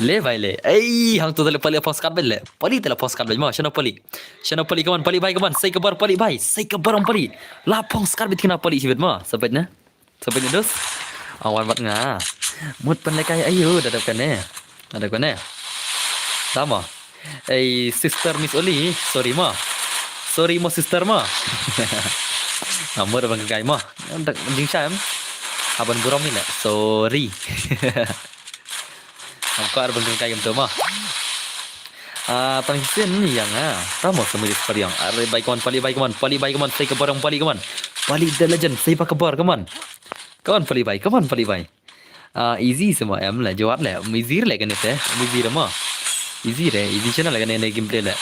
Le bai le. Ei, hang tu tele pali phong skat bai le. Pali tele phong skat bai ma, shano pali. Shano pali kaman, pali bai kaman, sei kabar pali bai, sei kabar ang pali. La phong skat bai kina pali shibit ma, sabit na. Sabit na dos. Awan bat nga. Mut pan lekai ayo, dadap kane. Dadap kane. Sama. Ei sister Miss Oli, sorry ma. Sorry ma sister ma. Namur abang kai ma. Dak jing sham. Abang burom ni le. Sorry. Ngam kwah ban kren kai kumto mo. Ah, tang shisien ïa nga. Tang mo, sa mih di spariong. Are bai, come on, Palik bai, come on, Palik bai, come on, sei ka bar ong Palik, come on. Palik the legend, sei ba ka bar, come on. Come on, Palik bai, come on, Palik bai. Ah, easy sa mo, em le, jwat le, um, easy le kane te, um, easy re mo. Easy re, easy shano le kane ne gameplay le.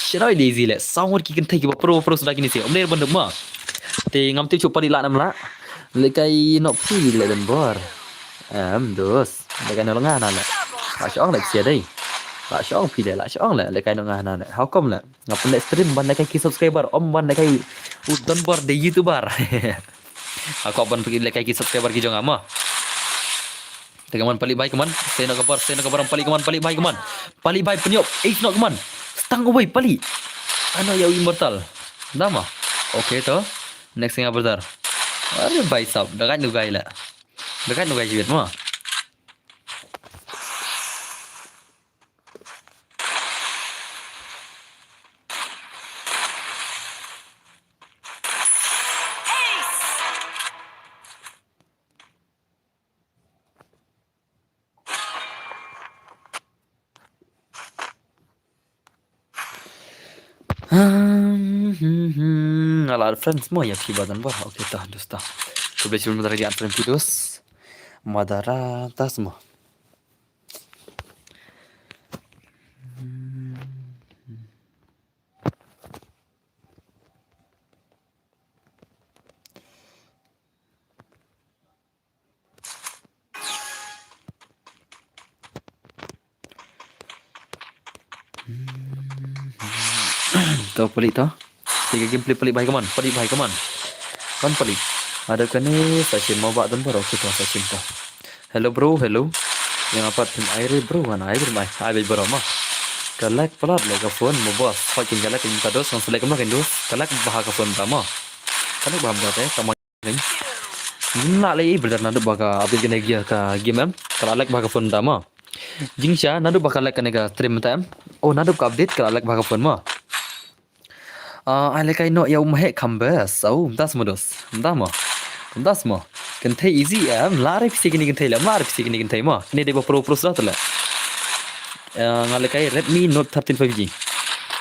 Shano le easy le, sound ki kynthei kiba pro, pro suda kine se, um, ne ban dum mo. Te ngam tip shuh Palik lah ne em lah. Lehkai noh phi le Donbor. Em, dos. Lehkai noh nga na le. Lah shu ong le sia dei. Lah shu ong phi le, lah shu ong le, lehkai noh nga na le. How come le? Nga pynleh stream ban lehkai ki subscriber, ym ban lehkai u Donbor de YouTuber. Nga kwah ban pynlehkai ki subscriber ki jong nga mo. Te come on Palik bai, come on. Sei noh ka bar, sei noh ka bar ong Palik, come on, Palik bai, come on. Palik bai, pynïoh, ace noh, come on. Stang away Palik. Ano ïa u Immortal. Dah mo. Okay to. Next thing brother. Are bai sap, da kat nu gai la. Da kat nu gai jibit mo. Hmm, hmm, hmm. Ala friends mo ïa phi ba Donbor. Okay, tah, dos tah. Khublei shibun madara ki friend phi dos. Madara tas mo. To Palik to. Tiga gameplay Palik bai, come on. Palik bai, come on. Kan Palik. Ada kane session mo ba Donbor, okay to session to. Hello bro, hello. Ïa nga pat pyn ai re bro, ngan ai re mai. Ai beit bro mo. Ka lag palat le ka phone mo boss. Hoi kin ka lag kin ta dos, ngan select mo kin dos. Ka lag bha ka phone ta mo. Ka lag bha mo te, ta mo. Ngim lah lei brother naduh ba ka update kane ka game em. Ka la lag bha ka phone ta mo. Jingshisha naduh ba ka lag kane ka stream ta em. Oh naduh ka update ka la lag bha ka phone mo. Ah, ai lehkai noh ïa u Mahek Khambes. Au, mynta mo dos. Mynta mo. Mynta mo. Kynthei easy em. Lah re phi kine kynthei le. Lah re phi kine kynthei mo. Kine dei ba pro pro suda te le. Ah, nga lehkai Redmi Note thirteen five G.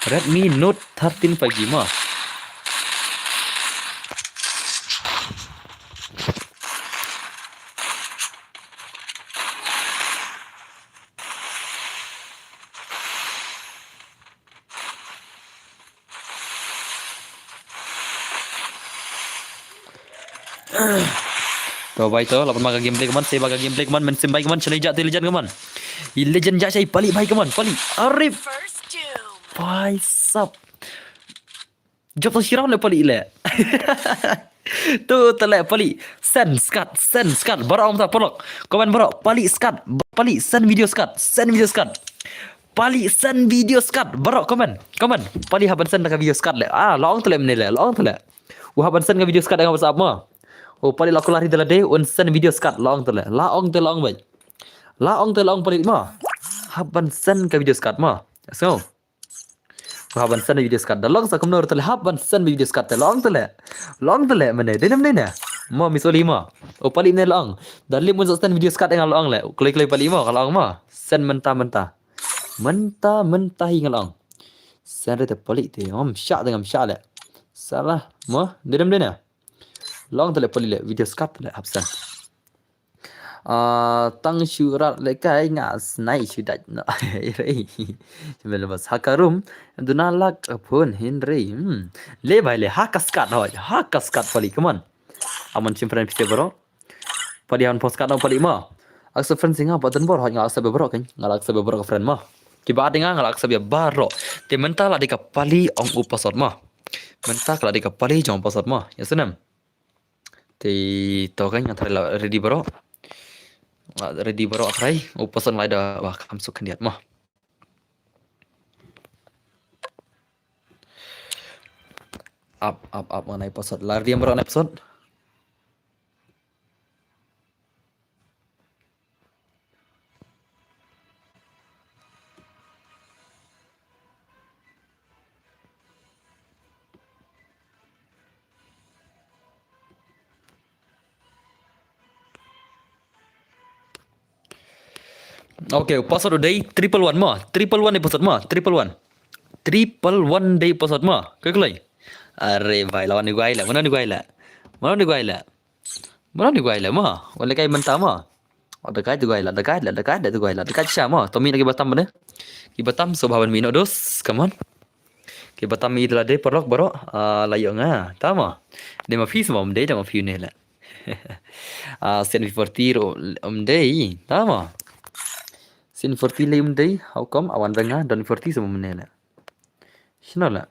Redmi Note thirteen five G mo. To bai to, laban ma ka gameplay kaman, sei ba ka gameplay kaman, men sim bai kaman, shalai jat te legend kaman. I legend jat shai Palik bai kaman, Palik. Arif. Bai sap. Jop to shirau le Palik le. Tu te le Palik. Send skat, send skat. Baroh ong ta polok. Comment baroh. Palik skat. Palik send video skat. Send video skat. Palik send video skat. Baroh comment. Comment. Palik hap ban send ka video skat le. Ah, la ong te le mne le. La ong te le. U hap ban send ka video skat nga WhatsApp mo. Oh, Palik la kular hi te la de un send video skat. La ong te le. La ong te la ong bai. La ong te la ong Palik mo. Hap ban send ka video skat mo. Let's go. Hap ban send video skat da long sa kumno te le hap ban send video skat te long te le. Long te le mane dei nem dei ne. Mo Miss Oli mo. O Palik ne long. Da lim un send video skat nga long le. Kloi kloi Palik mo ka long mo. Send mynta mynta. Mynta mynta hi nga long. Send re te Palik te ngam sha te ngam sha le. Salah mo dei nem dei ne. Long te le Palik le video skat te le hap send. Ah, tang shu rat le kai nga snai shu dait no. Rei. Mel bas haka room. Duna lak phone hin rei. Hmm. Le bai le haka skat hoi. Haka skat Palik, come on. Aman shim friend pise bro. Palik han post skat no Palik ma. Aksa friend singa button bor hoi nga aksa be bro kan. Nga aksa be bro friend ma. Ki ba dinga nga aksa be bro. Te mental la dika Palik ong u password ma. Mental la dika Palik jong password ma. Ya sunem. Te to kan nga try la ready bro. Nga ready bro try. U person lai da ba kam suk khyndiat ma. Up up up ngan ai password. La ready bro ngan ai password. Okay, u password u dei triple one mo. Triple one dei password mo. Triple one. Triple one dei password mo. Koi kloi. Are bhai, la wan ïa u guy la. Mano ïa u guy la? Mano ïa u guy la? Mano ïa u guy la mo. Wan lehkai mynta mo. Oh, da guy da guy la, da guy la, da guy la, da guy la. Da guy sha mo. To mih na kiba tam bane. Kiba tam sngewbha ban mih noh dos. Come on. Kiba tam mih ïa la dei paralok baroh. Ah, la ïoh nga. Tama. Dei ma phi sngewbha ym dei, da ma phi ne la. Ah, Sen V forty ruh ym dei. Tama. Sen V forty lei ym dei. How come? Awan ba nga Don V forty sngewbha ym ne la. Shano la?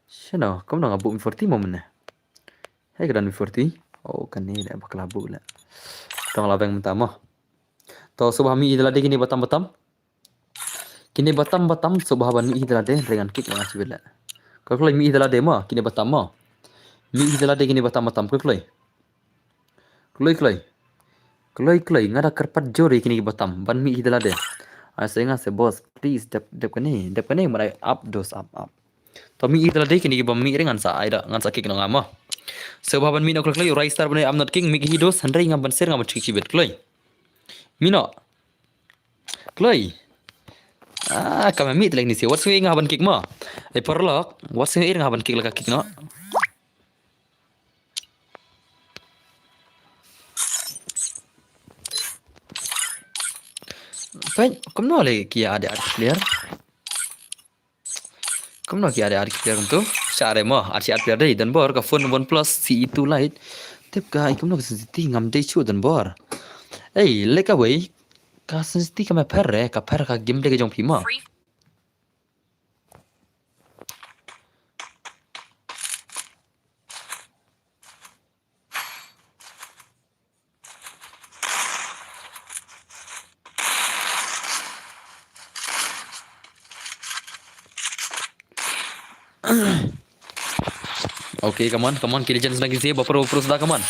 Shano? Kumno nga buh V forty mo mynne? Hei ka Don V forty. Oh, kane la bakla buh la. Tong la beng mynta mo. To sngewbha mih ïa la dei kine ba tam ba tam. Kine ba tam ba tam sngewbha ban mih ïa la dei, hynrei ngan kick ngan shibit la. Koi kloi mih ïa la dei mo, kine ba tam mo. Mih ïa la dei kine ba tam ba tam, koi kloi. Kloi kloi. Kloi kloi, nga da kyrpad jur ïa kine kiba tam ban mih ïa la dei. Ai sa nga sa boss, please dep dep kane, dep kane, mara up dos up up. To mih ïa la dei kine kiba mih ring ngan sa ai da, ngan sa kick noh nga mo. Sngewbha ban mih noh kloi kloi, Rai Star bane, I'm not king, mih hi dos, hynrei nga ban ser nga ban kick shibit kloi. Mih noh. Kloi. Ah, kam mih tlek ni si. Wat sngewbha nga ban kick mo. Ai paralok, wat sngewbha nga ban kick la ka kick noh. Peit, kumno le ki ade ade player. Kumno ki ade ade player kumto. Sha re mo, ade ade player dei. Don bor ka phone OnePlus C E two Lite. Tip ka ai kumno ka sensitivity ngam dei shuh don bor. Ei, leh kawei. Ka sensitivity ka me pher re, ka pher ka game dei ka jong phi mo. Okay, come on, come on, ki legends na ki si, ba pro, pro sda, come on.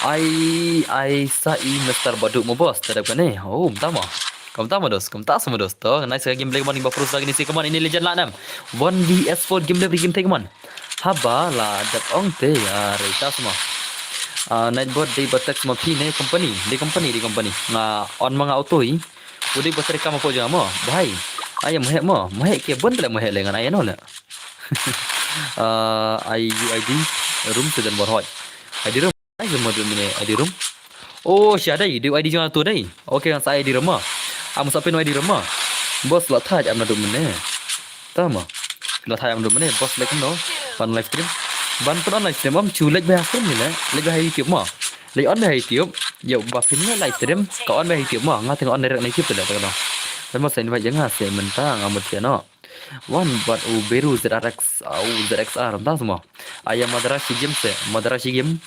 Ai, ai, sa i Mister Badu mo boss, tadap kane. Oh, mtama. Kam tama dos, kam ta sama dos to. Nice ka gameplay, come on, ba pro sda kini si, come on, ini legend la nam. One V S four gameplay, beri game te, come on. Haba la dap ong te, ya, rita sama. Ah, Nightbot dei batek sama phi ne company, dei company, dei company. Nga on ma nga auto i. Udi ba trei kam apo jong mo. Bhai. Ai mo he mo. Mo he ke bon le mo he le ngan ai no le. Ah, ai U I D room te don bor hoi. I D room. Ai mo dum ne I D room. Oh, sha dai, dei I D jong tu dai. Okay, ngan sa I D room mo. Am sa pin I D room mo. Boss la thaj am na dum ne. Tama. La thaj am dum ne. Boss lek no. Ban live stream. Ban pun on live stream am chu lek ba stream ni le. Lek ba YouTube mo. Lei on ba YouTube, ïa ba phin ne live stream, ka on ba YouTube mo, nga teng on direct na YouTube te da ka no. Ban mo sa invite ïa nga se mynta nga mut ïa no. Wan bad u Beru Z R X, u Z X R, ta mo. Aya Madarashi Game se, Madarashi Game.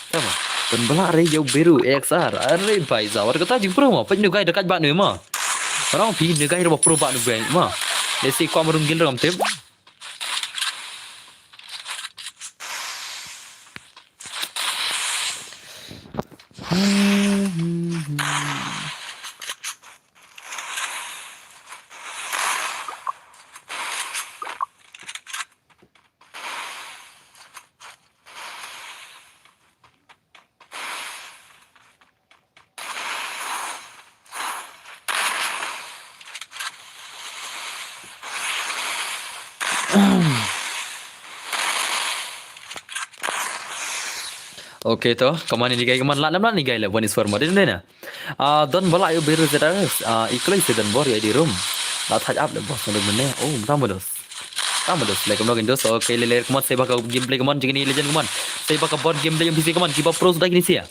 Ta mo. Ban bla re ïa u Beru A X R. Are bai za, wat kata jing pro mo, peit nu guy dekat ba nu mo. Rong phi nu guy ro pro ba nu guy mo. Lesi kwa marung gil rom tip. Okay to, kaman ini guy, kaman la nam la ni guy la, one is for more, dei na. Ah, don bala yu Beru Z R X, ah, ikloi se don bor yu I D room. La thaj up le boss, mane. Oh, tama dos. Tama dos, like, I'm not gonna do so. Okay, le, le, kaman, seiba ka gameplay, kaman, jingni legend, kaman. Seiba ka bot gameplay, yung P C, kaman, kiba pros da kini sia.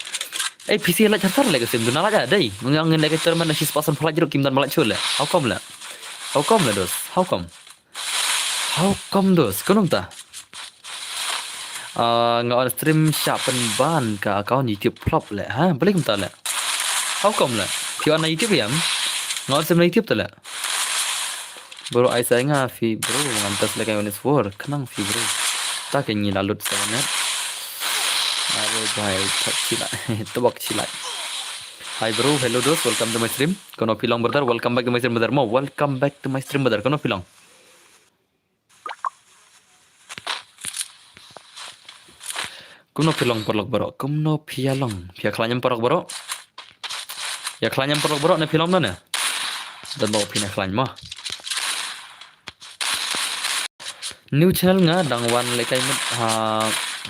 Eh, P C la chartar le ka sim, duna la ja, dei. Ngang ngan le ka terman na sis pasan pala jeruk kim dan bala chule. How come la? How come la dos? How come? How come dos? Kunum ta? Ah, nga on stream sha pen ban ka account YouTube flop le. Ha, balik kumta le. How come le? Phi on na YouTube yam? Nga on stream na YouTube ta le. Bro, ai sa nga phi bro, ngan tas le ka on is four. Kenang phi bro. Ta ke ngi lalut sa ne. Are bhai, thak chila. Tubak chila. Hi bro, hello dos, welcome to my stream. Kono phi long brother, welcome back to my stream brother. Mo, welcome back to my stream brother. Kono phi long. Kumno phi long paralok baroh? Kumno phi ïa long? Phi ïa khlaiñ em paralok baroh? Ïa khlaiñ em paralok baroh ne phi long ne? Don ba phi na khlaiñ mo. New channel nga dang wan lehkai mit ha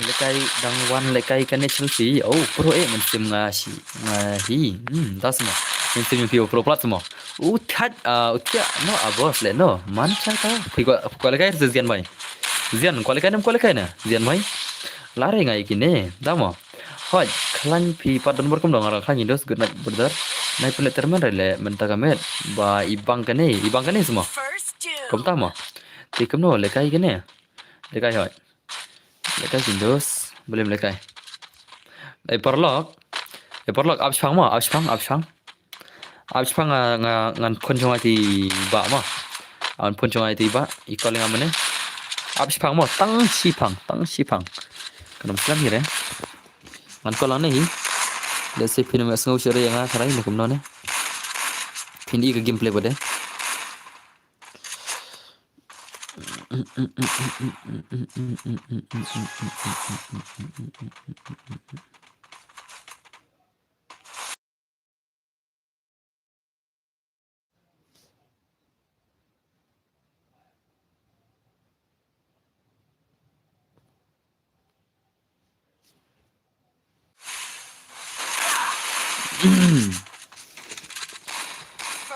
lehkai dang wan lehkai kane channel phi. Oh, pro eh mynsiem nga shi nga hi. Hmm, das mo. Mynsiem phi oh, pro plat mo. U that, ah, u thiah no, ah, boss le no. Man cha ka. Phi ko, ko lehkai se Zian bhai. Zian ko lehkai nam ko lehkai na. Zian bhai. Lare nga ikine. Da mo. Hoi, khlaiñ phi pat don bor kum dong ara khlaiñ dos, good night brother. Nai pele terman rele mynta ka met ba i bang kane, i bang kane semua. First doom. Kumta mo. Te kumno lehkai kane. Lehkai hoi. Lehkai kin dos, boleh lehkai. Eh, paralok. Eh, paralok, ap shipang mo, ap shipang, ap shipang. Ap shipang nga, nga, ngan phone jong nga ti ba mo. Ngan phone jong nga ti ba, i call nga mane. Ap shipang mo, tang shipang, tang shipang. Kana muslim hi re. Ngan call lang ne hi. Let's say phin ym sngew shuh re ïa nga tharai ne kumno ne. Phin i ka gameplay ba de.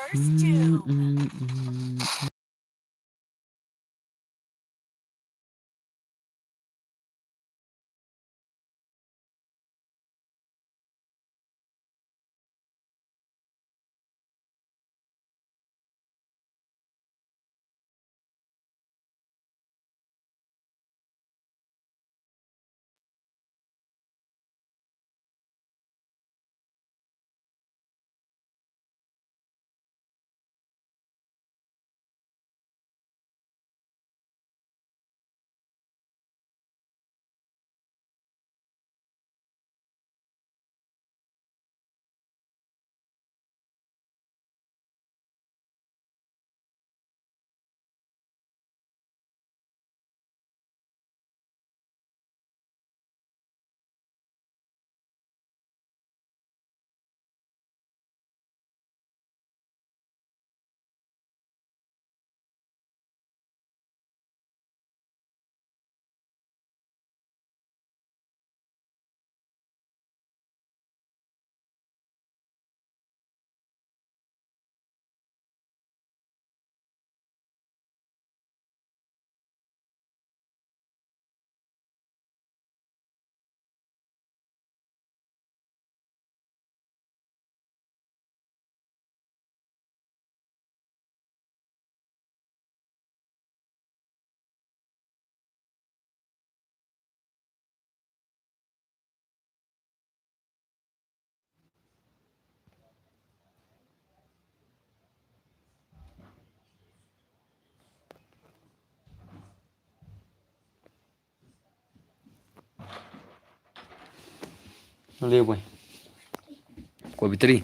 First doom. Leo boy. Ko bitri.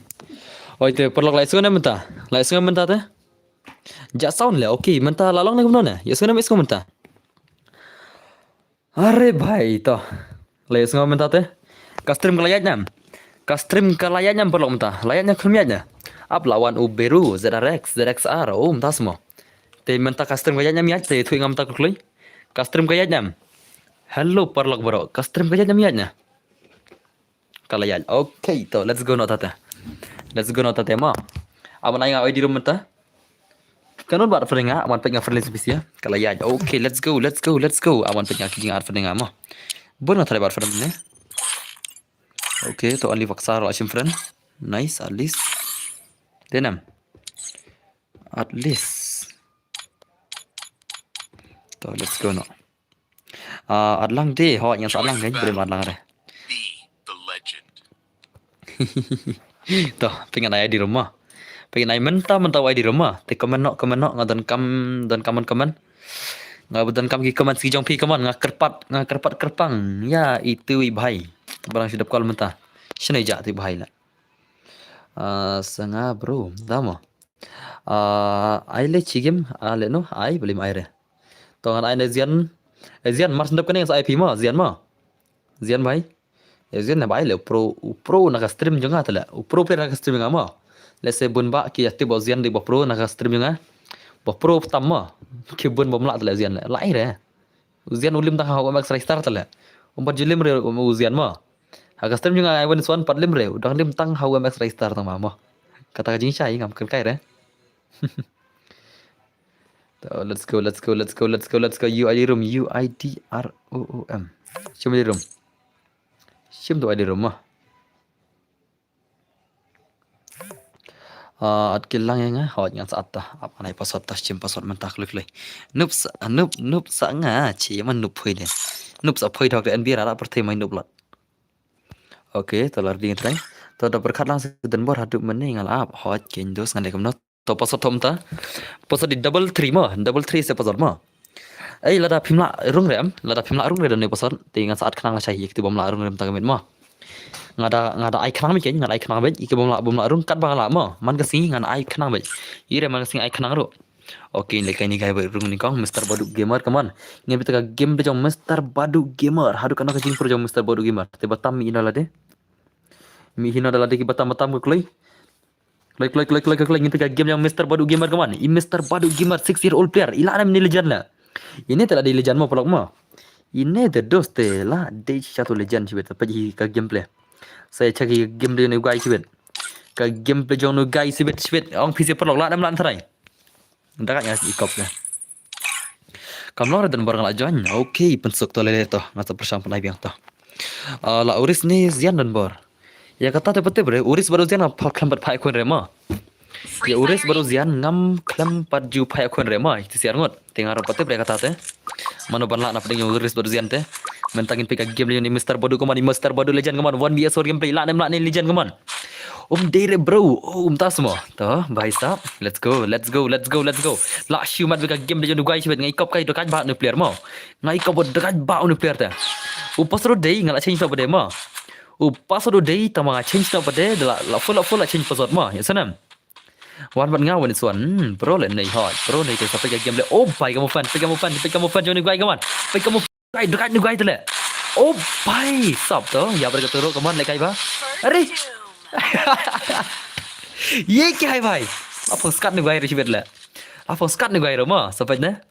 Oi te paralok lai sungan mynta. Lai sungan mynta te. Ja sound le. Okay, mynta la long ne kumno ne. Ya sungan mynta. Are bhai to. Lai sungan mynta te. Ka stream ka la ïaid nam. Ka stream ka la ïaid nam paralok mynta. La ïaid nam khum ïaid na. Ap la wan u Beru Z R X, Z X R. Oh, mynta semua. Te mynta ka stream ka ïaid nam ïaid te thui ngam ta kloi. Ka stream ka ïaid nam. Hello paralok baroh. Ka stream ka ïaid nam ïaid na. Ka la ïaid. Okay, to let's go noh tate. Let's go noh tate ma. Aman ai nga I D room mynta. Ka non bad friend nga, aman peit nga friend list bisi ya. Ka la ïaid. Okay, let's go, let's go, let's go. Aman peit nga ki jing ar friend nga ma. Bun nga try bad friend ne. Okay, to only Vaksar la shim friend. Nice, at least. Denam. At least. To let's go noh. Ah, atlang de, ho, ngan sa atlang kan, brim atlang re. To, pyngan ai di rumah. Pyngan ai mynta, mynta ai di rumah. Te comment noh, comment noh, nga don kam, don comment, comment. Nga don kam ki comment, si jong phi comment, nga kyrpad, nga kyrpad kyrpang. Ya, itu i bhai. Barang shu dep call mynta. Shane ja tu i bhai la. Ah, sanga bro, damo. Ah, ai le chigim, ah, le no, ai, beli ai re. To ngan ai ne Zian. Eh, Zian, mar sendap kane sa I P mo, Zian mo. Zian bhai. Eh, Zian na bhai le pro, pro na ka stream jong nga tala. Pro player na ka stream nga mo. Lehse bun bah ki ïa tip ba u Zian dei ba pro na ka stream jong nga. Ba pro tam mo. Ki bun bym lah te leh u Zian leh. Lah ei re. U Zian u lim tang ha u M X Ristar te leh. Um pat ju lim re u Zian mo. Ha ka stream jong nga ai wan swan pat lim re. U dang lim tang ha u M X Ristar tang ma mo. Kata ka jingshai ngam kyrkai re. To, let's go, let's go, let's go, let's go, let's go. U I D room, U I D R O O M. Shim di room. Shim tu I D room mo. Ah, at kilang ïa nga, hot ngan sa at ta. Ap anai password ta, shim password mynta klik klik. Nup sa, nup, nup sa nga, chi man nup phui de. Nup sa phui dok de N B rara perthei mai nup lat. Okay, to lar ding trai. To da berkat lang sa den bor haduh mene ngal ap, hot ken dos ngan de kumno. To password thom ta. Password di double three mo, double three se password mo. Ei, lada phim lah rung re em, lada phim lah rung re da ne password, te ngan sa at khnang lashai ïa kito bym lah rung re mynta ka miet mo. Nga da, nga da ai khnang beit, nga da ai khnang beit, ïa ki bym lah, bym lah rung kat ba nga lah mo. Man ka sngi ngan ai khnang beit. Ïa re man ka sngi ai khnang ruh. Okay, lehkai ni guy beit rung nyngkong, Mister Baduk Gamer, come on. Ngin beit ka game beit jong Mister Baduk Gamer. Haduh kano ka jingpro jong Mister Baduk Gamer. Te batam mi ino lade. Mi hino da lade ki batam batam ka kloi. Kloi, kloi, kloi, kloi, kloi, kloi, ngin peit ka game jong Mister Baduk Gamer, come on. I Mister Baduk Gamer, six year old player. I lah ne mini legend la. Ine te la dei legend mo paralok mo. Ine te dos te la dei shisha tu legend shibit. Peit hi ka gameplay. Sa ïa check hi ka gameplay jong u guy shibit. Ka gameplay jong u guy shibit, shibit. Ong phi seh paralok lah ne em lah ne trai. Da ka nga i kop ne. Kam long re don bor nga la join. Okay, pynsuk to lele to. Nga sa pyrshang pynai biang to. Ah, la u Ris ne Zian don bor. Ïa kata te pat tip re, u Ris bad u Zian ngam khlem pat phai khun re mo. Ïa u Ris bad u Zian ngam khlem pat ju phai khun re mo. Ïa te siar ngut. Te nga ruh pat tip re kata te. Mano ban lah na pdeng ïa u Ris bad u Zian te. Mynta ngin peit ka game lane Mister Baduk, come on, Mister Baduk legend, come on. One V S four gameplay, lah ne em lah ne legend, come on. Um dei re bro. Oh, um tas mo. To, bhai sahab. Let's go, let's go, let's go, let's go. Lah shu mat beit ka game da jong u guy shibit, nga i kop kai da ka ba une u player mo. Nga i kop da ka ba une u player te. U password u dei nga la change noh pat de mo. U password u dei tang ma nga change noh pat de, da la, la full, la full la change password mo. Ïa snem. Wan bad nga wan is one. Hmm, bro le nei hot. Bro nei te sa peit ka game le. Oh, bhai ka mo fan, peit ka mo fan, peit ka mo fan jong une u guy, come on. Peit ka mo Kai, dekat ni guy tu le. Oh, bhai sahab tu. Ïa bad ka turu, come on, lehkai ba. Are. Ye ki hai bhai. Apa skat ni guy ri shibit le. Apa skat ni guy ro ma. Sa peit ne.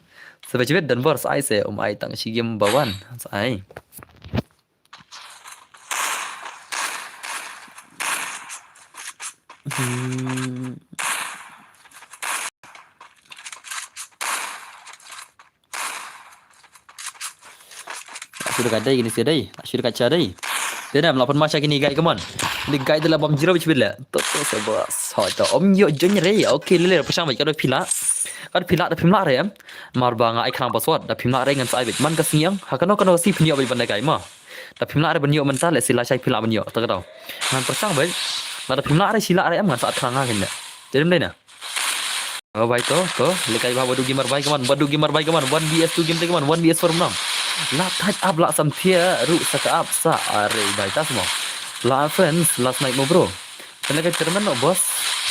Sa peit shibit don bor sa ai se um ai tang shi game ba wan. Sa ai. Hmm. Shu dekat dei kini shu dei. Shu dekat sha dei. Dei nam la pynma sha kini guy, come on. Ni guy de la bam jiro bit bit le. To to sa bas. Hoi to om yo jon re. Okay le le pyrshang bit ka dei phi lah. Ka dei phi lah da phim lah re em. Mar ba nga ai khnang password da phim lah re ngan sa ai bit. Man ka sngi ïa nga ha kano kano ka sngi phin ïoh bit ban lehkai ma. Da phim lah re ban ïoh mynta lehse lashai phi lah ban ïoh. Ta ka daw. Ngan pyrshang bit. Lada phim lah re shi lah re em ngan sa at khnang ha kine. Te dei na. Oh, bhai to, to. Lehkai ba Baduk Gamer bhai, come on. Baduk Gamer bhai, come on. One V S two game te, come on. One V S four menang. La thait ap la samthia ruh sa ka ap sa. Are bhai ta semua. La friends last night mo bro. Kan lehkai tournament noh boss.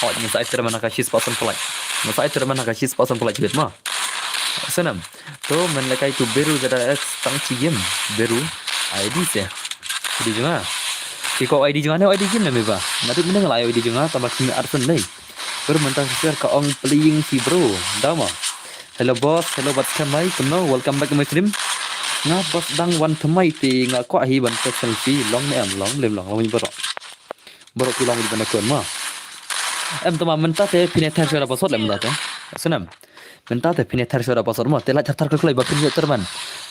Hot ngan sa ai tournament ha ka shi spot san pelai. Ngan sa ai tournament ha ka shi spot san pelai jibit ma. Senam. To men lehkai tu Beru Z R X tang shi game. Beru I D se. I D jong nga. Ki ko I D jong nga ne I D game ne me ba. Naduh mynne nga la I D jong nga tang ba ki me add friend dei. Bro, mynta ka share ka ong playing fi bro. Dama. Hello boss, hello boss, kam lai kumno, welcome back to my stream. Nga boss dang wan thymmai te nga kwah hi ban test selfie, long ne em, long lem long, long bro. Bro ki long ban kun ma. Em tama mynta te phin ïa thaw shuwa da password lem mynta te. Senam. Mynta te phin ïa thaw shuwa da password ma, te la thar thar ka kloi ba phin ïa terman.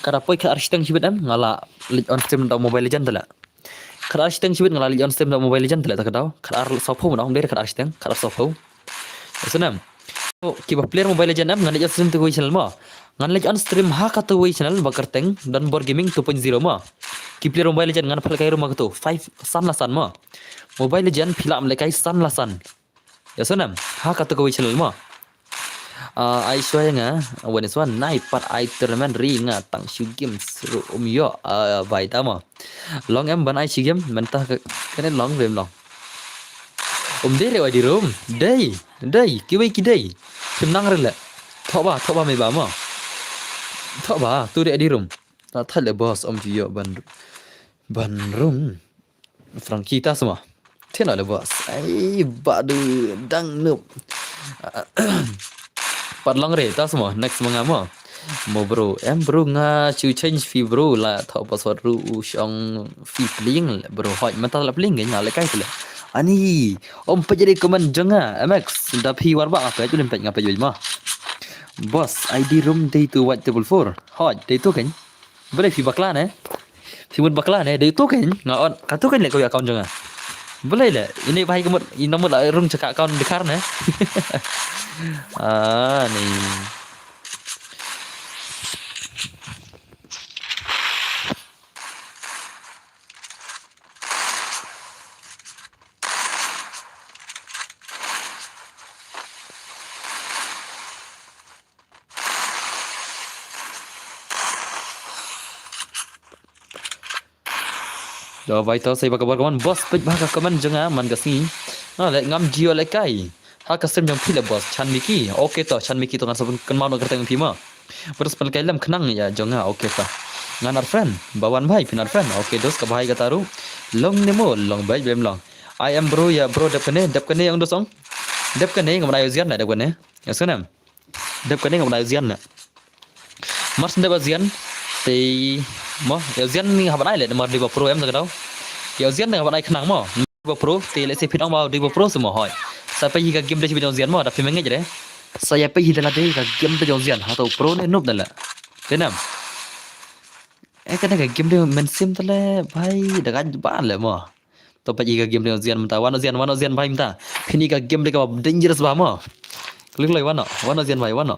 Kada poi ka ar shiteng shibit em, nga la leit on stream da Mobile Legend te la. Khadar shiteng shibit nga la leit on stream da Mobile Legend te la ta ka daw. Khadar sawphew na ong dei khadar shiteng, khadar sawphew. Senam. Ki ba player Mobile Legend em ngan leit on stream te ka wei channel ma. Ngan leit on stream ha ka te wei channel ba kyrteng Don Bor Gaming two point zero ma. Ki player Mobile Legend ngan pynlehkai ruh ma ka tu five san la san ma. Mobile Legend phi lah lehkai san la san. Ïa senam ha ka tu ka wei channel ma. Ah, ai shuwa ïa nga, wan is wan nai pat ai tournament ri nga tang shu game sru um ïoh, ah, bai ta ma. Long em ban ai shi game mynta ka, kane long rem long. Um dei re wai di rum, dei, dei, ki wei ki dei. Kim nang re le. Thoh ba, thoh ba me ba ma. Thoh ba, tu dei di rum. Ta thal le boss um ju ïoh ban, ban rum. Frankie ta semua. Tena le boss. Ai, badu dang noob. Pat long re, ta semua. Next menga mo. Mo bro. Em bro nga chu change phi bro la tho password ru u shong phi pling le bro. Hoi, mata la pling nga le kai le. Ani, om pejari comment jong nga. M X, da phi war ba nga pej, ulim pej nga pej ma. Boss, I D room day two white table four. Hoi, day two kan. Balei phi bakla ne? Phi mut bakla ne? Dei tu kan nga on. Ka tu kan le ko account jong nga. Balei le? Ini bahai ka mut, ina mut la rung chaka account dikar ne? Ah, ni. Lo bai to sai ba ka bor ka mon boss pej ba ka comment jong nga man ka sngi. Na le ngam jio le kai. Ha ka stream jong phi le boss Chan Miki. Okay to Chan Miki to ngan sabun kan mau no kerteng phi ma. Boss pen kai lem khnang ya jong nga okay to. Ngan ar friend. Ba wan bhai phin ar friend. Okay dos ka bhai ka taru. Long ne mo long bai bem long. I am bro ya bro dep kane dep kane yang dos ong. Dep kane ngam na yo zian na dep kane. Ya sunam. Dep kane ngam na yo zian na. Mar sendep ba zian te mo ya zian ni haba nai le mar di ba pro em sa ka dau. Ya zian ni haba nai khnang mo. Ba pro te le se phin ong ba di ba pro se mo hoi. Sa pe hi ka game de chi ba jong zian mo da phi mengej re. Sa ya pe hi da la de ka game de jong zian ha to pro ne noob da la. Te nam. Eh ka da ka game de men sim da le bhai da ka ba le mo. To pej i ka game de zian mynta, wan o zian, wan o zian bhai mynta. Phin i ka game de ka dangerous ba mo. Klik loi wan o, wan o zian bhai, wan o.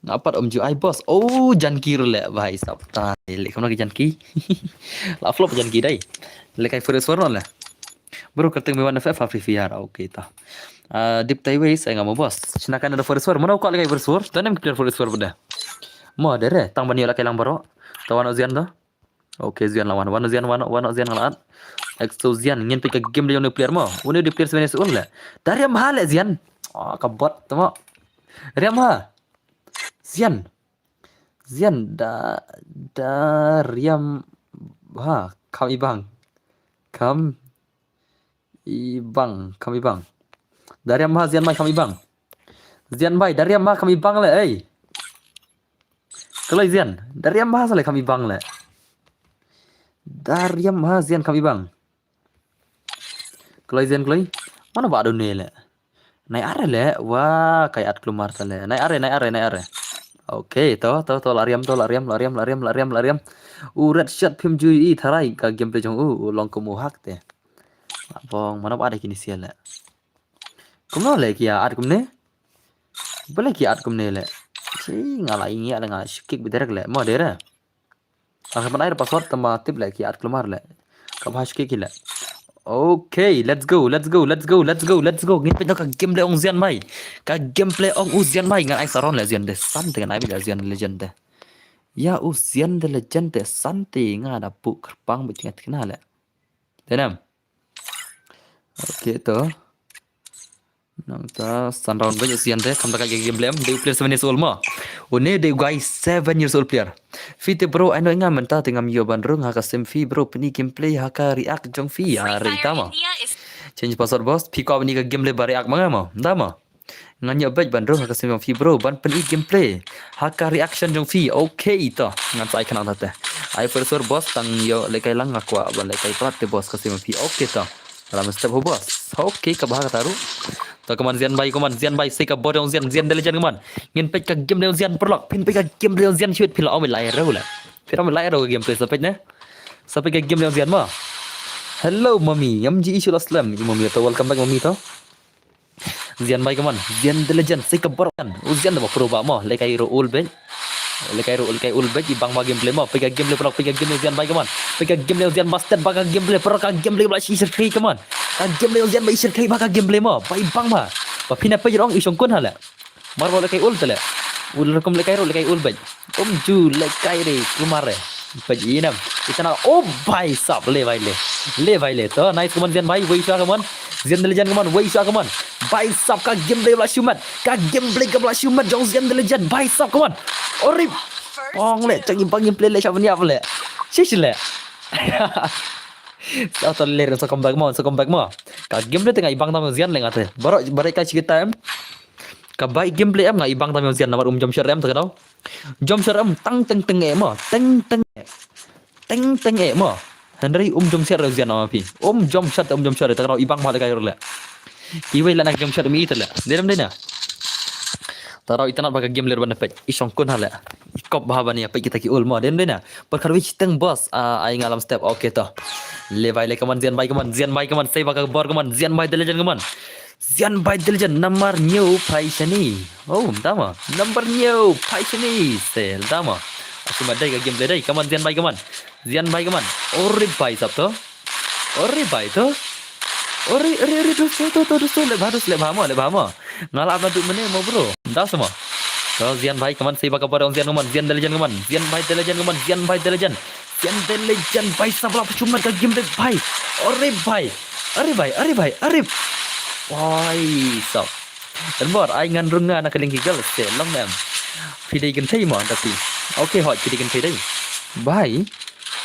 Nga pat um ju ai boss. Oh, Janki ruh le bhai sab tai le kamna ka Janki. La flop Janki dai. Le kai first war no le. Bro kerteng me wan F F ha Free Fire. Okay ta. Ah, dip tai wei sai nga mo boss. China kan da first war. Mana ka le kai first war. Tanem player first war bada. Mo dere tang ban yo la kai lang baro. Ta wan o zian da. Okay, Zian la wan, wan Zian, wan, wan Zian la. Exo Zian, ngin peit ka game de jong u player mo. Uni u player seven years old le. Da riam ha le Zian. Ah, ka bot tamo. Riam ha. Zian. Zian da da riam ha. Kam ibang. Kam ibang, kam ibang. Da riam ha Zian mai kam ibang. Zian mai, da riam ha kam ibang le, ei. Kloi Zian, da riam ha sa le kam ibang le. Da riam ha Zian kam ibang. Kloi Zian kloi. Mana ba do ne le. Nai are le, wa kai at klumar ta le. Nai are, nai are, nai are. Okay, to, to, to, la riam, to, la riam, la riam, la riam, la riam, la riam. U red shirt phim ju i tharai ka game pe jong u, u long kum u hak te. Bong, mana ba de kini sia le. Kumno le ki at kumne? Bale ki at kumne le. Chi nga la ingi le nga shukik biderek le. Mo dere. Ang ban ai password tama tip le ki at klumar le. Ka ba shukik le. Okay, let's go, let's go, let's go, let's go, let's go. Ngin peit ka gameplay ong Zian mai. Ka gameplay ong u Zian mai ngan ai saron le Zian de. Sante ngan ai bi le Zian legend de. Ya u Zian de legend de sante nga da pu kerpang bi ngat kena le. Denam. Okay to. Nang ta san round ba Zian de kam da ka game blem de player seven years old ma. Une de guy seven years old player. Fite bro, I know nga menta te ngam yo ban rung ha ka sim fi bro pini gameplay ha ka react jong fi ya re ta ma. Change password boss, fi ko ni ka gameplay ba react ma nga ma. Da ma. Ngan yo bej ban rung ha ka sim jong fi bro ban pini gameplay. Ha ka reaction jong fi. Okay to. Ngan sai kena ta te. Ai first boss tang yo le kai lang nga kwa ban le kai prat te boss ka sim fi. Okay to. Ram step ho boss. Okay ka ba ka taru. To kaman Zian bai, kaman Zian bai, sai ka bor ong Zian, Zian de legend kaman. Ngin peit ka game de ong Zian perlok, phin peit ka game de ong Zian shoot phin la ong lai rau la. Phin ong lai rau ka gameplay sa peit ne. Sa peit ka game de ong Zian ma. Hello mommy, ngam ji issue la slem. Mommy to welcome back mommy to. Zian bai kaman, Zian de legend, sai ka bor kan. U Zian de ba pro ba ma, le kai ro ul ben. Lekai ruh, lekai ul bej, i bang ba gameplay mo. Pika gameplay pura, pika gameplay Zian bai kaman. Pika gameplay Zian ba step ba ka gameplay pura, ka gameplay ba la shi shirkhei kaman. Ka gameplay Zian ba i shirkhei ba ka gameplay mo. Ba i bang ba. Ba pina pej rong i shongkun ha le. Mar ba lekai ul tele. Ul rukom lekai ruh, lekai ul bej. Um ju lekai re, kumare. Bej inam. Itana, oh bai sap, le bai le. Le bai le. To, nice kaman Zian bai, wei sha kaman. Zian de legend kaman, wei sha kaman. Bai sap ka gameplay ba la shumat. Ka gameplay ka ba la shumat jong Zian de legend, bai sap kaman. Orip. Ong le, chang i bang gameplay le sha ban yap le. Shish le. Sa ta ler sa comeback mo, sa comeback mo. Ka game te nga i bang tam ïa u Zian le nga te. Baroh baroh ka chi kita em. Ka bai game play em nga i bang tam ïa u Zian namar um jump shot em ta ka dau. Jump shot em tang teng teng eh mo. Teng teng eh. Teng teng eh mo. Hynrei um jump shot re u Zian ma phi. Um jump shot um jump shot ta ka dau i bang ma le ka ïa u le. Kiwei la na ka jump shot mi ita le. Dei dam dei na. Ta dau itynnad ba ka game ler ban peit. I shong kun ha le. I kop bha ban ïa peit kita ki ul mo. Dei dam dei na. Por kharwi chiteng boss. Ah, ai nga lam step. Okay to. Le bai le kaman Zian bai kaman. Zian bai kaman. Sei ba ka bor kaman. Zian bai the legend kaman. Zian bai the legend namar hynñiew phai shane. Oh, mynta mo. Namar hynñiew phai shane. Sei, mynta mo. Aku ma dei ka game play dei. Kaman Zian bai kaman. Zian bai kaman. Ore bai sap to. Ore bai to. Ore, ore, ore, dus to, to, to, dus to. Leh bha, dus, leh bha mo, leh bha mo. Nga la ap na duk mene mo, bro. Mynta mo. To Zian bai kaman, sei ba ka bor ong Zian kaman, Zian the legend kaman, Zian bai the legend kaman, Zian bai the legend. Zian the legend bai sap la pachum mat ka game dei bai. Ore bai. Ore bai, ore bai, ore. Bai sap. Kan bor ai ngan rung nga na ka liang ki girl se long em. Phi dei kynthei mo da phi. Okay, hoi phi dei kynthei dei. Bai.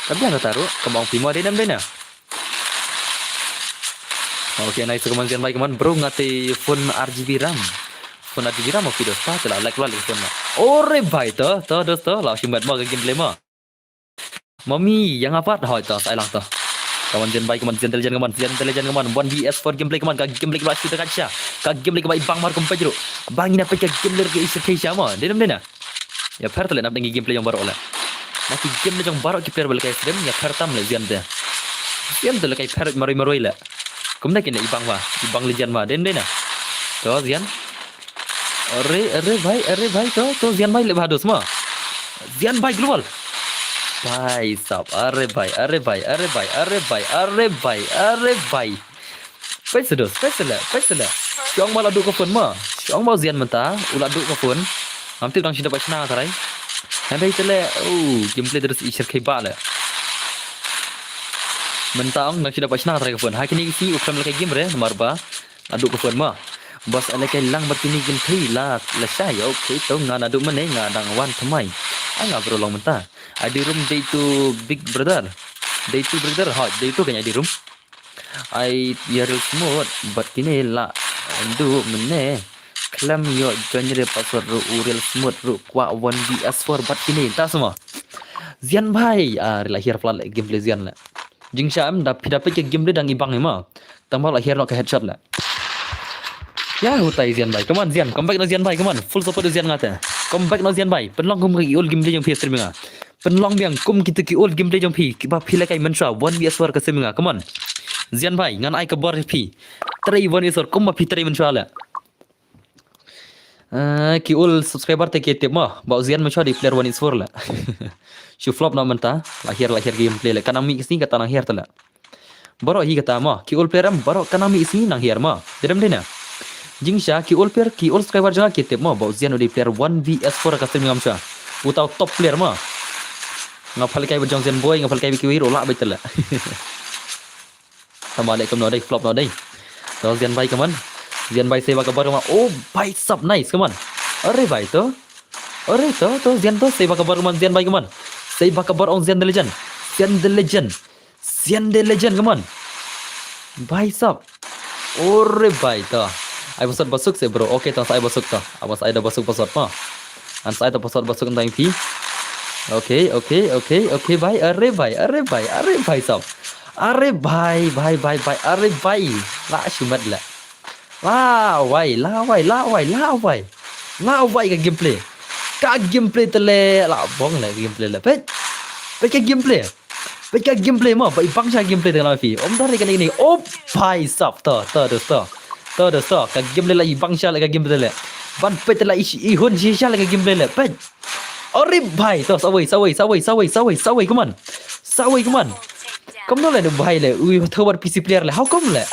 Ka biang ka taru, ka mong phi mo dei nam dei na. Okay, nice kaman Zian bai kaman bro nga te phone R G B RAM. Phone R G B RAM mo phi dos pa te la like la like phone. Ore bai to, to dos to la shi mat mo ka game play mo. Mami, yang apa hoi to, sai lang to. Kaman Zian bai kaman, Zian the legend kaman, Zian the legend kaman, one V S four game play kaman, ka game play ka ba shi ta ka cha. Ka game play ka ba i bang mar kum pajru. Bang ina peit ka game play ka i shirkhei sha mo. Dei nam dei na. Ïa pher te le nap dang ki game play jong baroh le. Na ki game play jong baroh ki player ba le kai sdem ïa pher tam le Zian te. Zian te le kai pher maroi maroi le. Kumne kin le i bang ba, i bang le Zian ba, dei dei na. To Zian. Are, are bai, are bai, to, to Zian bai le ba dos ma. Zian bai global. Bai sap, are bai, are bai, are bai, are bai, are bai, are bai. Peit sa dos, peit sa le, peit sa le. Shong ma la duk ka phone ma. Shong ma Zian mynta, u la duk ka phone. Ngam tip dang shi da ba shna tharai. Hynrei te le, oh, game play terus i shirkhei ba le. Mynta ong dang shi da ba shna tharai ka phone. Ha kine ki sngi u khlem le ka game re, namar ba la duk ka phone ma. Bas ale kai lang bad kine game play la, la shai, okay, to nga na duk mane nga dang wan thymmai. Ai nga bro long mynta. Ai di room dei tu big brother. Dei tu brother, ha, dei tu kan ai di room. Ai ïa real smooth bad kine la ndu mene. Khlem ïoh join re password ruh u real smooth ruh kwah one V S four bad kine ta sama. Zian bai, ah, re la hiar plat le game play Zian le. Jingsha em da phi da peit ka game play dang i bang ma. Tang ba la hiar noh ka headshot le. Ya hutai Zian bai. Come on Zian, come back noh Zian bai, come on. Full support Zian nga te. Come back noh Zian bai. Pynlong kum ka old game play jong phi stream nga. Pynlong biang kum kita ki old game play jong phi, kiba phi la kai mynshuwa, one V S four ka sim nga, come on. Zian bai, ngan ai ka bor phi. Trei one V S four, kum ba phi trei mynshuwa le. Eh, ki old subscriber te ki tip mo, ba u Zian mynshuwa dei player one V S four le. Shu flop na mynta, la hiar la hiar game play le. Ka nang mih ka sngi kata nang hiar te le. Baroh hi kata mo, ki old player em baroh ka nang mih sngi nang hiar mo. Dei dam dei na. Jingsha ki old player, ki old subscriber jong nga ki tip mo, ba u Zian u dei player one V S four ka stream ngam sha. Uta u top player mo. Nga phal kai ba jong Zian boy, nga phal kai ba kiwei ruh lah ba tele. Tama le kumno dei, flop no dei. To Zian bai kaman. Zian bai sei ba ka bar kaman. Oh bai sap nice kaman. Are bai to. Are to, to Zian to sei ba ka bar kaman, Zian bai kaman. Sei ba ka bar ong Zian the legend. Zian the legend. Zian the legend kaman. Bai sap. Ore bai to. Ai basot basuk se bro. Okay to sa ai basuk to. Abas ai da basuk basot ma. An sa ai da basot basuk ntang phi. Okay, okay, okay, okay bai. Are bai, are bai, are bai sap. Are bai, bai, bai, bai, are bai. La shumat la. La wai, la wai, la wai, la wai. La wai ka gameplay. Ka gameplay tele la bong la gameplay la. Pet. Pet ka gameplay. Pet ka gameplay mo, ba i bang sha gameplay tele la fi. Om dare ka ni ni. Oh bai sap to, to dosto. To dosto. Ka gameplay la i bang sha la ka gameplay le. Ban pet la i hun shi sha la ka gameplay le. Pet. Ore bai to sawai sawai sawai sawai sawai sawai kaman. Sawai kaman. Kumno le bai le. Ui thaw bar P C player le. How come le?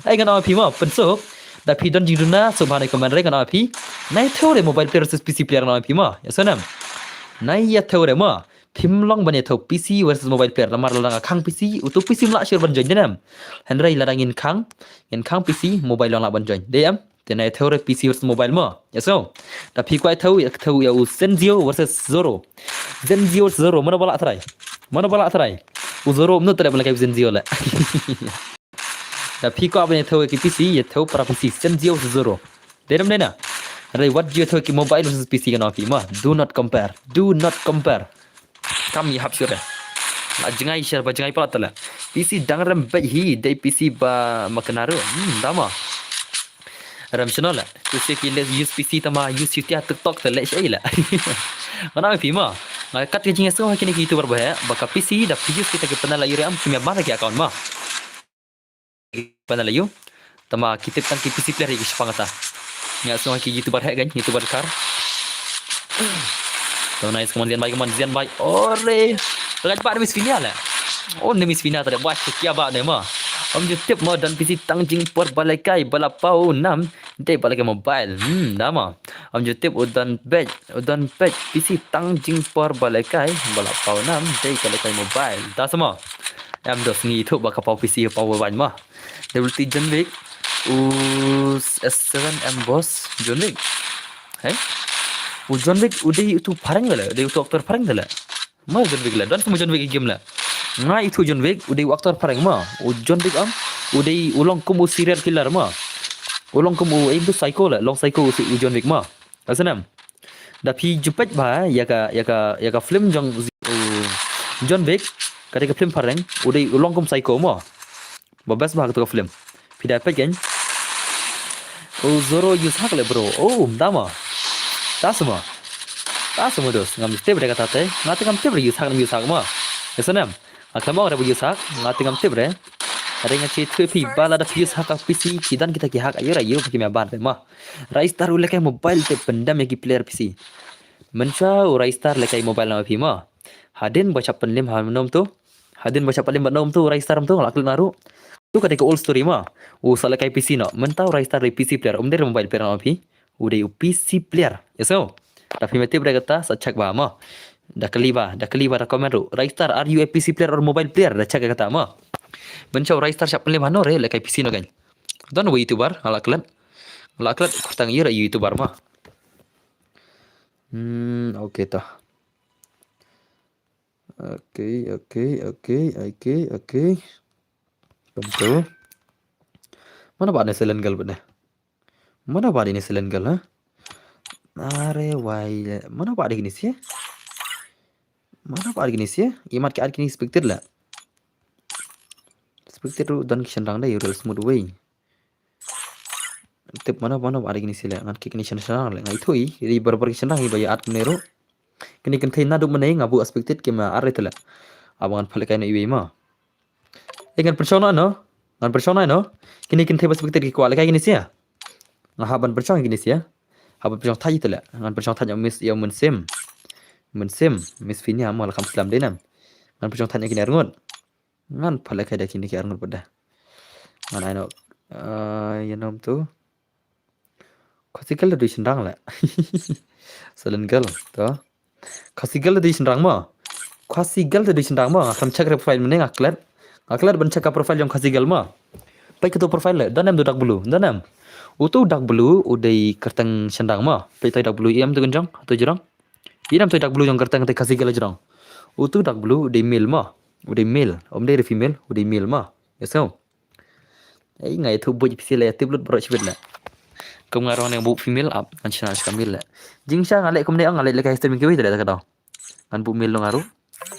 Ai ngan ong phi mo pynsuk. Da phi don jingduna suk bha na comment re ngan ong phi. Nai thaw re mobile player versus P C player ngan ong phi mo. Ya sonam. Nai ya thaw re mo. Phim long ban ïathaw P C versus mobile player namar lada nga khang P C utu P C mlah shir ban join de nem. Hynrei lada ngin khang, ngin khang P C mobile long lah ban join. De em? Te nai thaw re P C versus mobile mo. Ya so. Da phi kwai thaw ïa thaw ïa u Zenzio versus Zoro. Zenzio versus Zoro mano ba lah trai. Mano ba lah trai. U Zoro um nud te da ban lehkai Zen Zero leh. Da phi kwah ban ïathuh ki P C, ïathuh para P C, Zen Zero versus Zoro. Dei ne em dei na? Hynrei wat ju ïathuh ki mobile versus P C, kane phi ma. Do not compare. Do not compare. Kam ïahap shuh re. La jngai shuh ba jngai palat te leh. P C dang rem beit hi, dei P C ba ma kane ruh. Hmm, da ma. Rem shano leh. Te shu ki leh use P C tang ma use shutia TikTok te leh shaei leh. Ngan ong ïa phi ma. Nga kat ka jingïaseng ha kine ki YouTuber ba heh, ba ka P C da phi use kita ki pynlait ïa u re em kim ïa ban ki account ma. Pynlait ïa u. Tang ma ki tip tang ki P C player ïa ki shaphang kata. Nga ïaseng ha ki YouTuber heh kan, YouTuber Dkhar. To nice, come on, Zian bai, come on, Zian bai. Ore. Rajbat Miss Finia leh. Oh, ne Miss Finia tadi. Wah, kia ba ne ma. Ym ju tip ma don P C tang jingpor ba lehkai ba la paw nam. Dei ba lehkai mobile. Hmm, da ma. Ym ju tip u don beit, u don beit P C tang jingpor ba lehkai ba la paw nam. Dei ka lehkai mobile. Da sa ma. Em dos ngi thuh ba ka paw P C paw ba ban ma. Double T John Wick. U S seven M boss John Wick. Hei? U John Wick u dei utu phareng te leh, u dei utu actor phareng te leh. Ma John Wick leh, don sa ma John Wick game leh. Nga ithuh John Wick u dei u actor phareng ma. U John Wick am u dei u long kum u serial killer ma. U long kum u, eh, utu psycho leh, long psycho u, u John Wick ma. Ka snem. Da phi ju peit bha ïa ka, ïa ka, ïa ka film jong u John Wick, ka dei ka film phareng, u dei u long kum psycho ma. Ba best bha kato ka film. Phi da peit kan? U Zoro use hack leh bro. Oh, da ma. Da sa ma. Da sa ma dos. Ngam tip re kata te. Nga te ngam tip re use hack, ngam use hack ma. Ïa snem. Nga khlem ong re ba use hack, nga te ngam tip re. Hynrei nga shu ïathuh ïa phi ba lada phi use hack ka P C ki don kita ki hack aïu re aïu kim ïa ban re ma. Ristar u lehkai mobile te pyndem ïa ki player P C. Mynta u Ristar lehkai mobile na phi ma. Hadien ba shah pynlem ha nom to. Hadien ba shah pynlem ha nom to u Ristar to la klet na ruh. To ka dei ka old story ma. U sa lehkai P C noh. Mynta u Ristar dei P C player, um dei re mobile player na phi. U dei u P C player. Ïa so. Da phi me tip re kata sa check bha ma. Da kylli bha, da kylli bha da comment ruh. Ristar, are you a P C player or mobile player? Da check kata ma. Mynta u Ristar shah pynlem ha no re lehkai P C noh kan. Don u YouTuber, nga la klet. Nga la klet kyrteng ïa u YouTuber ma. Hmm, okay ta. Okay, okay, okay, okay, okay. Kumtu. Mano ba ne silent girl bad ne? Mano ba ne silent girl, ha? Are wai, mano ba ne kine sia? Mano ba ne kine sia? Imat ki ar kine spectate la. Spectate ruh don ki shynrang dei, real smooth way. Tip mano mano ba ar kine sia la, ngan ki kine shynrang la. Ngai thui, ri barbar ki shynrang hi ba ïa at mane ruh. Kine kynthei naduh mynne nga buh spectate ki ma ar te la. Aba ngan pynlehkai noh iwei ma. Eh, ngan pynshong noh no. Ngan pynshong noh no. Kine kynthei ba spectate ki kwah lehkai kine sia. Nga hap ban pynshong kine sia. Hap ban pynshong thait te la. Ngan pynshong thait ïa Miss, ïa Mynsiem. Mynsiem, Miss Finia ma la kham slem dei nam. Ngan pynshong thait ïa kine arngut. Ngan pynlehkai da kine ki arngut bad da. Ngan ai noh. Ah, ïa nom tu. Khasi girl da dei shynrang la. Silent girl to. Khasi girl da dei shynrang ma. Khasi girl da dei shynrang ma. Nga khlem check re profile mynne nga klet. Nga klet ban check ka profile jong Khasi girl ma. Peit kato profile la. Don em tu Dark Blue. Don em. Utu Dark Blue u dei kyrteng shynrang ma. Peit to Dark Blue, em tu kynjong, tu jrong. Ïa nam to Dark Blue jong kyrteng te Khasi girl jrong. Utu Dark Blue u dei male ma. U dei male. Um dei re female, u dei male ma. Ïa so. Ei, nga ïathuh buit phi sila ïa tip lut baroh shibit la. Kum nga ruh ngan buh female ap, ngan shna shka male la. Jingshisha nga leh kumne, nga leh lehkai history kiwei te la ka daw. Ngan buh male long aru.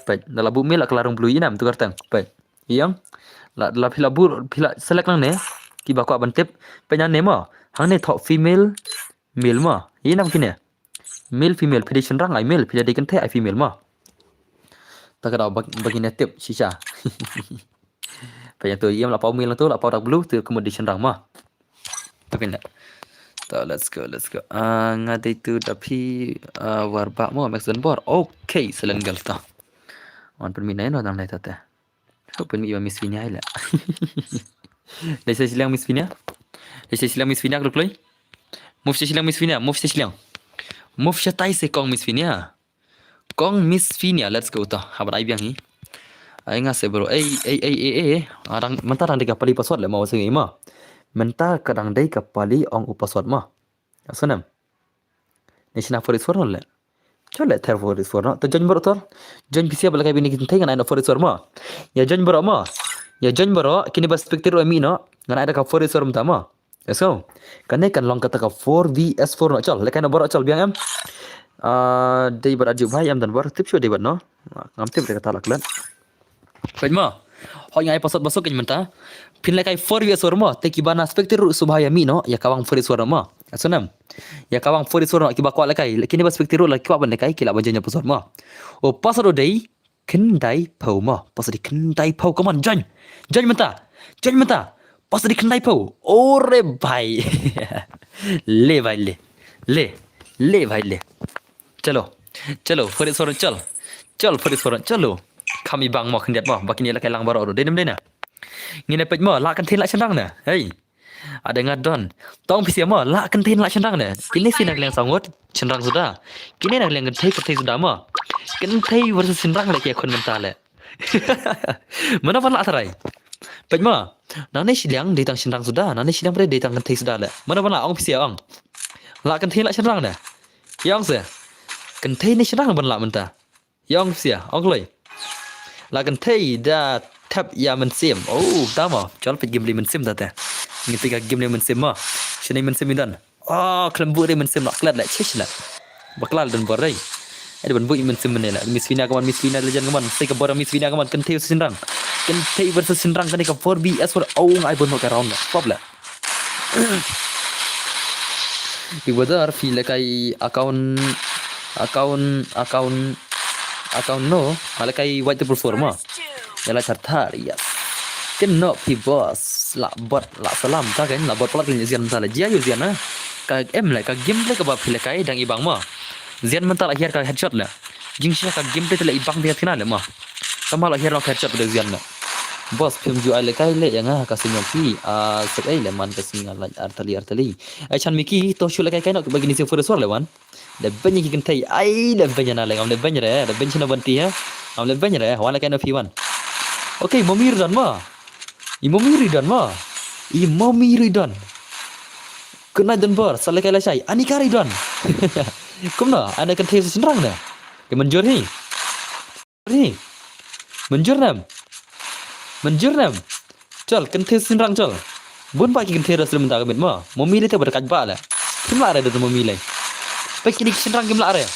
Peit, da la buh male la ka la rong blue, ïa nam tu kyrteng. Peit. Ïa. La, la phi la buh, phi la select nangne. Kiba kwah ban tip. Peit nangne ma. Hangne thoh female, male ma. Ïa nam kine. Male, female, phi dei shynrang ai male, phi dei kynthei ai female ma. Ta ka daw ba, ba kine tip shisha. Peit ïa tu, ïa la paw male tu, la paw Dark Blue tu, kumut dei shynrang ma. Ta pynda. Ta, let's go, let's go. Ah, nga dei tu da phi, ah, Warbah mo, Max Donbor. Okay, silent girl ta. Wan pynmih nai no dang nai ta te. Hap pynmih ba Miss Finia ai la. Dei sa shiliang Miss Finia. Dei sa shiliang Miss Finia kloi kloi. Move sa shiliang Miss Finia, move sa shiliang. Move shatai se kong Miss Finia. Kong Miss Finia, let's go ta. Habat ai biang hi. Ai nga se bro. Ei, ei, ei, ei, ei. Arang, mynta dang dei ka pali password le ma wase ngi ma. Mynta ka dang dei ka pali ong u password ma. Asonem. Ni shina for is for le. Chol le ther four is four no. Te join baroh tol. Join phi sha ba lehkai bini kynthei ngan ai noh four is four mo. Ïa join baroh mo. Ïa join baroh kine ba spectator ruh ïa mih noh. Ngan ai da ka four is four mynta mo. Let's go. Kane kan long kata ka four V S four no chol. Lehkai noh baroh chol biang em. Ah, dei bad aju bhai em don bor tip shu dei bad no. Ngam tip dei kata la klet. Peit mo. Hoi ngai pasot basok kein mynta. Phin lehkai four V S four mo. Te kiba na spectator ruh sngewbha ïa mih noh. Ïa kawang four V S four mo. Asunam. Ïa kawang four V S four mo kiba kwah lehkai. Kine ba spectator ruh la kwah ban lehkai ki lah ban join ïa pasot mo. O pasot o dei khyndai phew mo. Pasot dei khyndai phew. Come on join. Join mynta. Join mynta. Pasot dei khyndai phew. Ore bhai. Le bhai le. Le. Le bhai le. Chalo. Chalo, four V S four chal. Chal, four V S four chalo. Kham i bang mo khyndiat mo. Ba kine lehkai lang baroh ruh. Dei nem dei na. Ngin ïa peit mo, lah kynthei lah shynrang na. Hei. Ada ngat don. Tong phi sha mo, lah kynthei lah shynrang na. Kine shi na ka liang saw ngut, shynrang suda. Kine na ka liang kynthei, kynthei suda mo. Kynthei versus shynrang le ki khun mynta le. Mano ban lah tharai? Peit mo. Nangne shiliang dei tang shynrang suda, nangne shiliang pat dei tang kynthei suda le. Mano ban lah ong phi sha ong. Lah kynthei lah shynrang ne. Ïa ong se. Kynthei ne shynrang ban lah mynta. Ïa ong phi sha ong kloi. Lah kynthei da thep ïa mynsiem. Oh, da mo. Chol peit game li mynsiem da te. Ngi peit ka game li mynsiem mo. Shane mynsiem i don. Oh, khlem buh re mynsiem la klet le chish le. Bakla le don bor rei. Ai ban buh mynsiem mane le. Miss Vina kaman, Miss Vina legend kaman. Sei ka bor Miss Vina kaman. Kynthei versus shynrang. Kynthei versus shynrang kane ka four V S four. Oh, ngai bun ka round le. Pop le. Ki brother phi lehkai account, account, account, account no. Nga lehkai White Triple Four mo. Ïa la thar thar, yes. Kin nok phi boss, lah bot, lah salam, ta kan, lah bot palat kan zian ta la jia yu zian na. Ka em le, ka game le kaba phi lehkai dang i bang mo. Zian mynta la hiar ka headshot le. Jingshisha ka game te la i bang biat kina le mo. Tama la hiar la headshot le zian le. Boss phim ju ai lehkai le ïa nga ka sing ïong phi. Ah, sep ei le man ka sing nga la artali artali. Ai chan miki to shu lehkai kai nok ba kini sing four four le wan. Le beny ki kynthei. Ai le beny na le ngam le beny re. Le beny shino ban ti ha. Ngam le beny re. Wan lehkai no phi wan. Okay, mommy ri don mo. I mommy ri don mo. I mommy ri don. Good night don bor. Sa lehkai la shai. Ani ka ri don. Kumno, ana kynthei shynrang ne. Ke mynjur hi. Hi. Mynjur nem. Mynjur nem. Chal, kynthei shynrang chal. Bun ba ki kynthei ras lem da ka mit mo. Mommy le te ba da kaj ba le. Kim la re da mommy le. Peit kini ki shynrang kim la re.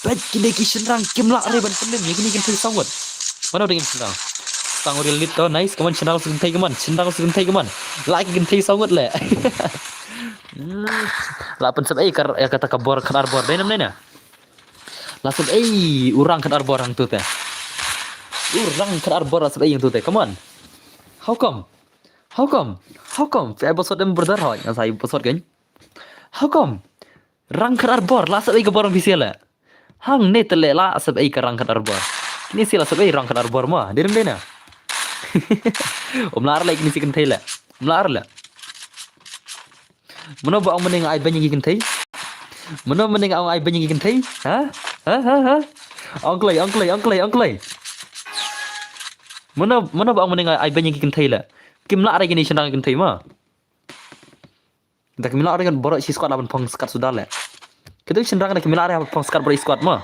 Peit kini ki shynrang kim la re ban pynlem ïa kini kynthei sawut. Mano dang im shynrang. Tang real lit to nice kaman shynrang su kynthei kaman. Shynrang su kynthei kaman. La ki kynthei sawut le. Hmm. La pynsep ei kar ïa kata ka bor khatar bor dei nam dei na. La sep ei u rang khatar bor hangtu te. U rang khatar bor la sep ei hangtu te. Come on. How come? How come? How come? Fi ai bosot em brother hoi. Nga sai bosot kan. How come? Rang khatar bor la sep ei ka bor phi sha le. Hangne te le la sep ei ka rang khatar bor. Kini sha la sep ei rang khatar bor ma. Dei dem dei na. Um la ar le kini sha kynthei le. Um la ar le. Mano ba ong mane nga ai beng ïa ki kynthei? Mano mane nga ong ai beng ïa ki kynthei? Ha? Ha ha ha. Ong kloi, ong kloi, ong kloi, ong kloi. Mano mano ba ong mane nga ai beng ïa ki kynthei la. Kim lah re kini shynrang kynthei ma. Da kim lah re kan boro shi squad la ban phong squad suda le. Kitu shynrang da kim lah re phong squad boro squad ma.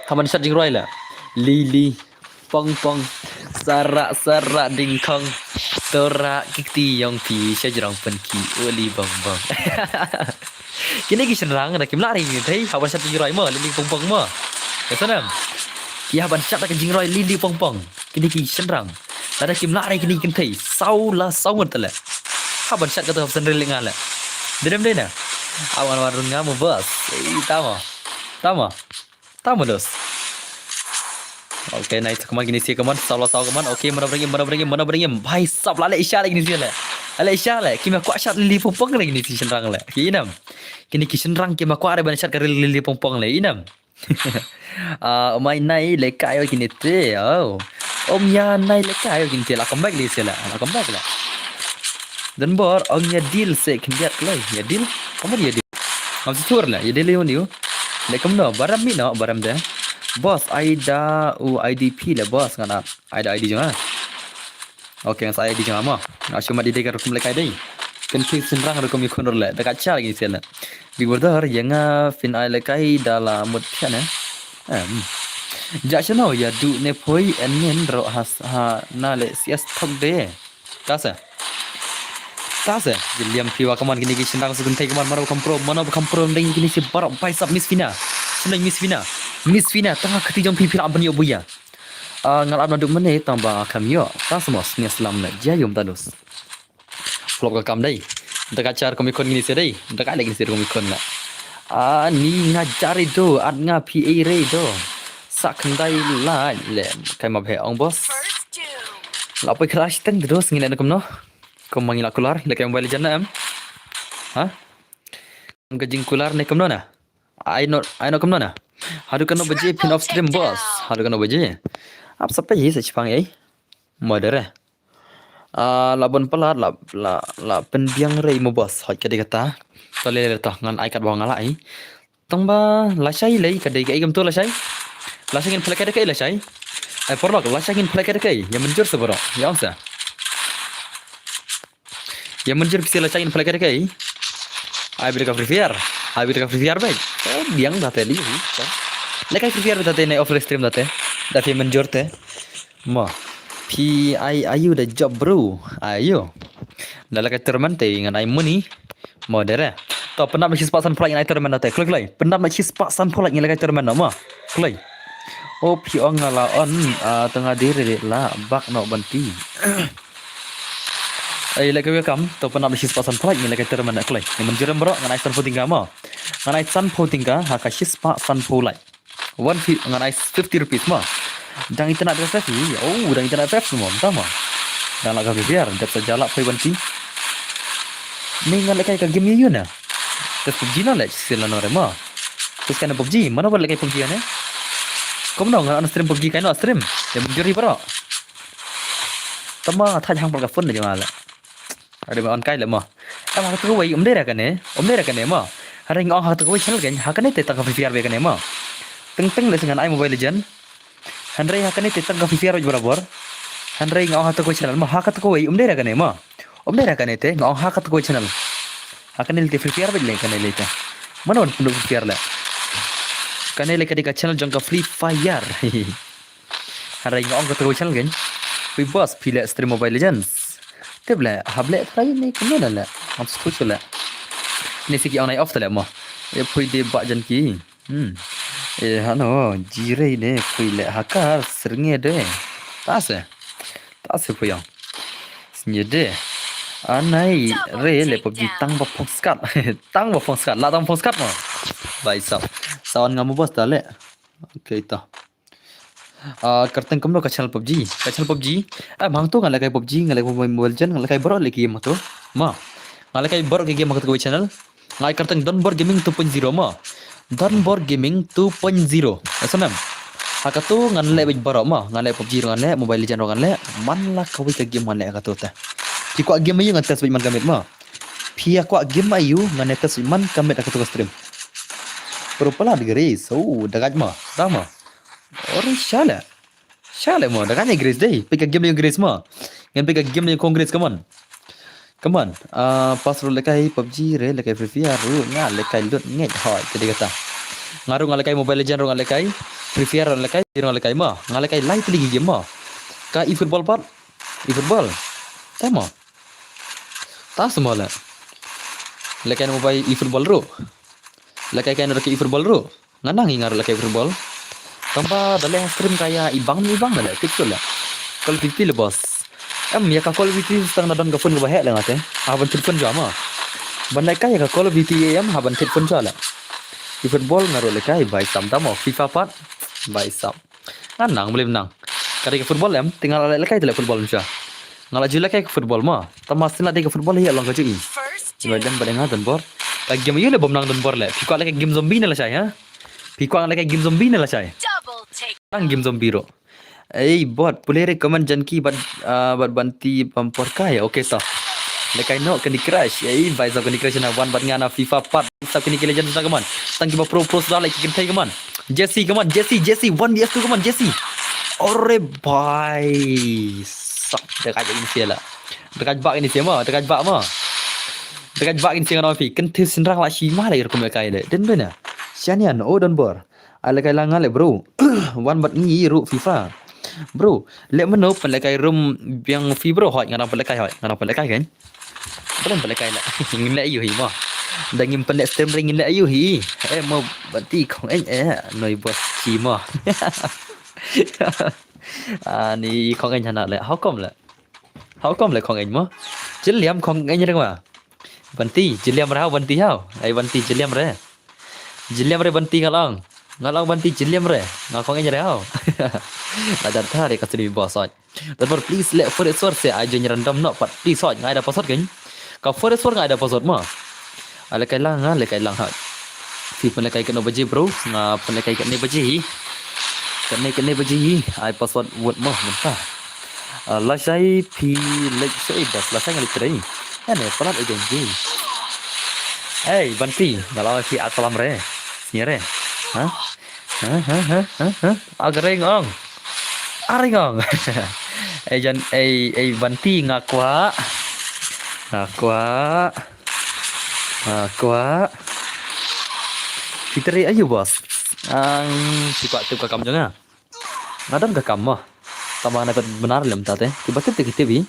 Haman shot jingroi la. Lili pong pong. Sara sara dingkhong. Tora kikti yong pi shajrong pen ki uli bong bong. Kini ki shynrang da kim lah re kini thei haban shot jingroi ma lili pong pong ma. Ka sanam. Ki haban shot da ka jingroi lili pong pong. Kini ki shynrang. Lada kim lah re kini kynthei saw la saw ngut tale. Haban shot kata hap sendrel nga le. Dedem dena. Awan wan run nga mo bas. Ei tama. Tama. Tama dos. Okay, nice. Come on, kini si come on. Saw la saw come on. Okay, mana bring him, mana bring him, mana bring him. Bhai sab la le isha le kini si le. Ale isha le. Kima kwa shot lili pong pong le kini si shynrang le. Ki inam. Kini ki shynrang kima kwa re ban shot ka lili pong pong le inam. Ah, mai nai le kayo kini te. Oh. Om ya nai le kayo kini te la come back le sela. La come back la. Dan bor ong ya deal se khyndiat klai. Ya deal. Kamu ya deal. Ngam si tur la. Ya deal yo niu. Le kam no baram mi no baram de. Boss ai da u I D P le boss ngana. Ai da I D jong ah. Okay, ngan sa I D jong ah mo. Nga shu mat I D ka rukum le kai dei. P Pynkhih shynrang ruh kum ïa khun ruh leh. Da ka char ïa sien leh. Big Brother ïa nga phin ai lehkai da la mut thiah ne. Em. Ja shano ïa du ne poi en ngin ro ha ha na le sias thok de. Ta se. Ta se. Jiliam phi wa kaman kini ki shynrang su kynthei kaman mano kham pro mano kham pro deng kini si baroh bai sap Miss Fina. Shano Miss Fina. Miss Fina tang ha kati jong phi phi la ban ïoh buya. Ah, ngal ap na duk mane tang ba kham ïoh. Ta se mo snia slam le. Jia yum ta dus. Flop ka kam dei. Da ka char komi khon ngini se dei. Da ka lek ngini se komi khon la. Ah, ni nga jari do, at nga P A re do. Sa khyndai lai le. Kai ma bhe ong boss. La poi crash teng dos ngin ne kumno. Kum ma ngi la kular, le kai Mobile Legend na em. Ha? Ka jing kular ne kumno na. Ai no, ai no kumno na. Haduh kano baje pin off stream boss. Haduh kano baje. Ap sa phi sa chipang ei. Modere. Ah, la bon palat la la la pynbiang rei mo boss. Hoi ka dei kata. To le le to ngan ai kat ba nga la ai. Tang ba la shai lei ka dei ka ei kam to la shai. La shai ngin phlek ka dei ka ei la shai. Ai porlok la shai ngin phlek ka dei ka ei. Ya mynjur se bro. Ya ong sa. Ya mynjur phi la shai ngin phlek ka dei ka ei. Ai bida ka Free Fire. Ai bida ka Free Fire bai. Eh, biang da te li. Le ka Free Fire da te ne off stream da te. Da phi mynjur te. Mo. Phi ai ayu da job bro. Ayu. Da la ka tournament te ngan ai money. Mo dere. To pynap na shi spah san pholai ngan ai tournament da te. Kloi kloi. Pynap na shi spah san pholai ngan ai tournament mo. Kloi. O phi ong nga la on, ah, tanga dire la bak no banti. Ai le ka welcome. To pynap na shi spah san pholai ngan ai tournament da kloi. Ngan mynjur em bro ngan ai san pho tingga mo. Ngan ai san pho tingga ha ka shi spah san pholai. One fi ngan ai fifty rupees mo. Dang internet refresh ni. Oh, dang internet refresh mo. Entah mo. Dang la ka biar dep sa jala poi banti. Ni ngan lekai ka game yu na. Tes PUBG na le sila no re mo. Tes kana PUBG, mana ba lekai PUBG ne? Kom no ngan stream PUBG kai no stream. Ya mynjur hi bro. Tama thaj hang pal ka phone da jama le. Are ma on kai le mo. Em ha kata kawei um dei ra kane, um dei ra kane mo. Hare nga ong ha kata kawei channel kan, ha kane te tang ka Free Fire be kane mo. Teng teng le ngan ai Mobile Legend. Hare ha kane te tang ka Free Fire barabor. Hare nga ong ha kata kawei channel mo, ha kata kawei um dei ra kane mo. Um dei ra kane te nga ong ha kata kawei channel. Ha kane le te Free Fire be le kane le te. Mana wan pynduh Free Fire le. Kane le ka dei ka channel jong ka Free Fire. Hare nga ong ka tru channel kan. Phi boss phi le stream Mobile Legends. Tip le hap le try ne kumno le. Am sku chu le. Ne si ki ong nai off le mo. E phui de ba jan ki. Hmm. E hano jire ne phui le hakar sernge de. Ta se. Ta se phui ong. Snye de. Anai re le PUBG tang ba phong skat. Tang ba phong skat. La tang phong skat mo. Bai sap. Sawan nga mo boss ta le. Okay ta. Ah, kyrteng kumno ka channel PUBG. Ka channel PUBG. Eh, hangto nga lekai PUBG, nga lekai Mobile Legend, nga lekai baroh le game to. Ma. Nga lekai baroh ki game ha kata kawei channel. Nga ai kyrteng Donbor Gaming two point zero ma. Donbor Gaming two point zero. Esa mem. Ha kato ngan leh beit baroh ma. Ngan leh PUBG ruh ngan leh, Mobile Legend ruh ngan leh. Man la kawei ka game ngan leh ha kato te. Ki kwah game aïu ngan test beit man ka miet ma. Phi ïa kwah game aïu ngan leh test beit man ka miet ha kato ka stream. Pero pala de Grace. Oh, da gaj ma. Da ma. Ori shala. Shala mo, da gaj Grace dei. Peit ka game ïa Grace ma. Ngan peit ka game ïa Grace, come on. Come on. Ah, pas ruh lekai PUBG re, lekai Free Fire ruh nga lekai lut ngeit hoi, te dei kata. Nga ruh nga lekai Mobile Legend ruh nga lekai. Free Fire ruh lekai, ruh nga lekai ma. Nga lekai lai tylli ki game ma. Ka eFootball pat. eFootball. Te ma. Ta semua le. Lekai mobile eFootball ruh. Lekai kai ruh ki eFootball ruh. Nga nang i nga ruh lekai football. Tang ba da leh stream ka ïa i bang i bang da leh kit la. Call of Duty le boss. Em ïa ka Call of Duty tang na don ka phone ka ba heh le nga te. Ha ban thied phone jua ma. Ban lekai ïa ka Call of Duty em ha ban thied phone jua le. eFootball nga ruh lekai bai sam tamo FIFA pat. Bai sam. Nga nang, believe nang. Ka dei ka football em, te nga la leh lekai te leh football mynta. Nga la ju lekai ka football ma. Tang ba sien la dei ka football ïa long ka ju i. Ba dang ba dang nga Donbor. Ka game ïa le bom nang Donbor le. Phi kwah lekai game zombie ne lashai ha? Phi kwah lekai game zombie ne lashai? Nang game zombie ruh. Ei bot, pule re comment jan ki bad, ah, bad banti bam por kai. Okay to. Lekai no Candy Crush. Ei bai sap Candy Crush na wan bad nga na FIFA pat. Sap kini ki legend na kaman. Tang ki ba pro pro sa leh ki kynthei kaman. Jesse kaman, Jesse, Jesse, one versus two kaman, Jesse. Ore bai. Sap dekat ini sia la. Dekat bak ini sia ma, dekat bak ma. Daka ba kin singa no phi. Kin thi sinrang la shi ma le kum kai le. Den bena. Shanian o don bor. Ale kai la nga le bro. Wan bat ngi ru FIFA. Bro, le mano pele kai rum biang fi bro hoi ngana pele kai hoi. Ngana pele kai kan. Belum pele kai la. Ngin le yu hi mo. Dang ngin pele stem ring ngin le yu hi. Eh mo bati kong eh eh noi bos ki mo. Ani kong eh hana le. How come le? How come le kong eh mo? Jiliam kong eh ring ma. Banti, jiliam re hau banti hau. Ai banti jiliam re. Jiliam re banti ngalong. Ngalong banti jiliam re. Nga kong eh re hau. Lajar thari ka sini bos hoi. Tatpor please le forest war se ai jeng random no pat please hoi ngai da password kan. Ka forest war ngai da password ma. Ale kai lang ha le kai lang ha. Fi pun le kai kano baje bro. Nga pun le kai kane baje hi. Kane kane baje hi. Ai password word ma mynta. Lashai phi lek sei bas lashai ngali trei. Ane palat ejeng ji. Hey banti ngala fi atalam re. Sini re. Ha? Ha ha ha ha ha. Agring ong. Aring ong. Ejan ei ei banti ngakwa. Ngakwa. Ngakwa. Fitri ayu bos. Ang sipa tu ka kam jong nga. Nga don ka kam mo. Tama na pet benar lem tate. Kiba tip te kitip hi.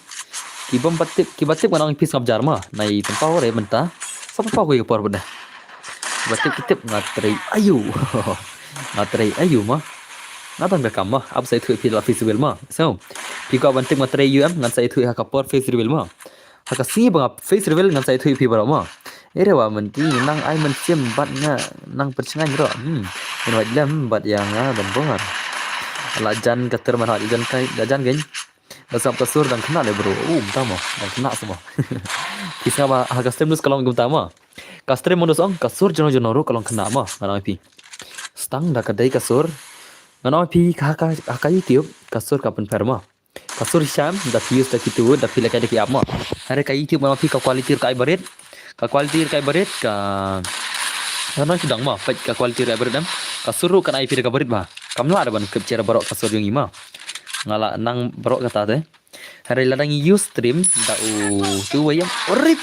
Kiba tip kiba tip ngan ong pis ngap jar mo. Nai pynpaw re mynta. Sa pynpaw ko ïa por benda. Kiba tip kitip nga trei ayu. Nga trei ayu mo. Nga don ka kam mo. Ap sai thu phi la festival mo. So. Phi ko ban tip nga trei ayu em ngan sai thu ha ka por festival mo. Ha ka sngi ba nga face reveal ngan sa ïathuh ïa phi baroh mo. Ere wa mynti nang ai mynsiem bad nga nang pyrshang ro. Hmm. Ngan wad lem bad ïa nga ban bor. La jan ka ter man ha jan kai la jan gen. Da sap ka sur dang kena le bro. Um tamo dang kena semua. Phi sa ba ha ka stream dus ka long gum tamo. Ka stream modus ong ka sur jono jono ro ka long kena mo. Ngan ai phi. Stang da ka dei ka sur. Ngan ai phi ka ka ka YouTube ka sur ka pynpher mo. Ka sur sham da phi use da kitu da phi la kai da ki app mo. Hare ka YouTube ma phi ka quality ka ai barit. Ka quality ka ai barit ka ka non sudang mo pet ka quality ka ai barit em. Ka sur kan ai phi da ka barit ba. Kam lah da ban capture baroh ka sur jong i mo. Nga la nang baroh kata te. Hare la dang use stream da u tu wa yam. Orit.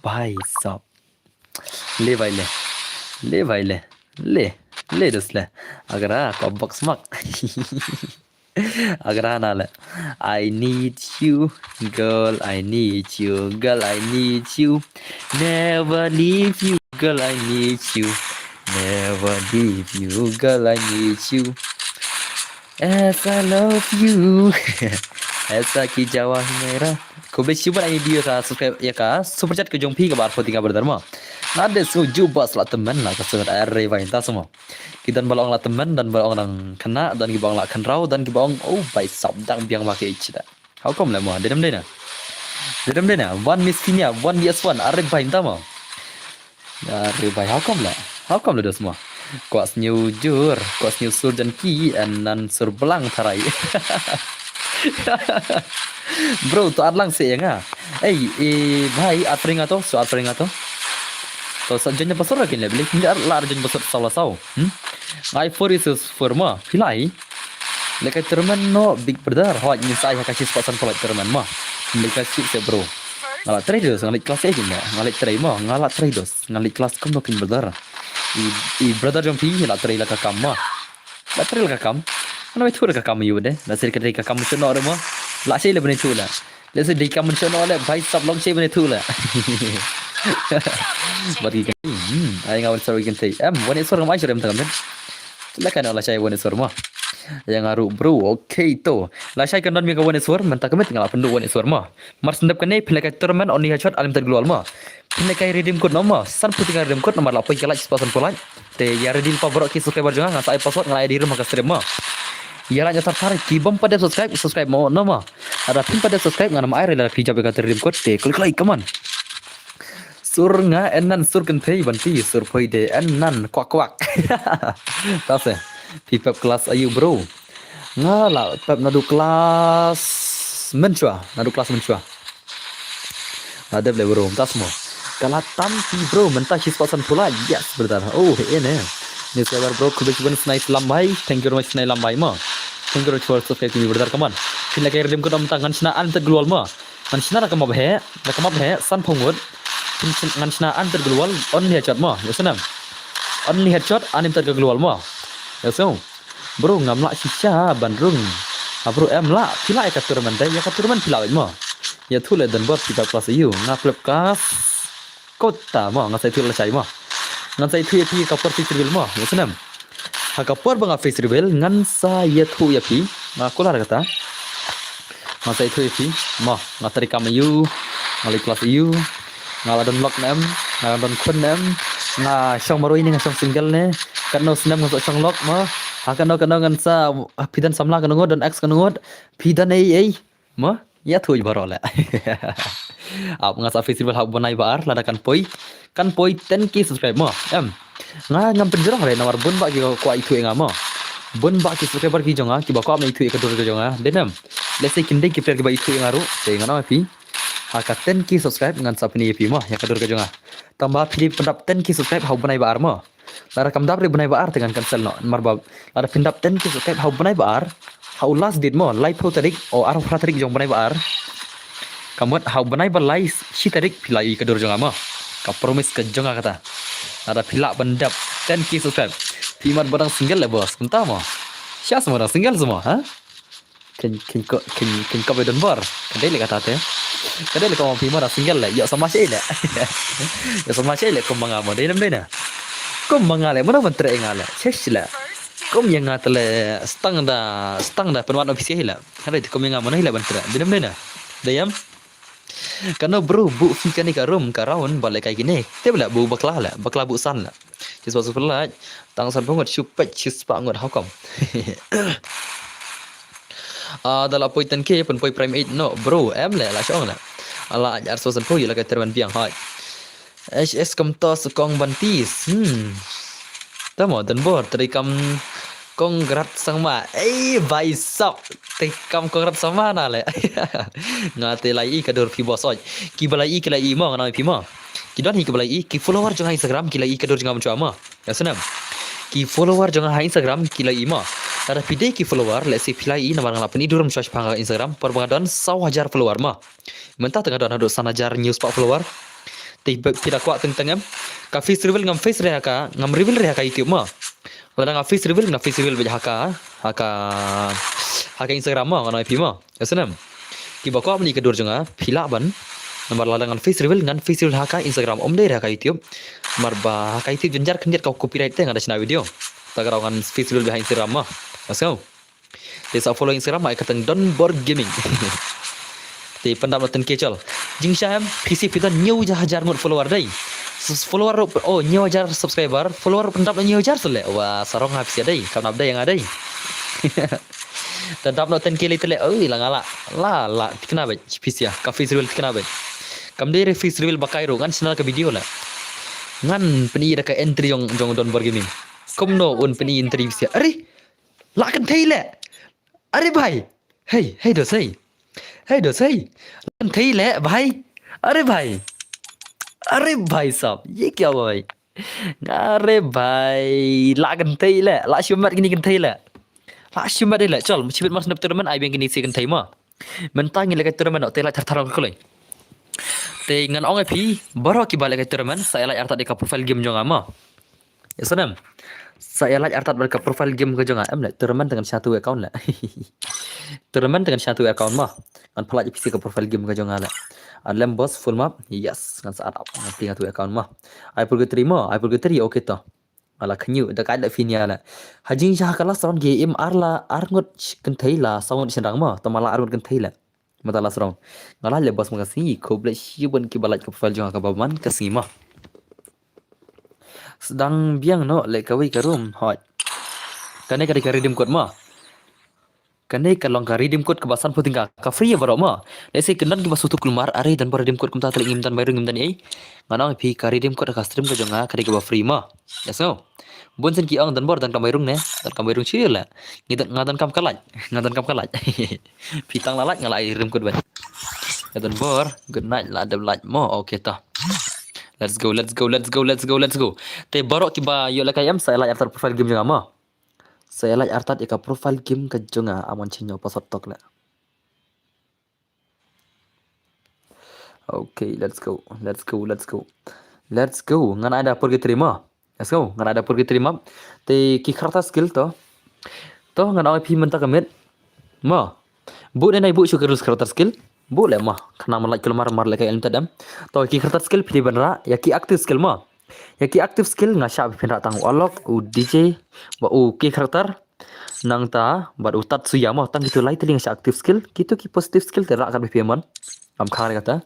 Bhai sab. Le bhai le. Le bhai le. Le. Le dus le. Agra ko box mak. Agra na le. I need you, girl, I need you, girl, I need you. Never leave you, girl, I need you. Never leave you, girl, I need you. As I love you. Esa ki jawa hi mera. Ko be shi ban ai video ka subscribe ïa ka super chat ka jong phi ka bar poti ka berdar mo. Nga de su ju bas la temen la ka sungat are vai ta semua. Ki don ba la ong la temen don ba la ong nang kena don ki ba ong la kynraw don ki ba ong oh bai sap dang biang ba ke ich da. How come le mo? Dedem dena. Dedem dena. One miss kinya, one yes one. Are bai ta mo. Are bai how come le? How come le dos mo? Ko as new jur, ko as new sur jan ki and nan sur belang tharai. Bro, to at lang se nga. Ei, eh, bhai, at ring ato, so at ring ato. To sa jan pasor kin le beli, kin la jan pasor saw la saw. Hmm? Ngai for is for ma, pilai. Lekai tournament no big brother, hoi ngin sai ha ka shi spot san pulai tournament ma. Lekai shi se bro. Ngala trei dos, ngala class eh kin ya, ngala trei ma, ngala trei dos, ngala class kum no kin brother. I, i brother jong phi la trei la ka kam ma. La trei la ka kam. Ana mai thu la ka kam yu de. La sir ka trei ka kam shu no de ma. La sei le bani thu la. Le sir dei kam shu no le bai sap long sei bani thu la. Bagi ka. Hmm, ai ngawin sar weekend tei. Em, wani sar ngamai sar em tangam. La ka no la sei wani sar ma. Yang aru bro. Okay to. La sei kan don mi ka wani sar, menta ka met ngala pendu wani sar ma. Mar sendap kane phin lekai tournament oni ha shot alim tad global ma. Phin lekai redeem code no ma. San puting redeem code nomor la poi ka like spot san pulai. Te ïa redeem pa baroh ki subscriber jong nga sa ai password nga la ai di room ha ka stream ma. Ïa la nya tar tar ki bom pa dep subscribe subscribe mo no ma. Ada phin pa dep subscribe nga nam ai re la phi jab ka redeem code te klik like come on. Sur nga en nan sur kan phei banti sur phoi de en nan kwak kwak. Ta se. Phi pep class ayu bro. Nga la pep nadu class menchua, nadu class menchua. Nga dep le bro, mynta semua. Kala tam ti bro, mynta shi spot san pulai. Yes, brother. Oh, he ne. Ni sabar bro, khublei shibun snai lambai. Thank you very much snai lambai ma. Thank you very much for subscribing me brother. Come on. Phin lekai redeem code mynta ngan shna an te global ma. Ngan shna da ka map he, da ka map he san phaw ngut. ngan shna unlimited global, only headshot mo, ïa snem. Only headshot, unlimited global mo. Ïa so. Bro, ngam lah shisha ban rung. Ha bro, em lah, phi lah ïa ka tournament dei, ïa ka tournament phi lah mo. Ïathuh leh Donbor phi ba class ïa u, nga plep class. Kota mo, ngan sa ïathuh lashai mo. Ngan sa ïathuh ïa phi ka por free trial mo, ïa snem. Ha ka por ba nga free trial, ngan sa ïathuh ïa phi, nga kular kata. Ngan sa ïathuh ïa phi, mo, nga trei kam ïa u, nga leit class ïa u, nga la don lok ne em, nga la don khun ne em, nga shong marwei ne, nga shong single ne, katno snem ngan sa shong lok mo, ha katno katno ngan sa, phi don samla katno ngut, don ex katno ngut, phi don ei ei, mo, ïathuh baroh leh. Ap nga sa free trial ha u bnai ba ar, lada kan poi, kan poi ten K subscribe mo, em. Nga ngam pynjrong re namar bun ba ki kwah ithuh ïa nga mo. Bun ba ki subscriber ki jong nga, kiba kwah ban ithuh ïa ka dur ka jong nga, dei ne em. Let's say kin dei ki player kiba ithuh ïa nga ruh, te ngan ong ïa phi. Ha ka ten K subscribe ngan sa pyni ïa phi mo, ïa ka dur ka jong nga. Tang ba phi dei pyndap ten K subscribe ha u bnai ba ar mo. Lada kam dap re bnai ba ar te ngan cancel noh. Namar ba lada pyndap ten K subscribe ha u bnai ba ar, ha u last date mo, laiphew tarik, o arphew phra tarik jong bnai ba ar. Ka mut ha u bnai ba lai shi tarik phi la ïohi ka dur jong nga mo. Ka promise ka jong nga kata. Lada phi lah ban dap ten K subscribe. Phi mat ba dang single leh boss. Kumta mo. Sha sma dang single sma, ha? Kin, kin ko, kin, kin ko ba Donbor. Ka dei leh kata te. Ka dei leh ka ong phi mo dang single leh. Ïoh samla shaei leh. Ïoh samla shaei leh kum ma nga mo. Dei ne em dei ne. Kum ma nga leh. Mano ban treh ïa nga leh. Shisha leh. Kum ïa nga te leh. Stang da, stang da pynwad office hi leh. Hynrei te kum ïa nga mano hi leh ban treh. Dei ne em dei ne. Dei em. Kano bro, buh phi kane ka room, ka round, ba leh kai kine. Te ba leh, buh bakla leh, bakla buh san leh. Just ba super leh, tang sanphew ngut, shu peit, shispah ngut, how come? Ah, da la poi ten K, pynpoi Prime eight, no, bro, em leh, la shong leh. Ala, arspah sanphew, ïa la kai terman biang, hoi. H S kam to sukong ban tis. Hmm. Tamo Donbor, trei kam kongrat sangma. Ei, bhai sab. Trei kam kongrat sangma na leh. Nga te la ïohi ka dur phi boss oi. Kiba la ïohi ki la ïohi mo, nga ong ïa phi mo. Ki don hi kiba la ïohi, ki follower jong nga Instagram, ki la ïohi ka dur jong nga mynshuwa mo. Ïa snem. Ki follower jong nga ha Instagram, ki la ïohi mo. Lada phi dei ki follower, let's say phi la ïohi namar nga la pyni dur mynshuwa shaphang Instagram, por ba nga don saw hajar follower mo. Mynta te nga don haduh san hajar hynñiew spah follower. Te phi da kwah teng teng em. Ka face reveal ngam face re ha ka, ngam reveal re ha ka YouTube mo. Lada nga face reveal, nga face reveal beit ha ka, ha ka, ha ka Instagram mo, nga ong ïa phi mo. Ïa snem. Kiba kwah ban ïohi ka dur jong nga, phi lah ban. Namar lada ngan face reveal, ngan face reveal ha ka Instagram, ym dei re ha ka YouTube. Namar ba ha ka YouTube jynjar khyndiat ka copyright te nga da shna video. Ta ka daw ngan face reveal beit ha Instagram mo. Let's go. Te sa follow Instagram, ai kyrteng Donbor Gaming. Te pyndap noh ten K chol. Jingshisha em, phi shu phi don hynñiew hajar ngut follower dei. Sus-, follower ruh, oh, hynñiew hajar subscriber, follower pyndap noh hynñiew hajar sule. Wa, sarong ha phi shu dei, kam nap dei nga dei. Te dap noh ten K lei te leh, oi, la nga la, la, la, thikna beit, phi shu, ka face reveal thikna beit. Kam dei re face reveal ba kai ruh, ngan shna ka video leh. Ngan pyni da ka entry jong, jong Donbor Gaming. Kumno un pyni entry phi shu. Are, la kynthei leh. Are bhai. Hey, hey dos, hey. Hey dos, hey. La kynthei leh bhai. Are bhai. Are bhai sab. Ye kya hua bhai? Are bhai. La kynthei leh. La shimet kine kynthei leh. La shimet leh. Chol, shibit mar snem tournament ai biang kine shi kynthei mo. Mynta ngi leh kai tournament noh, te lait thar thar ong ka kloi. Te ngan ong ïa phi, baroh kiba leh kai tournament, sa ïa lait artat ïa ka profile game jong nga mo. Ïa snem. Sa ïa lait artat bad ka profile game ka jong nga. Em leh, tournament te ngan shna tu account leh. Tournament te ngan shna tu account mo. Ngan pynlait ïa phi shi ka profile game ka jong nga leh. Atlem boss full map. Yes, ngan sa add up. Ngan pynlait tu account mo. Ai purgatory mo, ai purgatory, okay to. Ala khynñiuh, da ka leh phi nia leh. Ha jingshisha ka last round ki im ar la, ar ngut kynthei la, saw ngut shynrang mo. Tama la ar ngut kynthei leh. Mynta last round. Nga la leh boss ma ka sngi, khublei shibun kiba lait ka profile jong nga kaba man ka sngi mo. Sdang biang noh leh kawei ka room, hoi. Kane ka dei ka redeem code mo. Kane ka long ka redeem code kaba sanphew tyngka, ka free baroh mo. Let's say kin don kiba sngewthuh kulmar, are don ba redeem code kumta te leh ngim don bairung ngim don ei. Ngan ong ïa phi ka redeem code ka stream ka jong nga ka dei kaba free mo. Yes, no. Bun sien ki ong Donbor donkam bairung ne, donkam bairung shuh leh. Ngi don, nga donkam ka lait, nga donkam ka lait. Phi tang la lait nga la ai redeem code ban. Ïa Donbor, good night, la dep lait mo. Okay to. Let's go, let's go, let's go, let's go, let's go. Te baroh kiba ïoh leh kai em sa ïa lait artat profile game jong nga mo. Sa ïa lait artat ïa ka profile game ka jong nga, amon chynñiew password tok leh. Okay, let's go. Let's go, let's go. Let's go. Ngan ai da purgatory mo. Let's go. Ngan ai da purgatory map. Te ki character skill to. To ngan ai phi mynta ka miet. Mo. Bud ne nai bud shu ka rules character skill. Bud leh mo. Khnang man lait kulmar mar leh ka em tadam. To ki character skill phi dei ban rah. Ïa ki active skill mo. Ïa ki active skill nga shah phin rah tang u Alok, u D J, bad u ki character. Nangta bad u Tatsuya mo, tang kito lai tylli nga shah active skill, kito ki positive skill te rah kat ba phi ïa mon. Ngam khang re kata.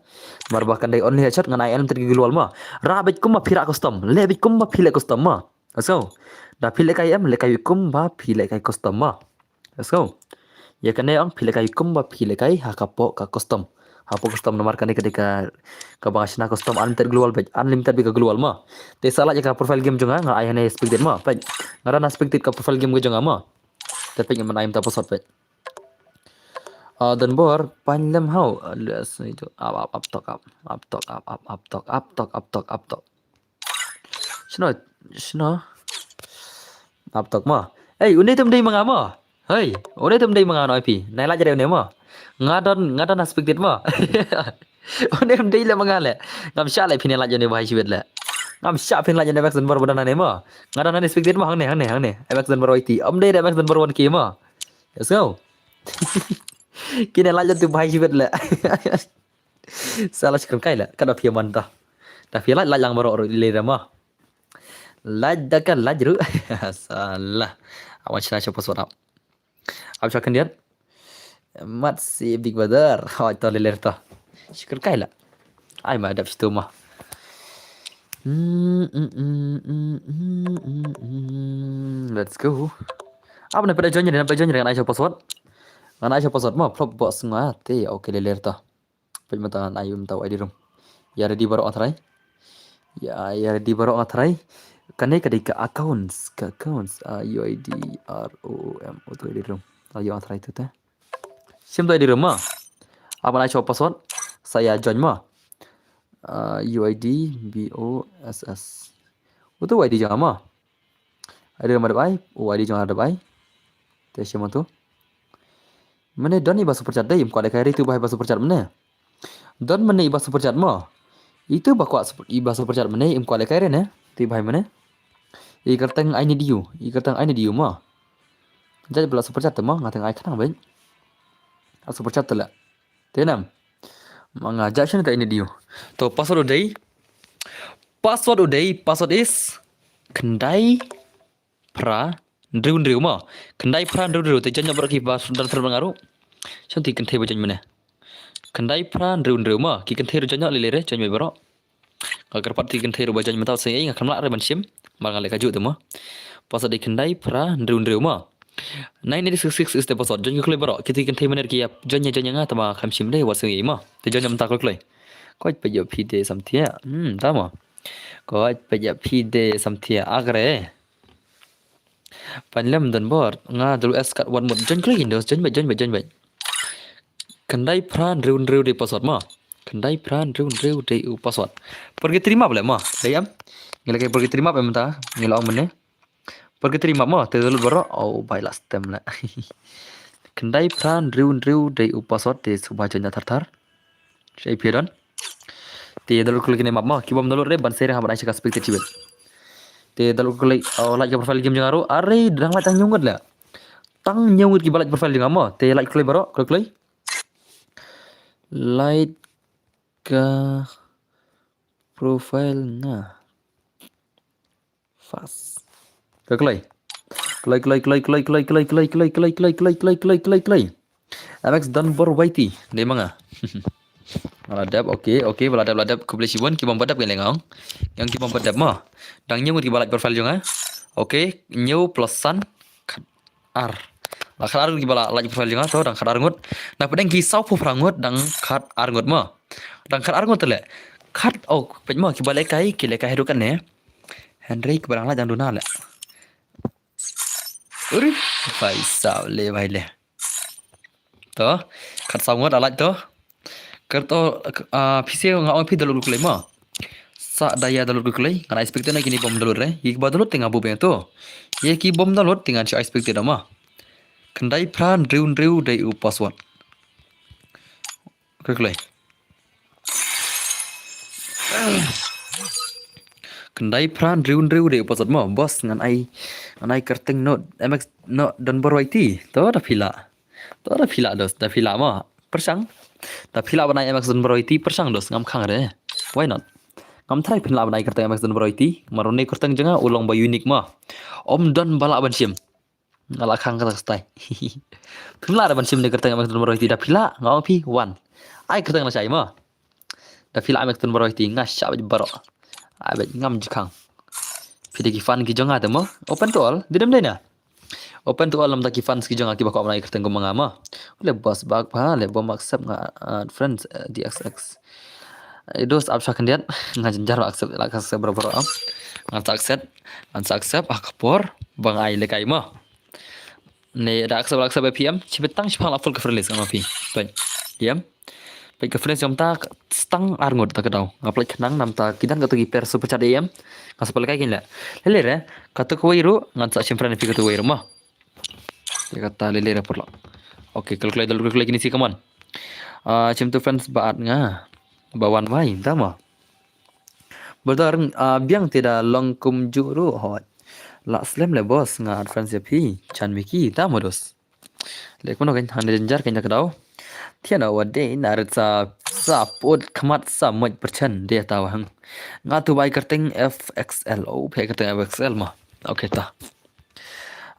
Namar ba kan dei only headshot ngan ai em tadam ki global mo. Rah beit kumba phi rah custom, leh beit kumba phi leh custom mo. Let's go. Da phi lehkai em, lehkai kumba phi lehkai custom mo. Let's go. Ïa kane ong phi lehkai kumba phi lehkai ha ka pok ka custom. Ha pok custom namar kane ka dei ka, kaba nga shna custom unlimited global beit, unlimited beit ka global mo. Te sa lait ïa ka profile game jong nga, nga ai hane spectate mo. Peit. Nga dang spectate ka profile game ka jong nga mo. Te peit nga man ai mynta password peit. Ah, don bor, pan lem hau. Let's do up, up, up, talk up. Up, talk up, up, up, talk up, talk up, talk up, talk. Shino, shino. Ap tok mo. Hey, une tum dei ma nga mo. Hey, une tum dei ma nga no phi. Nai laj re une mo. Nga don, nga don expected mo. Une tum dei le ma nga le. Ngam shah le phi ne laj une bahai shibit le. Ngam shah phi laj une Max Dunbar badana ne mo. Nga don expected mo hangne, hangne, hangne. Max Dunbar Y T. Om dei Max Dunbar one K mo. Let's go. Kine laj tu bahai shibit le. Sala shikon kai la, ka da phi man ta. Da phi laj, laj lang baroh ruh le da ma. Laj da ka laj ruh. Sala. Awan shna sha password ap. Ap sha khyndiat. Mat si Big Brother. Awan to le le to. Shikon kai la. Ai ma dap shitu ma. Let's go. Ap na pada join ni, na pada join ni ngan ai sha password. Ngan ai sha password ma, flop box nga te, okay le le to. Peit mynta ngan ai mynta u I D room. Ïa ready baroh nga tharai. Ïa, ïa ready baroh nga tharai. Kane ka dei ka accounts, ka accounts. Ah, U I D R O O M, uto U I D room. Ïa nga tharai tu te. Shim to U I D room ma. Ap ngan ai sha password. Sa ïa join ma. Ah, U I D B O S S. Uto U I D jong nga ma. Ai dei ma dep ai, u ai dei jong nga dep ai. Te shim tu. Mane don iba super chat dei, im kwah lehkai re tu ba iba super chat mane. Don mane iba super chat mo. Itu ba kwah sup-, iba super chat mane, im kwah lehkai re ne. Tu iba mane. I kyrteng I need you, i kyrteng I need you mo. Jait ba la super chat te mo, nga teng ai khnang beit. A super chat te la. Te nam. Ma nga jait shen ka I need you. To password u dei. Password u dei, password is khyndai phra hynriew hynriew mo. Khyndai phra hynriew hynriew te join baroh kiba don thar nga ruh. Shen ti kynthei ba join mane. Khyndai phra hynriew hynriew mo. Ki kynthei ruh join le le re, join baroh. Nga kyrpad ti kynthei ruh ba join mynta u sngi nga khlem lah re ban shim. Mar nga leh kajuh te mo. Password dei khyndai phra hynriew hynriew mo. Nine eight six six is the password. Join kloi baroh. Kiti kynthei mane ki ap join ïa join ïa nga te ma khlem shim dei wat sngi mo. Te join mynta kloi kloi. Koit peit ïa phi de samthia. Hmm, ta mo. Koit peit ïa phi de samthia. Agre. Pan lem don bor. Nga dulu es kat wan mut. Join kloi indos. Join beit, join beit, join beit. Khyndai phra hynriew hynriew dei password mo. Khyndai phra hynriew hynriew dei u password. Purgatory map le mo. Dei em. Ngi lehkai purgatory map em ta. Ngi la ong mane. Purgatory map mo. Te download baroh. Oh, bai la stem le. Khyndai phra hynriew hynriew dei u password te sngewbha join thar thar. Shai phi don. Te download kloi kine map mo. Ki bym download re ban sei re ha ban ai sha ka spectate shibit. Te download kloi, oh, lait ka profile game jong nga ruh. Are, dang lait tang hynñiew ngut le. Tang hynñiew ngut kiba lait profile jong nga mo. Te lait kloi baroh, kloi kloi. Lait ka profile nga. Fast. Kloi kloi. Kloi kloi kloi kloi. M X Dunbar Y T. Dei ma nga. Ba la dep, okay, okay, ba la dep, la dep, khublei shibun, ki bym pat dep ki leh nga ong. Ïa ki bym pat dep mo. Dang hynñiew ngut kiba lait profile jong nga. Okay, hynñiew plus san, khat ar. La khat ar ngut kiba la lait profile jong nga, to dang khat ar ngut. Na pdeng ki sawphew phra ngut dang khat ar ngut mo. Dang khat ar ngut te le. Khat, oh, peit mo kiba lehkai, ki lehkai haduh katne. Hynrei kiba dang lait dang duna le. Uri, bai saw le bai le. To, khat saw ngut la lait to. Kyrto, ah, phi sngewbha nga ong phi download kloi mo. Sa da ïa download kloi, ngan expect na kine bym download re. Ïa kiba download te nga buh biang to. Ïa ki bym download te ngan shu expect da mo. Khyndai phra hynriew hynriew dei u password. Kloi kloi. Khyndai phra hynriew hynriew de u password mo, boss, ngan ai, ngan ai kyrteng noh M X noh Don Bor Y T. To da phi lah. To da phi lah dos, da phi lah mo. Pyrshang. Da phi lah ban ai M X Don Bor Y T, pyrshang dos, ngam khang re. Why not? Ngam tharai phin lah ban ai kyrteng M X Don Bor Y T. Namar une kyrteng jong nga u long ba unique mo. Ym don ba lah ban shim. Nga la khang kata ka style. Phim lah da ban shim ne kyrteng M X Don Bor Y T, da phi lah, nga ong phi wan. Ai kyrteng lashai mo. Da phi lah M X Don Bor Y T, nga shah beit baroh. Ai beit, ngam ju khang. Phi dei ki fan ki jong nga te mo. Open to all, dei dem dei na. Open to all namar ki fans ki jong nga kiba kwah ban ai kyrteng kum ma nga mo. Le boss bak pha, le bom accept nga, uh, friends, uh, D X X. Eh, dos ap sha khyndiat, nga jynjar accept, la accept baroh baroh am. Ngan sa accept, ngan sa accept ha ka por ba nga ai lehkai mo. Ne da accept, accept P M, shibit tang shipang la full ka friend list nga ma phi. Peit. Yam. Peit ka friend list jong ta stang ar ngut ta ka daw. Nga peit khnang namar ki don kato ki pair super chat A M. Nga sa peit lehkai kin leh. Lele re, kato kawei ruh, ngan sa shim friend phi kato kawei ruh mo. Te kata lele re paralok. Okay, kal kloi dal kloi kini si kaman. Ah, shim tu friends ba at nga. Ba wan wai, ta mo. Brother, ah, biang te da long kumjuh ruh hot. La slem le boss, nga add friends ïa phi. Chan Mickey, ta mo dos. Le kumno kan hande jynjar kan da ka daw. Thiana wa de na rit sa, sa put khmat sa moit pyrchen de ta wa hang. Nga tu bai kyrteng F X L. Oh, phi kyrteng F X L mo. Okay ta.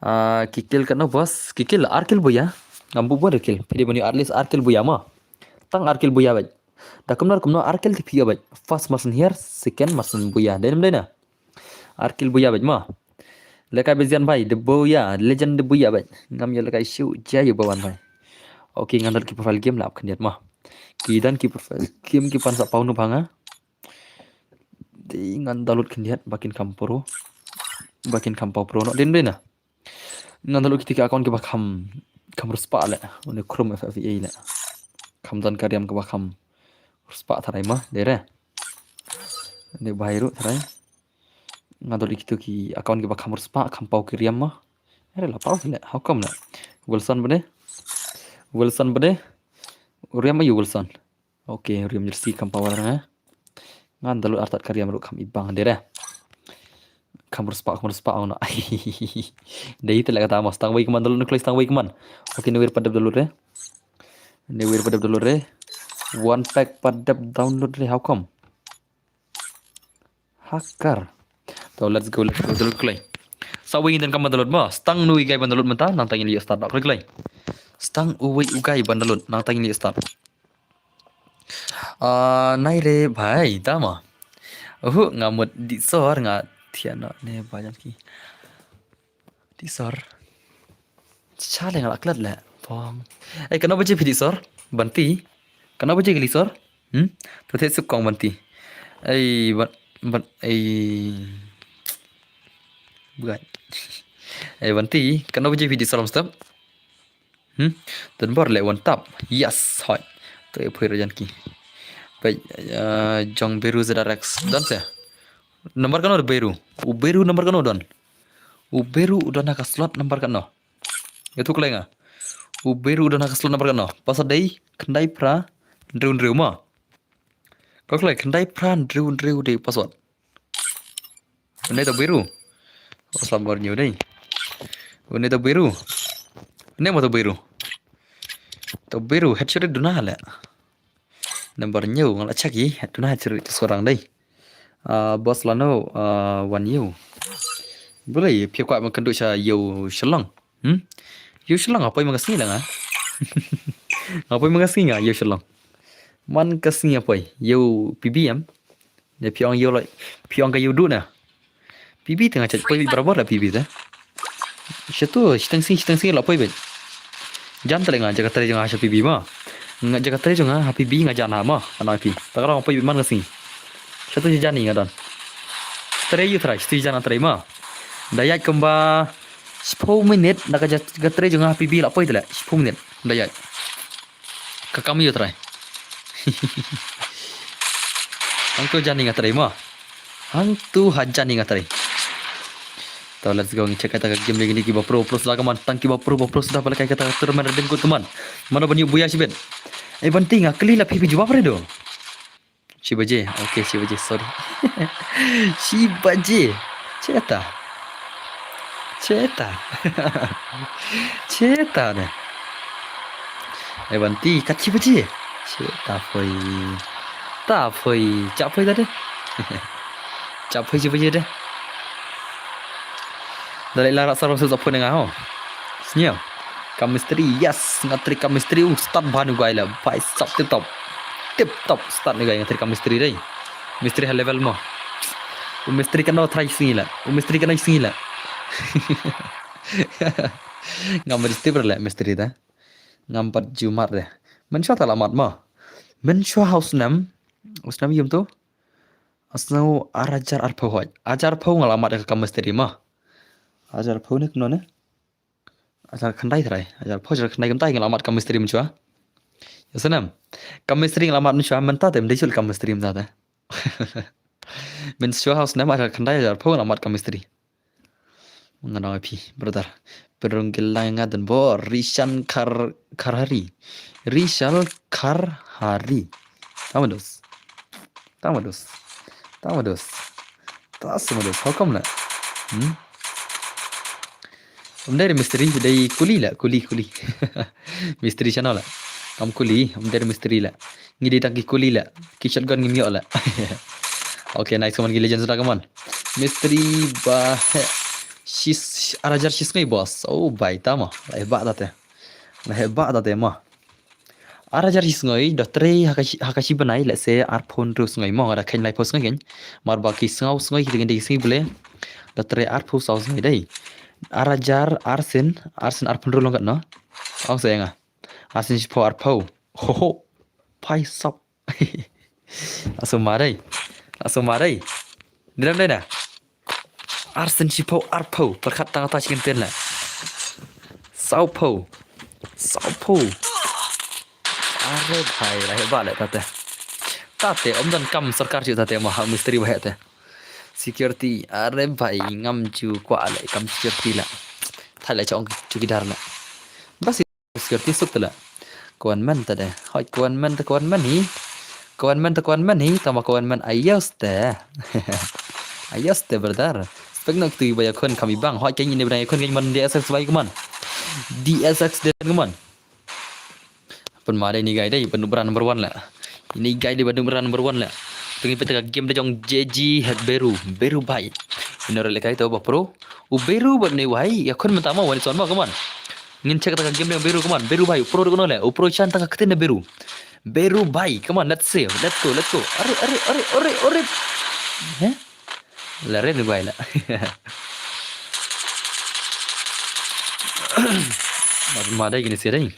Ah, ki kill katno boss? Ki kill ar kill buya. Ngam bu buh ar kill. Phi dei ban ïoh at least ar kill buya mo. Tang ar kill buya beit. Da kumno kumno ar kill te phi ïoh beit. First marksman here, second marksman buya. Dei nam dei na. Ar kill buya beit mo. Lehkai beit Zian bhai, de buya, legend de buya beit. Ngam ïoh lehkai shuh, jia ïoh ba wan bhai. Okay, ngan download ki profile game la ap khyndiat mo. Ki don ki profile game ki pan sa paw nu bha nga. Dei ngan download khyndiat ba kin kham pro. Ba kin kham paw pro noh dei nam dei na. Ngan download kiti ki account kiba kham, kham riewspah leh. Une Chrome F F A leh. Kham don ka riam kaba kham riewspah tharai mo, dei re. Dei bhai ruh tharai. Ngan download kito ki account kiba kham riewspah, kham paw ki riam mo. Are la paw leh, how come leh? Wilson bade. Wilson bade. Riam aïu Wilson? Okay, riam jersey kham paw nga. Ngan download artat ka riam ruh kham ibang dei re. Kham riewspah, kham riewspah ong na. Dei te leh kata mo, stang wei kman download, nuklei stang wei kman. Okay, ne wir pat dep download re. Ne wir pat dep download re. One pack pat dep download re, how come? Hacker. To, let's go, let's go, download kloi. Sa wei ngin donkam ban download mo. Stang uwei u guy ban download mynta, nangta ngin leit start kloi kloi. Stang uwei u guy ban download, nangta ngin leit start. Ah, nai re bhai, ta mo. Uhu, nga mut dih sor, nga thiah noh ne ba jan ki. Dih sor. Cha le nga la klet le. Pong. Eh, kano baje phi dih sor? Banti. Kano baje ki dih sor? Hmm? To thiah suk kong Banti. Eh, ban, ban, eh. Bukan. Eh, Banti, kano baje phi dih sor lam step? Hmm? Don Bor le one tap. Yes, hoi. To e phuir jan ki. Bai, eh, jong Beru Z R X. Don se. Number kano Beru? U Beru number kano don? U Beru u don ha ka slot number kano? Ïathuh kloi nga. U Beru u don ha ka slot number kano? Password dei khyndai phra hynriew hynriew mo. Ko kloi khyndai phra hynriew hynriew dei password. Une to Beru. O slam bor ñiew dei. Une to Beru. Une mo to Beru. To Beru headshot duna le. Number ñiew nga la check i duna headshot to sorang dei. Ah, boss lano, ah, wan ïew. Bulai phi kwah ban kynduh sha ïew Shillong. Hmm? Ïew Shillong apoi man ka sngi la nga. Apoi man ka sngi nga ïew Shillong. Man ka sngi apoi ïew P B em. Ne phi ong ïew lai, phi ong ka ïew duh na. P B te nga chait poi barabor la P B te. Shatu shiteng sngi shiteng sngi la poi beit. Jan te le nga jaka trei jong nga ha P B ma. Nga jaka trei jong nga ha P B nga jan ha ma. Ana phi. Ta ka rong poi beit man ka sngi. Shatu jan ni nga don. Trei ïew trai shatu jan nga trei ma. Da ïaid kumba shiphew minit na ka jaka trei jong nga ha P B la poi te le shiphew minit. Da ïaid. Ka kam ïa u trai. Hangtu jan ni nga trai ma. Hangtu ha jan ni nga trai. To let's go ngi check kata ka game lagi ni kiba pro pro sla ka man tang kiba pro ba pro sla pala kai kata ka tournament ring kut man. Mano ban ïa buya shibit. Eh Banti nga kli la phi phi jubab re do. Shi baje. Okay, shi baje, sorry. Shi baje. Cheta. Cheta. Cheta ne. Ai banti kat shi baje. Cheta phoi. Ta phoi. Cha phoi ta de. Cha phoi shi baje de. Dalai lara sarong sa phone nga ho. Senyum. Chemistry, yes, nga trei chemistry, u start bha nu guy la. Bhai sab tip top. Tip top start nu guy nga trei chemistry dei. Mistri ha level mo. U mistri kano try sngi la. U mistri kano sngi la. Ngam mistri ber la mistri da. Ngam pat ju mat de. Mynshuwa ta la mat mo. Mynshuwa ha u snem. U snem yum tu. Asnau ar hajar arphew hoi. Hajar arphew nga la mat ka chemistry mo. Hajar arphew ne kano ne. Hajar khyndai trai. Hajar arphew hajar khyndai kumta nga la mat chemistry mynshuwa. Ya sanam. Chemistry nga la mat mynshuwa mynta te mynta shul chemistry mynta te. Mynshuwa ha u snem hajar khyndai hajar arphew nga la mat chemistry. Nga nang phi brother. Perung gila nga dan bo Rishan Kar Karhari. Rishal Karhari. Tamados. Tamados. Tamados. Tamados. How come la? Hmm? Um dei mistri dei kuli la, kuli kuli. Mistri channel la. Kam kuli, um dei mistri la. Ngi dei tang ki kuli la. Ki shotgun ngi miok la. Okay, nice, come on, ki legends da, come on. Mistri ba he. Shis ar hajar shis ngai boss. Oh bai tama. Lai ba da te. Lai ba da te ma. Ar hajar shi sngi da trei ha ka shi bnai, let's say arphew hynriew sngi mo, nga da kheiñ laiphew sngi kein. Mar ba ki sngew sngi ki dei ki sngi ble. Da trei arphew saw sngi dei. Ar hajar arsien, arsien arphew hynriew long katno? Ong sa nga. Arsien shiphew arphew. Ho ho. Pai sap. Asu marei. Asu marei. Dram dei na. Arsien shiphew arphew, pyrkhat tang ata shi kyntien la. Sawphew. Sawphew. Are bhai, la heh ba le tate. Tate, ym don kam sorkar ju tate, ma ha mistri ba heh te. Security, are bhai, ngam ju kwah le kam security la. Thai le chong chukidar la. Bas security suk tala. Kawan men tade. Hoi kawan men ta kawan men hi. Kawan men ta kawan men hi. Tama kawan men ayos te. Ayos te brother. Spek nok tu ba ya khun kami bang. Hoi keng ini bang ya khun keng man D S X bai kuman. D S X de kuman. Pun ma dei ni guy dei ban bran number one la. Ini guy dei ban bran number one la. Tungi peta game de jong J G head Beru. Beru bai. Ini rele kai to ba pro. U Beru ban ni wai. Ya khun mentama wani son ma kuman. Ngin check ta ka game de Beru, come on. Beru bai, u pro ruh no le. U pro chan ta ka ktin de Beru. Beru bai, come on, let's see. Let's go, let's go. Are, are, are, are, are. He? La re ni bai la. Ma, ma dai gini sireng.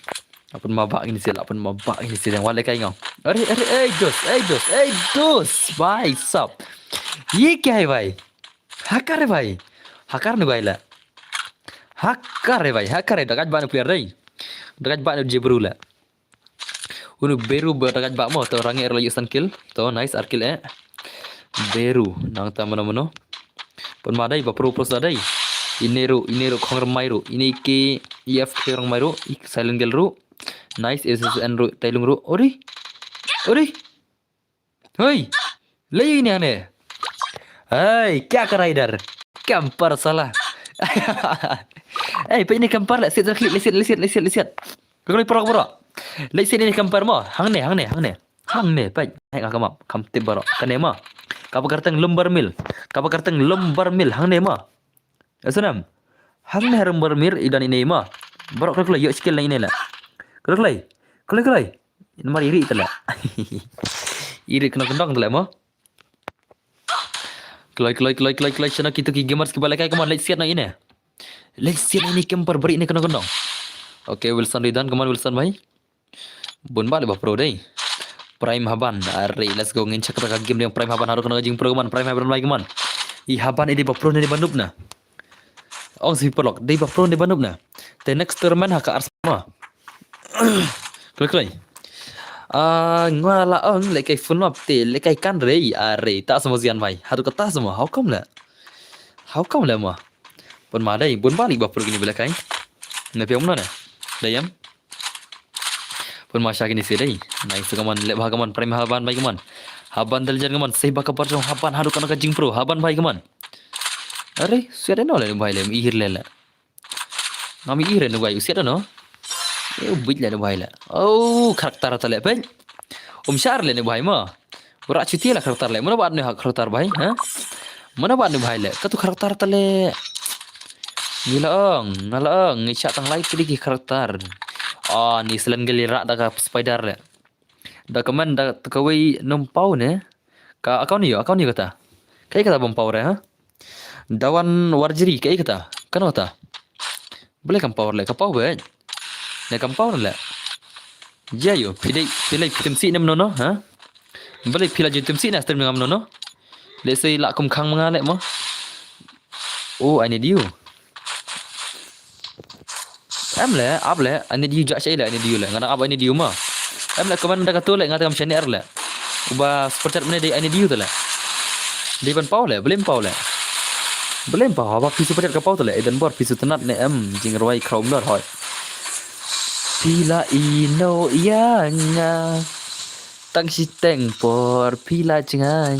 Apun ma ba gini sireng, apun ma ba gini sireng. Wale kai ngau. Are, are, ei dos, ei dos, ei dos. Bai sap. Ye kya hai bai? Hakar re bai. Hakar ni bai la. Hakar re bai. Hakar re, dagat ba ni player dai. Dagat ba ni jebru la. Unu Beru ba dagat ba mo to rangi er la yusan kill. To nice ar kill eh. Beru nang ta mano mano. Pun ma dai ba pro pro sa dai. Ineru, ineru khong remai ru. Ini ke E F K rong mai ru. Ik silent girl ru. Nice S S N ru. Tailung ru. Ori. Ori. Hoi. Lei ini ane. Hei, kya kar hai idhar? Kampar sala. Hei, pe ini kampar le sit le sit le sit le sit le sit. Kau ni porok porok. Le sit ini kampar mo. Hangne, hangne, hangne. Hangne, pe. Hei, ngak kamap, kam tip barok. Kane mo. Kapa karteng lumbar mil. Kapa karteng lumbar mil. Hangne mo. Asanam. Hangne harum bar mir idan ine ma. Barok klik klik yok skill na ine la. Klik klik. Klik klik. Ine mar iri tala. Iri kena kendang tala ma. Klik klik klik klik klik sana kitu ki gamers ki balakai, come on, let's get na ine. Let's get ini kempar beri ine kena kendang. Okay, Wilson Ridan, come on Wilson bhai. Bun ba le ba pro dei. Prime Haban, are let's go, ngin check ta ka game dei Prime Haban, haru kena jing pro man Prime Haban mai man. I Haban ini ba pro ne ba noob na. Ong si pelok dei ba pro ne ba noob na. Te next tournament ha ka Arsenal. Klik klik. Ah, ngwa la ong le kai phone map te le kai kan rei are ta semua zian mai. Haru kata semua. How come le? How come le ma? Pun ma dei, bun ba le ba pro kini bela kai. Na pia umna ne. Dei yam. Pun ma sha kini si dei. Nice, come on, lep ha, come on, Prime Haban bai, come on. Haban da la jan ka mon, seh ba ka bar jong haban haduh kano ka jingpro, haban bhai ka mon. Are, siat ïa no le bhai le, ym ihir le le. Ngam ihir ïa no bhai, u siat ïa no. E u bit le no bhai le. Oh, karakter ta le peit. Um shar le no bhai ma. Ura chuti la karakter le. Mano ba ne ha karakter bhai, ha? Mano ba ne bhai le. Katu karakter ta le. Ngi la ong, nga la ong, ngi shah tang lai kidi ki karakter. Ah, ni selen gel rak da ka spider le. Da ka man da ta kawei num paw ne. Ka account ïo, account ïo kata. Kai kata bym paw re ha. Dawan warjri kai kata. Kano kata. Bele kam paw le, ka paw be. Ne kam paw le. Ja ïo, pidai, pidai pitim si nem no no, ha. Bele pila ju tim si na stream ngam no no. Le sei la kum khang manga le mo. Oh, I need you. Em le, ap le, I need you jak shai le, I need you le. Nga dang ap I need you ma. Em le, comment da katu le, nga dang shane er le. Uba super chat mane dei I need you tu le. Dei ban paw le, blim paw le. Blim paw, haba phi super chat ka paw tu le. Eden bor, phi su tenat ne em, jingrwai khraw mdor hoi. Phi la ino ïa nga. Tang shi teng por phi la jngai.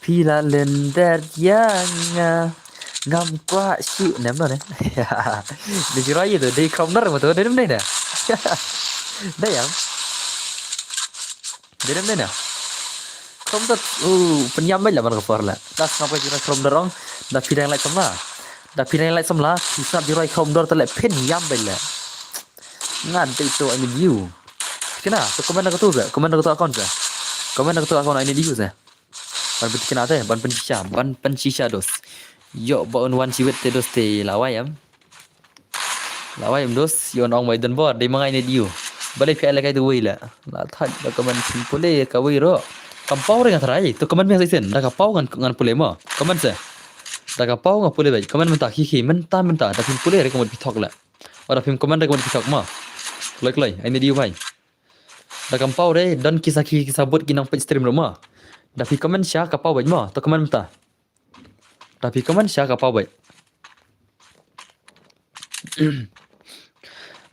Phi la lender ïa nga. Ngam kwah shu nem no ne. Ni jira ïa tu dei khom nar ma tu dei nem ne. Dei ïa. Dei nem ne. Khom nar u pynïam bad la man ka por la. Das ngam kwah jira khom nar ong. Da phi dang lai samla. Da phi dang lai samla. Phi sap jira khom nar ta le pynïam bad la. Nga dei to I need you. Kena, to comment na katu sa, comment na katu account sa. Comment na katu account I need you sa. Ban pyntikna te, ban pynshisha, ban pynshisha dos. Ïoh ba un wan shiwit te dos te lawai em. Lawai em dos, ïoh ong bai don bor, dei ma nga I need you. Balei phi ai la kai tu wei la. La thait ba comment phin pule kawei ruh. Kam paw re nga tharai, to comment me sa isen, da ka paw ngan ngan pule mo. Comment sa. Da ka paw nga pule bai, comment mynta khi khi, mynta mynta, da phin pule re ka mut phi thok la. Ora phim comment re ka mut phi thok ma. Kloi kloi, I need you bhai. Da kam paw re, don ki sakhi ki sabut ki nang peit stream ruh ma. Da phi comment sha ka paw bad ma, to comment mynta. Da phi comment sha ka paw bad.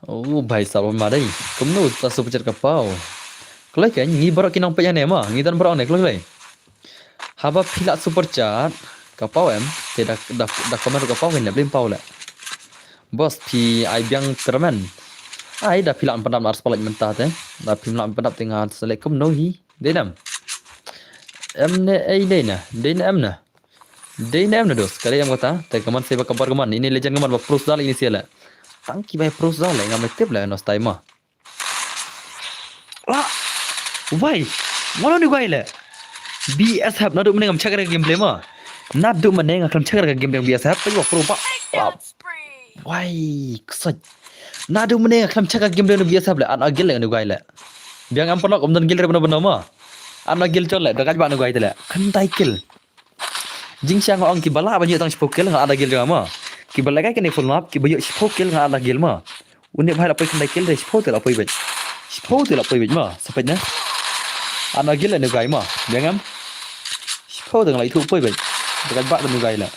Oh, bhai sab ma dei. Kumno ta super chat ka paw. Kloi ka ngi baroh ki nang peit ane ma, ngi don baroh ne kloi kloi. Haba phi la super chat ka paw em, te da da da comment ka paw hin la blim paw la. Boss phi ai biang tremen. Ai da phi la pyndap ar spalak mynta te. Da phi la pyndap te nga select kumno hi. Dei nam. Em ne ei dei na, dei na em na. Dei na em na dos, ka dei em kata. Te kaman se ba kabar kaman, ini legend kaman ba pros dal ini sele. Tang ki bai pros dal nga me tip la no stai ma. La. Wai. Ngano ni guai le. B S F nadu mene ngam check ka gameplay ma. Nadu mene ngam check ka gameplay B S F pa wa pro ba. Wai, ksaj. Nadu mene ngam check ka gameplay B S F le an agil le ni guai le. Biang am panok um don gil re bano bano ma. An agil chol le da kaj ba ni guai te le. Khandai kill. Jingshisha nga ong kiba lah ban ïoh tang shiphew kill nga ada gil jong nga ma. Kiba lah kai kane full map kiba ïoh shiphew kill nga ada gil ma. Une bhai la poi khyndai kill de shiphew te la poi beit. Shiphew te la poi beit ma. Sa peit na. Ana gil ne guy ma. Biang em. Shiphew te nga la ithuh poi beit. Dekat bak ne guy la.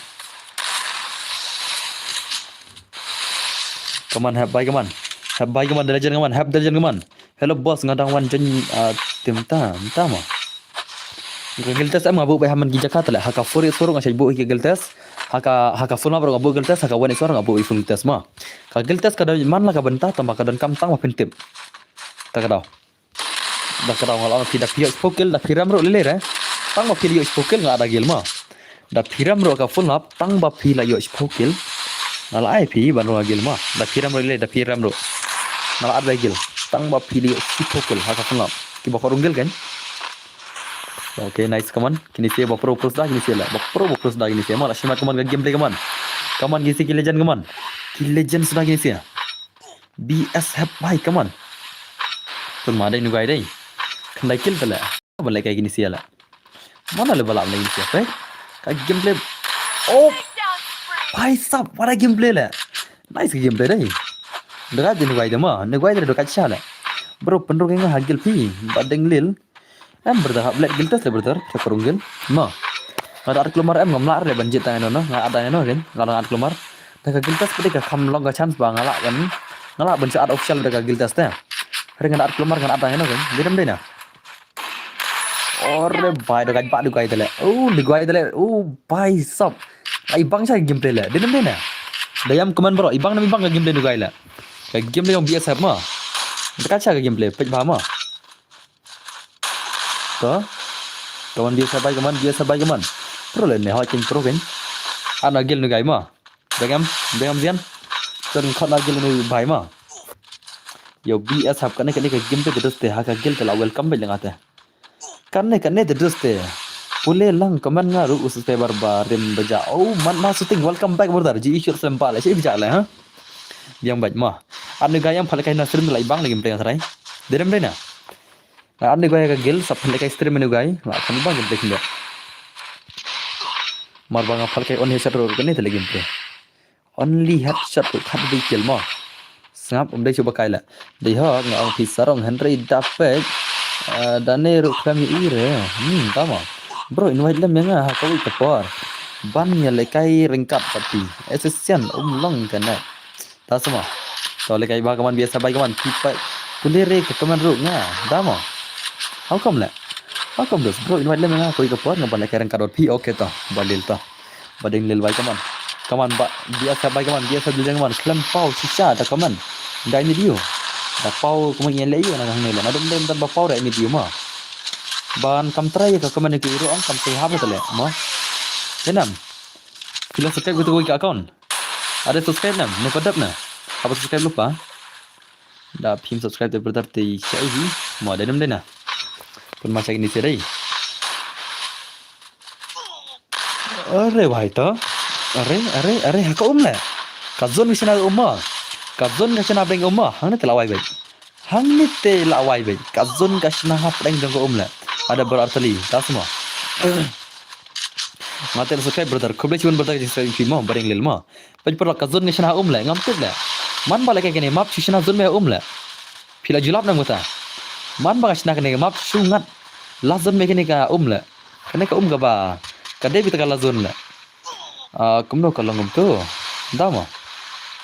Kaman hep bai kaman. Hep bai kaman, da legend kaman, hep da legend kaman. Hello boss, nga dang wan join, ah, team ta, ta ma. Ka guild test em nga buh bai ha man ki jaka tale, ha ka four eight four nga shait buh hi ka guild test. Ha ka, ha ka full map nga buh guild test, ha ka one eight four nga buh hi full test ma. Ka guild test ka don man la ka bynta, tang ba ka don kam tang ba phin tip. Ta ka daw. Da ka daw nga la ong phi da phi ïoh shiphew kill, da phi rem ruh lele re. Tang ba phi la ïoh shiphew kill nga da gil ma. Da phi rem ruh ka full map, tang ba phi la ïoh shiphew kill. Nga la ai phi ban rung gil ma. Da phi rem ruh lele, da phi rem ruh. Nga la at da gil. Tang ba phi la ïoh shiphew kill ha ka full map. Kiba ka rung gil kan. Okay, nice kaman. Kine se ba pro plus da kine se la. Ba pro ba plus da kine se ma la shima kaman ka gameplay kaman. Kaman kine se ki legend kaman. Ki legend suda kine se. B S F bhai, come on. Tun ma dei nu gai dei. Khyndai kill tale. Ban leh kai kini sia la. Mana le balap leh kini sia, eh? Ka gameplay. Oh. Bhai sab, what a gameplay le. Nice ka gameplay dei. Dega dei nu gai dei ma. Nu gai dei dei ka cha le. Bro, pynrung nga ha gil phi. Ba deng lil. Em brother, hap leh guild test le brother, cha ka rung gil. Ma. Nga da ar klumar em ngam lah re ban jied tang ino no, nga da ino kin, nga da ar klumar. Da ka guild test pede ka kham long ka chance ba nga lah ban, nga lah ban cha ar official da ka guild test te. Re nga da ar klumar nga da ino kin, dei dem dei na. Ore bhai, da guai ba da guai tale. Oh, da guai tale. Oh bhai sab. Ai bang sa gameplay le. Dei nam dei na. Da ïam comment bro, i bang nam i bang ka gameplay da guai le. Ka gameplay jong B S F ma. Da ka cha ka gameplay peit ba ma. To. Kaman B S F bhai kaman, B S F bhai kaman. Pro le ne ha kin pro kin. Ana gel nu gai ma. Bengam, bengam zian. Kan khot na gel nu bai ma. Yo B S F kane kane ka gameplay da doste ha ka gel te la welcome bhai lenga te. Kane kane te dus te. Pule lang comment nga ruh u subscriber ba rim baja. Oh man ma shooting, welcome back brother. Ji ishur sempal shi baja le ha. Biang baj ma. Anu gayam phal kai na stream lai bang lagi play trai. Derem dena. Na anu gaya ka gil sap phal kai stream anu gay. La kan bang play kinda. Mar bang phal kai on headshot ruh kane te lagi play. Only headshot ruh khat dei kill mo. Sngap um dei shu ba kai la. Dei ho nga ong phi sarong hynrei da pek. Da ne ruh khlem ïohi re. Hmm, tama. Bro invite lem ïa nga ha kawei ka por. Ban ïa lehkai ryngkat pat phi. Association um long kane. Ta sma. To lehkai ba kaman biasa bai kaman phi pat. Pule re ka kaman ruh nga. Tama. How come le? How come dos bro invite lem ïa nga ha kawei ka por nga ban lehkai ryngkat pat phi. Okay to. Ba lil to. Ba deng lil bai kaman. Kaman ba biasa bai kaman, biasa dil jang kaman. Khlem paw shisha da kaman. Da ini dio. Da paw kaman ïa le ïa na hangne le. Na dum dum ba paw da ini dio ma. Ban kam try ka kaman ki ro ang kam try haba tale ma. Tenam. Phi la subscribe ka account. Ada subscribe nam, ne padap na. Haba subscribe lupa. Da phim subscribe te brother te shai hi. Ma da nam dena. Pun ma shai ni serai. Are bhai to. Are, are, are, ha ka um le. Ka zon ka shna um ma. Ka zon ka shna beng um ma. Hangne te la wai bai. Hangne te la wai bai. Ka zon ka shna ha pdeng jong ka um le. Ada bar artali. Ta sma. Nga te subscribe brother. Khublei chibun brother ka subscribe phi ma. Baring lil ma. Pej pura ka zon ka shna um le. Ngam tip le. Man ba le ka kene map shi shna zon me um le. Phi la julap nam kata. Man ba ka shna kene map shu ngat. La zon me kene ka um le. Kane ka um ka ba. Ka dei bita ka la zon le. Ah, kumno ka long kumto. Dama.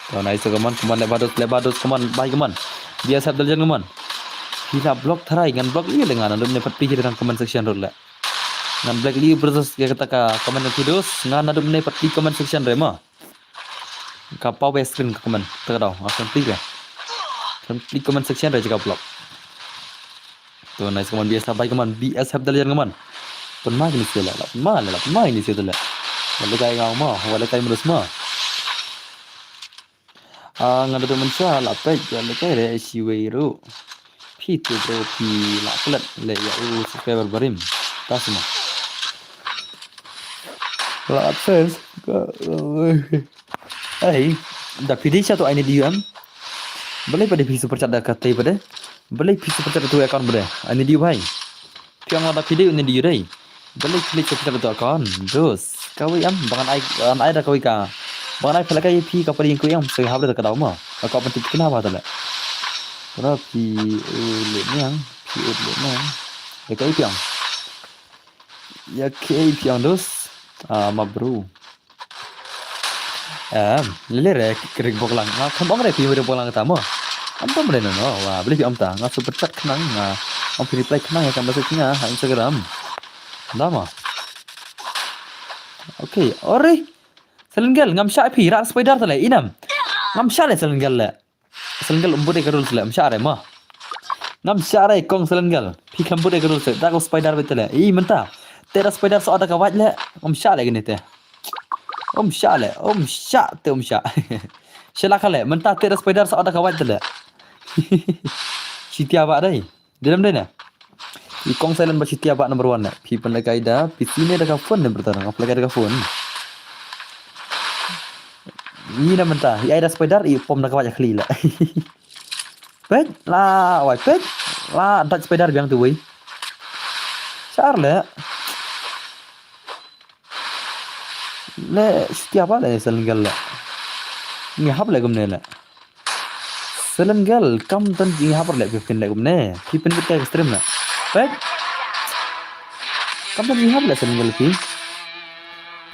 To nai so kaman kaman le bados le bados kaman bai kaman. Dia sap dal jan kaman. Phi la block tharai ngan block ïa le ngan dum ne pat pi hi tang comment section rot le. Ngan block li brothers ïa kata ka comment ki dos ngan dum ne pat pi comment section re ma. Ka pau be screen ka comment. Ta ka dau. Ngan block li re. Ngan block comment section re jaka block. To nice kaman B S F bai kaman B S F dalian kaman. Pun ma kini sila la pun ma la pun ma kini sila la. Wala kai ngau ma wala kai mudus ma. Ah ngada tu mensa la pek wala kai re si wei ru. Phi tu bro phi la pelet le ya u subscriber barim. Ta semua. La first. Ai, da phi dei sha to ai ne D U M. Balei pade phi super chat da ka tei pade. Balei phi super chat to account pade. Ai ne D U bhai. Phi ang da phi dei ne D U dei. Balei phi super chat to account. Dos. Kawei am bangan ai an ai da kawei ka. Bangan ai phala kai phi ka pade yang kawei am so hab da ka dau ma. Ka ka pade kena ba tale. Kena phi u le nyang, phi u le nyang. Da kai phi ang. Ya kai phi ang dos. Ah ma bro. Em, lele re kirik boklang. Nga kham ong re phi rik boklang ta mo. Am tam re no no. Wa beli phi am ta. Nga super chat khnang nga. Am phi reply khnang ya kam message nga ha Instagram. Dama. Okay, ore. Selengel ngam sha phi rat spider tale inam. Ngam sha le selengel le. Selengel um bud ïa ka rules le, um shah re mo. Ngam shah re kong selengel. Phi kham bud ïa ka rules le. Da ko spider bit le. Ih mynta. Te da spider sa da ka wait le. Um shah le kini te. Um shah le. Um shah te um shah. Shela ka le. Mynta te da spider sa da ka wait le. Shitia ba dai. Dilem dai na. I kong silent ba shitia ba number one na. Phi pynlehkai da, phi sine da ka phone ne brother, nga pynlehkai da ka phone. Ni na mynta, i ai da spider, i pom da ka wai khli la. Pet, la, wai pet, la, da spider biang tu wei. Char le. Le, shitia ba le, selengel le. Ngi hap le gumne le. Selengel, kam don jingïahap le phi pynleh kumne. Phi pynbit kai ka stream na. Pek. Kam don jingïahap le selengel phi.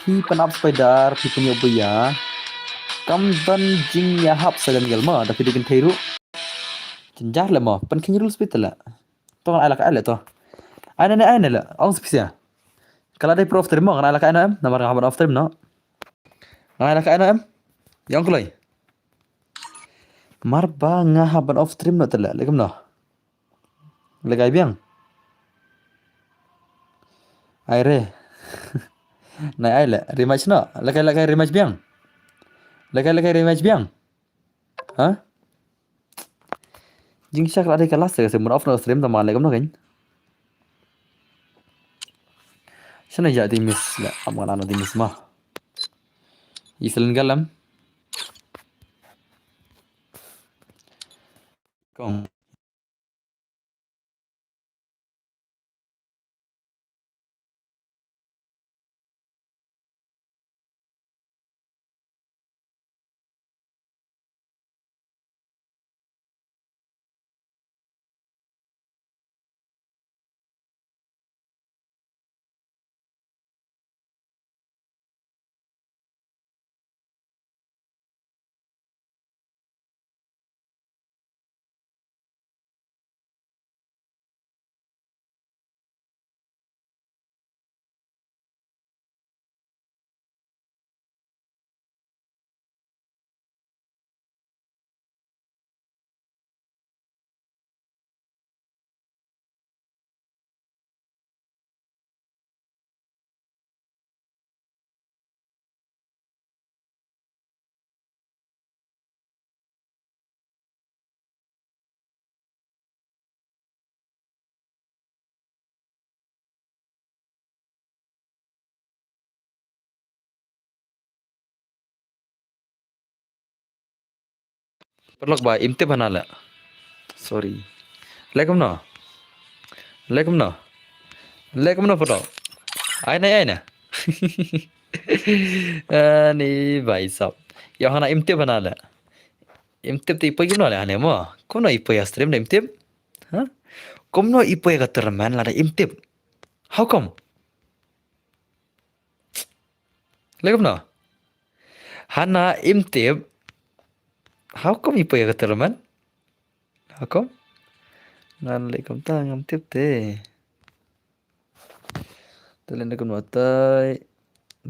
Phi pynap spider, phi pynïoh buya. Kam don jingïahap selengel ma, da phi dei kynthei ruh. Jynjar le ma, pynkheiñ rules bit le. To ngan ai la ka ai le to. Ai na ne ai na la. Ong spesial. Ka la dei pro off stream mo, nga la ka ai na em. Namar nga hap ban off stream no. Nga la ka ai na em. Ïa ong kloi. Mar ba nga hap ban off stream no te la. Leh kumno. Leh kai biang. Ai re. Nai ai la. Rematch no. Leh kai leh kai rematch biang. Leh kai leh kai rematch biang. Ha? Jingshak la dei ka last ka se mun off na stream tama leh kumno kan. Shana ja di miss la am ngana di miss ma. Iselin galam. Kong. Paralok ba im tip hana la. Sorry. Leh kumno. Leh kumno. Leh kumno paralok. Ai na ai na. Ani bai sap. Ïa hana im tip hana la. Im tip te i poi kumno la hane mo. Kumno i poi ïa stream da im tip. Ha? Kumno i poi ïa ka tournament la da im tip. How come? Leh kumno. Hana im tip. How come i poi ïa ka tournament. How come. Ngan leh kumta ngam tip te. Te leh kumno tai.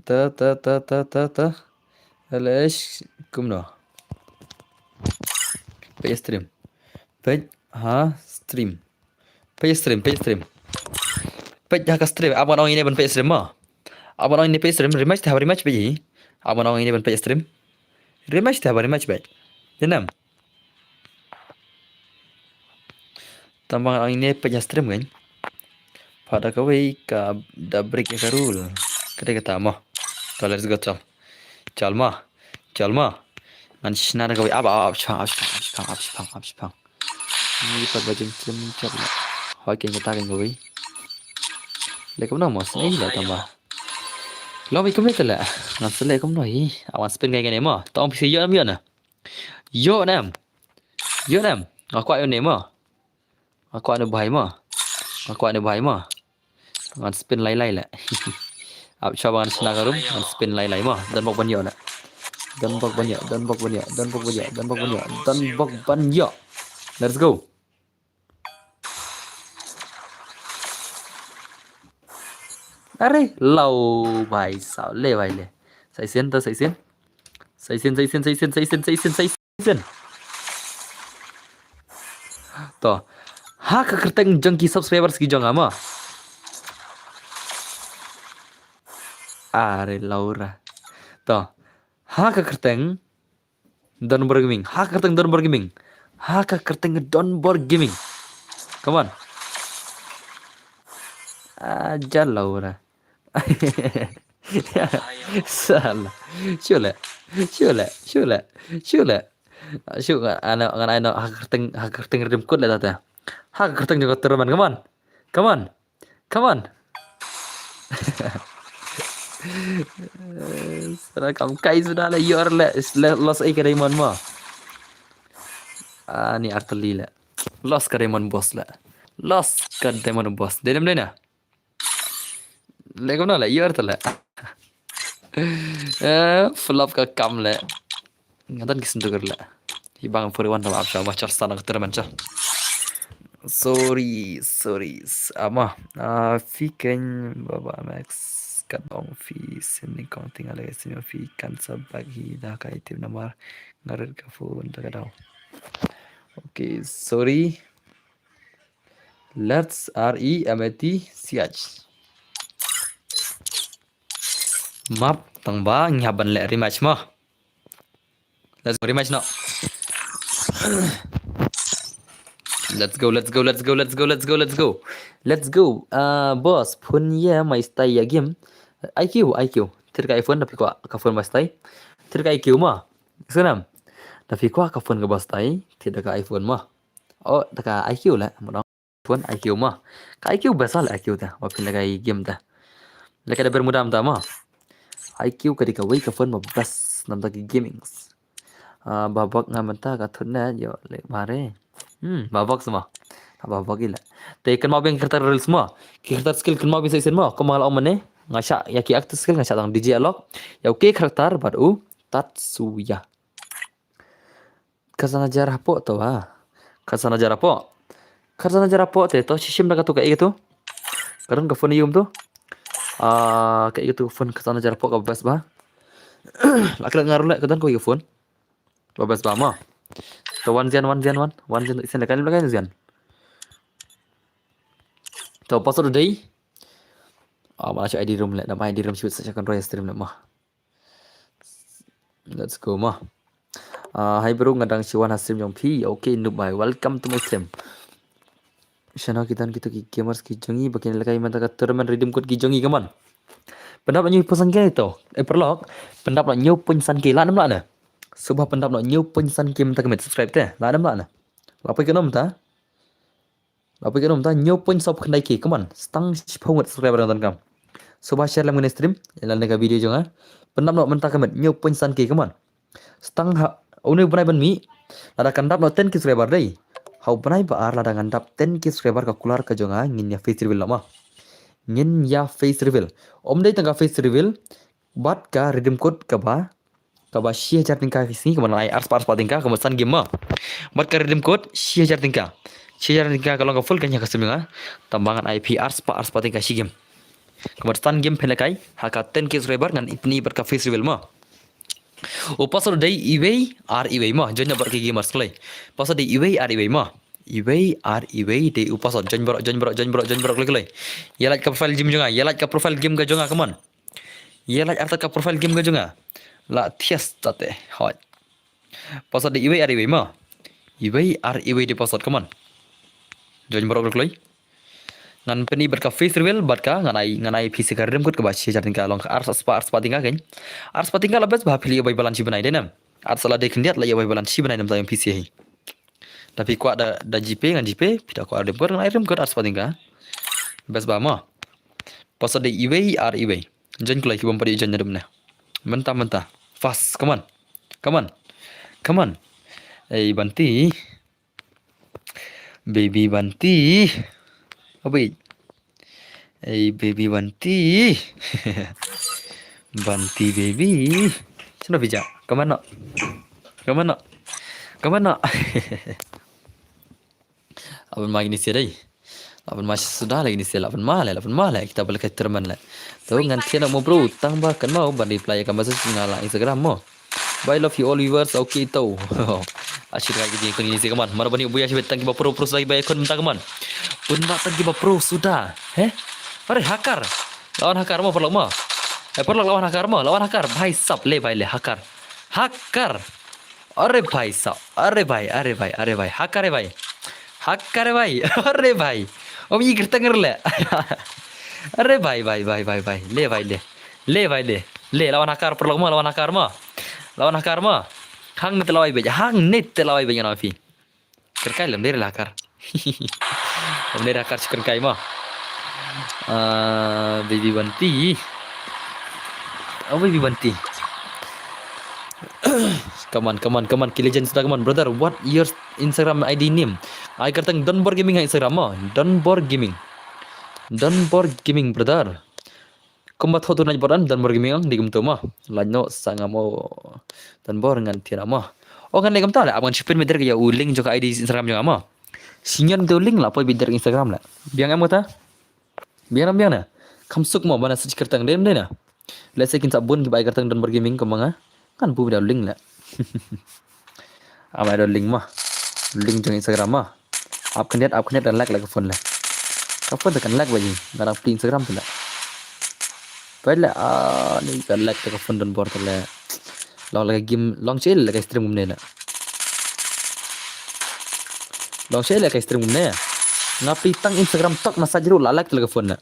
Ta ta ta ta ta ta. Alesh kumno. Page stream. Page ha stream. Page stream, page stream. Page ha ka stream. Aban ong ine ban page stream mo. Aban ong ine page stream. Rematch te ha rematch page. Aban ong ine ban page stream. Rematch te ha rematch page. Janam. Tang ba nga ong ine peit ha stream kan. Pat da kawei ka da break ïa ka rule. Ka dei kata mo. To let's go chal. Chal ma. Chal ma. Ngan shna da kawei ap ap ap shipang ap shipang ap shipang ap shipang ap shipang. Ni pat ba jingstream chap la. Hoi ken kata ken kawei. Leh kumno mo snei la tang ba. Lo ba kumne te la. Ngan select kumno hi. Awan spin kai kane mo. Tong pisi ïoh nam ïoh na. Ïoh nam. Ïoh nam. Nga kwah ïoh ne mo. Nga kwah ne bhai mo. Nga kwah ne bhai mo. Ngan spin lai lai la. Ap shwa ba ngan shna ka room, ngan spin lai lai mo. Don bok ban ïoh la. Don bok ban ïoh, don bok ban ïoh, don bok ban ïoh, don bok ban ïoh, don bok ban ïoh. Let's go. Are, lau bhai saw, le bhai le. Sa shisien to, sa shisien. Sa shisien, sa shisien, sa shisien, sa shisien, sa shisien, sa shisien. To. Ha ka kyrteng jong ki subscribers ki jong nga mo. Are Laura. To. Ha ka kyrteng Donbor Gaming. Ha ka kyrteng Donbor Gaming. Ha ka kyrteng Donbor Gaming. Come on. Aja Laura. Salah. Shu la. Shu la. Shu la. Shu la. Shu ngan, ano, ngan ai no ha ka kyrteng, ha ka kyrteng Rim Kut la tata. Ha ka kyrteng jong ka tournament. Come on. Come on. Come on. Sara kam kai suda la yor la, la lost ai ka diamond mo. Ah, ni arteli la. Lost ka diamond boss la. Lost ka diamond boss. Dei dem dei na. Le kumno la yor ta la. Eh, flop ka kam la. Nga don ki senduk la. Hi bang puri wan tama ap sha ma char sana ka tournament cha. Sorry, sorry. Ama, ah, phi khein Baba Max, kat ong phi sim nyngkong, te nga leh sim, phi kan sa bak hi da ka item namar nga rit ka phone da ka daw. Okay, sorry. Let's R E M A T C H. Map, tang ba ngi hap ban leh rematch mo. Let's go, rematch noh. Let's go, let's go, let's go, let's go, let's go, let's go, let's go. Let's go. Ah, boss, phone ïa mai stai ïa game. I Q, I Q. Thied ka iPhone, da phi kwah ka phone ba stai. Thied ka I Q mo. Snam. Da phi kwah ka phone kaba stai, thied da ka iPhone mo. Oh, da ka I Q leh, mo dang. Phone I Q mo. Ka I Q best leh, I Q te. Ba phi lehkai game te. Lehkai da Bermuda mynta mo. I Q ka dei kawei ka phone ba best namar ki gaming. Ah, ba bok nga mynta ka thut ne, ïoh leh bare. Hmm, ba bok sma. Ba bok ila. Te kynmaw biang ki character reels mo. Ki character skill kynmaw biang sa shisien mo. Kumba nga la ong mynne, nga shah ïa ki actor skill, nga shah tang D J Alok. Ïa u K character bad u Tatsuya. Khasana jar hapoh to ha. Khasana jar hapoh. Khasana jar hapoh te to, shim da katu, kaei katu. Ka don ka phone ïa um tu. Ah, kaei katu phone khasana jar hapoh ka best ba. La klet nga ruh leh, ka don kawei ka phone ba best ba mo. To wan Zian, wan Zian, wan. Wan Zian, shisien lehkai, lehkai Zian. To password dei. Ah, mana shu I D room leh, da ma I D room shu sa kan roi stream leh mo. Let's go mo. Ah, hi bro, nga dang shu wan ha stream jong phi. Okay, Noob bhai, welcome to my stream. Shano ki don kito ki gamers ki jong ngi ba kin lehkai mynta ka tournament redeem code ki jong ngi, come on. Pyndap noh hynñiew point san K to. Eh, paralok. Pyndap noh hynñiew point san K, lah ne em lah ne? Sngewbha pyndap noh hynñiew point san K mynta ka miet subscribe te. Lah ne em lah ne? Lah poi katno mynta? Lah poi katno mynta? Hynñiew point saw phew khyndai K, come on. Sa tang shiphew ngut subscriber nga donkam. Sngewbha share lem kane ka stream, lane ka video jong nga. Pyndap noh mynta ka miet hynñiew point san K, come on. Sa tang ha une u bnai ban mih, lada kan dap noh ten K subscriber dei. Ha u bnai ba ar lada ngan dap ten K subscriber, ka kular ka jong nga ngin ïa face reveal noh mo. Ngin ïa face reveal. Ym dei tang ka face reveal bad ka redeem code kaba, kaba shi hajar tyngka ki sngi, kaba ngan ai arspah, arspah tyngka, kaba san game mo. Bad ka redeem code shi hajar tyngka. Shi hajar tyngka ka long ka full, kan ïa ka stream nga. Tang ba ngan ai phi arspah, arspah tyngka shi game. Kaba san game phi lehkai, ha ka ten K subscriber ngan pyni bad ka face reveal mo. U password dei iwei ar iwei mo, join bad ki gamers kloi. Password dei iwei ar iwei mo. Iwei ar iwei dei u password, join baroh, join baroh, join baroh, join baroh kloi kloi. Ïa like ka profile game jong nga, ïa like ka profile game ka jong nga, come on. Ïa like artat ka profile game ka jong nga. La thias tate, hoi. Password dei iwei ar iwei mo. Iwei ar iwei dei password, come on. Join baroh kloi kloi. Ngan pyni bad ka face reveal, bad ka ngan ai, ngan ai phi sa ka redeem code kaba shi hajar tyngka, long ka arspah, arspah tyngka keiñ. Arspah tyngka la best ba phi leh ïa bai balance shi bnai dei ne em. Arspah la dei khyndiat, leh ïa bai balance shi bnai, ne em, tang ïa phi sa hi. Da phi kwah da, da GPay ngan GPay, phi da kwah redeem code ngan ai redeem code arspah tyngka. Best ba mo. Password dei iwei ar iwei. Join kloi ki bym pat ïoh join naduh mynne. Mynta mynta. Fast, come on. Come on. Come on. Ei Banti. Baby Banti. Abi. Ei baby Banti. Banti baby. Shano phi jah? Come on noh. Come on noh. Come on noh. Aban ma kine sha dei. Lah ban ma suda lei kine sha, lah ban ma lei, lah ban ma lei, kita ba lehkai tournament lei. To ngan thied noh mo bro, tang ba kynmaw ban reply ïa ka message nga la Instagram mo. Bye, love you all viewers, okay to. Ashi ka kine kine sha, come on. Mar ban ïa buya shi bet tang kiba pro pro sha kiba icon mynta, come on. Pun ba tang kiba pro suda. He? Are hacker. Lawan hacker mo, paralok mo. Eh, paralok, lawan hacker mo, lawan hacker. Bhai sab, le bhai le hacker. Hacker. Are bhai sab, are bhai, are bhai, are bhai, hacker re bhai. Hacker re bhai, are bhai. Om yi kyrteng re le. Are bhai, bhai, bhai, bhai, bhai. Le bhai le. Le bhai le. Le lawan hacker, paralok mo, lawan hacker mo. Lawan hacker mo. Hangne te la wai beit, hangne te la wai beit ngan ong ïa phi. Kyrkai lem dei re la hacker. Lem dei re hacker, shu kyrkai mo. Ah, baby Banti. Oh, baby Banti. Come on, come on, come on. Ki legend suda, come on, brother. What your Instagram I D name? Ai kyrteng Donbor Gaming ha Instagram mo. Donbor Gaming. Donbor Gaming, brother. Kumba thoh tu na bor an, Donbor Gaming, dei kumto mo. Lait noh sa nga mo. Donbor ngan thied mo. Oh, ngan leh kumta leh, ap ngan shu pin mynta ïa u link jong ka I D Instagram jong nga mo. Shisien te u link la poi beit da Instagram la. Biang em kata? Biang em biang na. Kham suk mo ba na search kyrteng dei em dei na. Lehse kin sa bun kiba ai kyrteng Don Bor Gaming kumba nga. Ngan buh beit da u link la. Am ai da u link mo. Link jong Instagram mo. Ap khyndiat, ap khyndiat kan lag la ka phone la. Ka phone te kan lag ba ji. Nga dang plie Instagram te la. Peit la, ah, ni ka lag te ka phone Don Bor te la. Long la ka game, long shisha la ka stream kumne la. Long shisha la ka stream kumne. Nga plie tang Instagram tok na sait ruh la lag te la ka phone la.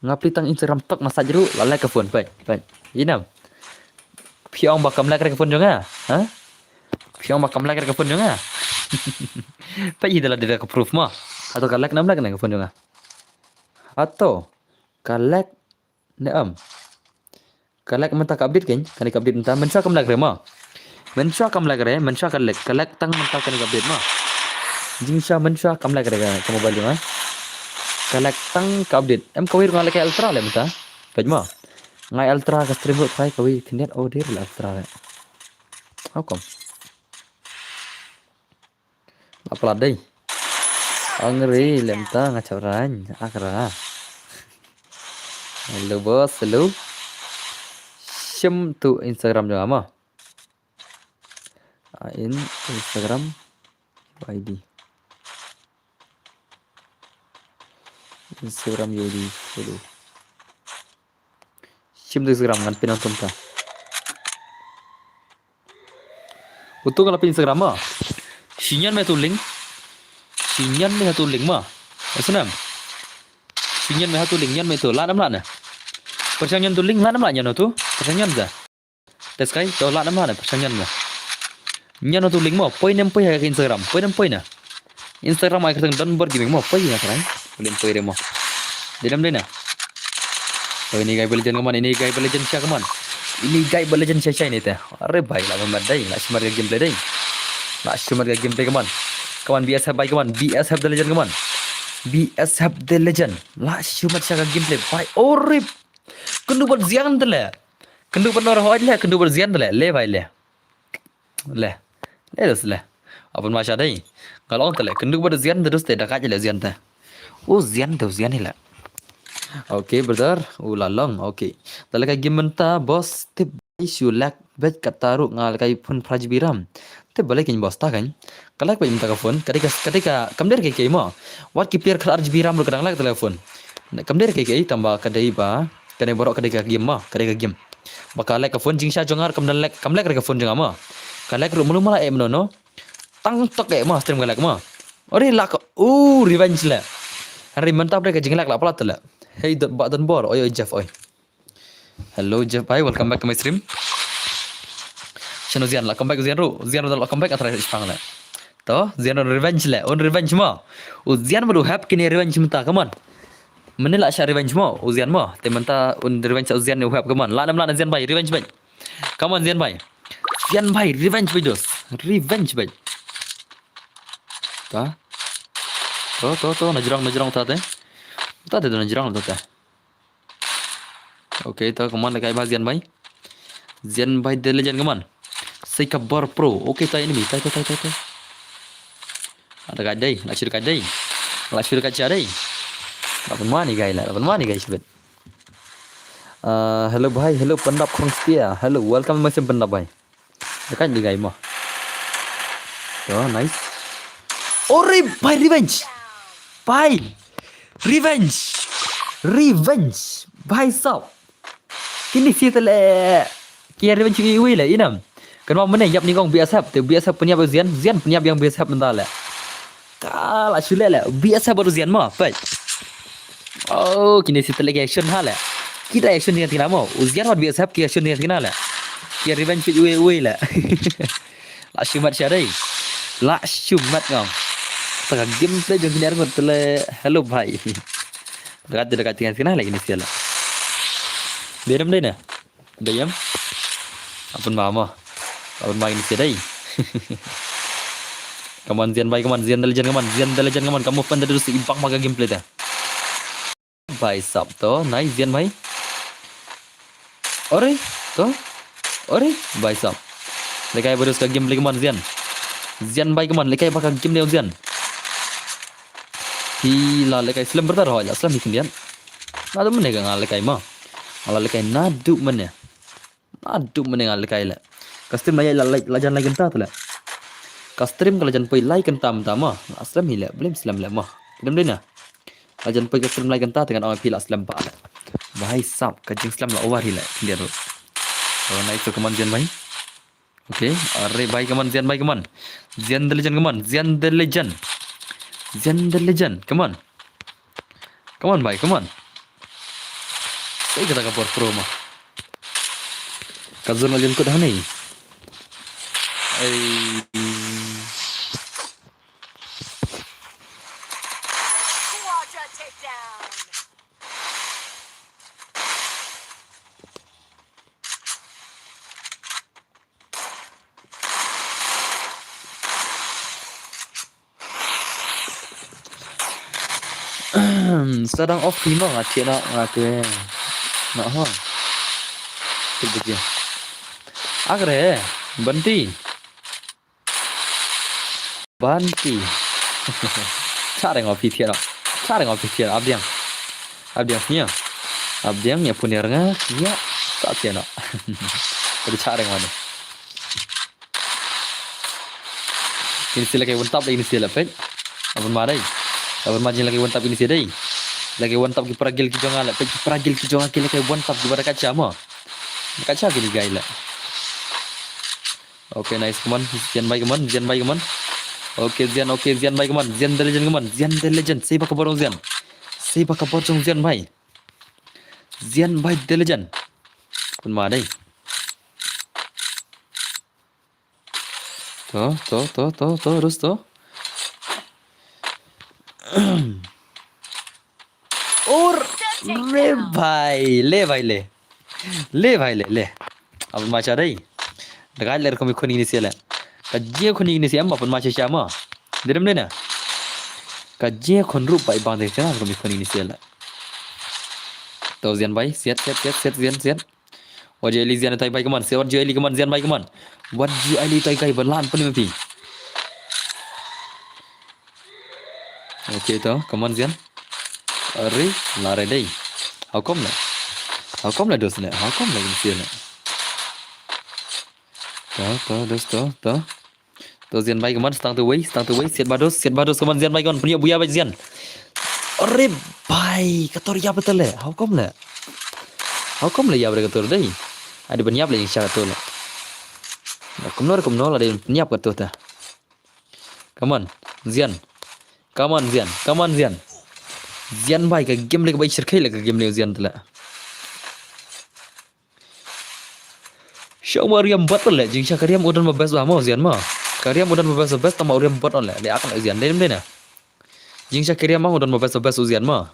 Nga plie tang Instagram tok na sait ruh la lag ka phone, peit, peit. Ïa nam. Phi ong ba kam lag ka phone jong nga, ha? Phi ong ba kam lag ka phone jong nga. Peit ïa da la da ka proof mo. Hato ka lag nam lag na ka phone jong nga. Hato ka lag ne em. Ka lag mynta ka update kein, kane ka update mynta, mynshuwa kam lag re mo. Mynshuwa kam lag re, mynshuwa ka lag, ka lag tang mynta kane ka update mo. Jingshisha mynshuwa kam lag re ka, ka mobile jong nga. Ka lag tang ka update. Em kawei ruh nga lehkai ultra le mynta. Peit mo. Nga ai ultra ka stream ruh try kawei khyndiat, oh dei ruh la ultra re. How come? La palat dei. Ong re lem ta nga chap rang. Akra. Hello boss, hello. Shim tu Instagram jong nga mo. Ah, in Instagram I D. Instagram I D, hello. Shim tu Instagram ngan pin ong tum ta. Utu ka la pin Instagram mo. Shisien me tu link. Shisien me tu link mo. Esnam. Shisien me tu link, shisien me tu. La nam la ne. Pyrshang shisien tu link, la nam la shisien tu. Pyrshang shisien da. Te skai, to la nam la ne, pyrshang shisien da. Shisien tu link mo, poi nem poi ha ka Instagram, poi nem poi na. Instagram ai kyrteng Don Bor Gaming mo, poi na kyrteng. Link poi re mo. Dei nam dei na. To ini guy ba legend ka mon, ini guy ba legend shisha ka mon. Ini guy ba legend shisha shisha ini te. Are bhai, la mat dei, la shu mat ka gameplay dei. La shu mat ka gameplay ka mon. Ka mon B S F bhai ka mon, B S F the legend ka mon. B S F the legend. La shu mat shisha ka gameplay bhai. Orip. Kynduh bad Zian te le. Kynduh bad nor hoi le, kynduh bad Zian te le. Le bhai le. Le. Le dos le. Apun ma sha dei. Nga long te le. Kynduh bad Zian te dos te da ka le Zian te. U Zian te u Zian hi le. Okay brother, u la long. Okay. Da le ka game mynta boss tip shu lag bad kata ruh nga le kai phone phra G B RAM. Te balei kin boss ta kan. Ka lag bad mynta ka phone. Ka dei ka, ka dei ka kam der ke ke mo. Wat ki player khat ar G B RAM ruh ka dang lag te le phone. Kam der ke ke tamba ka dei ba. Ka dei baroh ka dei ka game mo, ka dei ka game. Ba ka lag ka phone jingshisha jong nga kam da lag, kam lag re ka phone jong nga mo. Ka lag ruh mulu mala eh mano no. Tang tok eh mo, stream ka lag mo. Ori la ka, uh, revenge le. Hari mynta bre ka jinglag la palat le. Hey, dot ba Don Bor, oi, oi, Jeff, oi. Hello, Jeff, hi, welcome back to my stream. Shano Zian, la come back, Zian ruh, Zian ruh la come back, atra ispang le. To, Zian ruh revenge le, un revenge mo. U Zian baru hap kini revenge mynta, come on. Mane la sha revenge mo, u Zian mo. Te mynta un revenge u Zian ne u hap, come on. La nam la na Zian bhai, revenge bhai. Come on, Zian bhai. Zian bhai, revenge bhai dos. Revenge bhai. Ta. To, to, to, na jrong, na jrong ta te. Ta te na jrong ta te. Okay, to, come on, le kai ba Zian bhai. Zian bhai the legend, come on. Sei ka bor pro. Okay, ta enemy. Ta, ta, ta, ta, ta. Ada ka dei, la shu ka dei. La shu ka cha dei. La pun mani gai la, la pun mani gai shibit. Uh, hello bhai, hello Pandap Khongspia. Hello, welcome my sim Pandap bhai. Dekat di gai mo. Oh, nice. Ore, bhai revenge. Bhai. Revenge. Revenge. Bhai sab. Kini si tele. Ki revenge ui ui le inam. Kan ma mene yap ni kong B S F. Te B S F pun yap Zian, Zian pun yap yang B S F mentale. Kala shule le. B S F baru Zian mo. Pai. Oh, kini si tele ki action ha le. Kita action ni tina mo. U Zian wat B S F ki action ni tina le. Ki revenge ui ui le. La shu mat sha dei. La shu mat ngam. Ta ka gameplay jong kini arngut tele. Hello bhai. Dekat dekat tina tina lagi ni siala. Berem dei na. Dei em. Apun ma mo. Apun ma ini sia dei. Come on Zian bhai, come on Zian the legend, come on Zian the legend, come on. Kamu fan tadi terus ibak ma ka gameplay ta. Bhai sab to, nice Zian bhai. Ore, to. Ore, bhai sab. Lekai baru ka gameplay, come on Zian. Zian bhai, come on, lekai ba ka gameplay Zian. Phi la lehkai slem byrta ruh, la slem hi khyndiat. Naduh mynne ka nga lehkai mo. Nga la lehkai naduh mynne. Naduh mynne nga lehkai leh. Ka stream la ïaid la, la, la jan lai kynta te leh. Ka stream ka la jan poi lai kynta mynta mo. Nga slem hi leh, balei ym slem leh mo. Kdem dei na. La jan poi ka stream lai kynta te ngan ong ïa phi la slem pat leh. Bhai sab, ka jingslem la over hi leh. Khyndiat ruh. Oh, nice to, come on Zian bhai. Okay, are bhai, come on Zian bhai, come on. Zian the legend, come on. Zian the legend. Zian the legend, come on. Come on bhai, come on. Sei kata ka por pro mo. Ka zone la jan kut hangne. Ai. Quadra takedown. Sa dang off hi mo, nga thiah noh, nga te. Noh ho. Tip biji. Akre, Banti. Banti. Cha reng off hi thiah noh. Cha reng off hi thiah noh. Abdiang. Abdiang snia. Abdiang ïa pun ïa nga. Ïa. Sa thiah noh. Tadi cha reng wani. Ini sila kai wantap lagi ini sila pek. Abon ma dei. Abon ma jing lagi wantap ini sila dei. Lagi wantap ki paragil ki jong nga leh pek, ki paragil ki jong nga ki lagi wantap ki bada kacha mo. Kacha kini gai leh. Okay, nice, come on. Zian bhai, come on. Zian bhai, come on. Okay, Zian, okay, Zian bhai, come on. Zian the legend, come on. Zian the legend. Sei ba ka bor jong Zian. Sei ba ka bor jong Zian bhai. Zian bhai the legend. Pun ma dei. To, to, to, to, to, terus to. Or, le bhai, le bhai, le. Le bhai, le, le. Abon ma cha dei. Da ka le rukom i khun ini sila. Ka jia khun ini sila, ma pun ma cha cha ma. Direm le na. Ka jia khun rup bai bang de cha rukom i khun ini sila. To Zian bhai, siat, siat, siat, siat, Zian, siat. Wat ju ai li Zian tai bhai, come on. Siat, wat ju ai li, come on, Zian bhai, come on. Wat ju ai li tai kai ba lan pun ma phi. Okay, to, come on, Zian. Are, la re dei. How come la? How come la dos ne? How come la in sila? To, to, dos, to, to. To Zian bhai, come on, stang tu wei, stang tu wei, siat ba dos, siat ba dos, come on, Zian bhai, come on, pun ïa buya bhai Zian. Are bhai, ka tor ïa betul le. How come le? How come le ïa betul ka tor dei? Adi ban ïap le jing sha ka tor le. Kumno, kumno la dei ban ïap ka tor ta. Come on, Zian. Come on, Zian. Come on, Zian. Zian bhai, ka game le ka bai shirkhei le ka game le Zian tla. Sha u ma riam bat le, jing sha ka riam u don ba best ba mo Zian mo. Ka riam u don ba best ba best tang ma u riam bat le. Le ak le Zian dei dei na. Jing sha ka riam ma u don ba best ba best u Zian mo.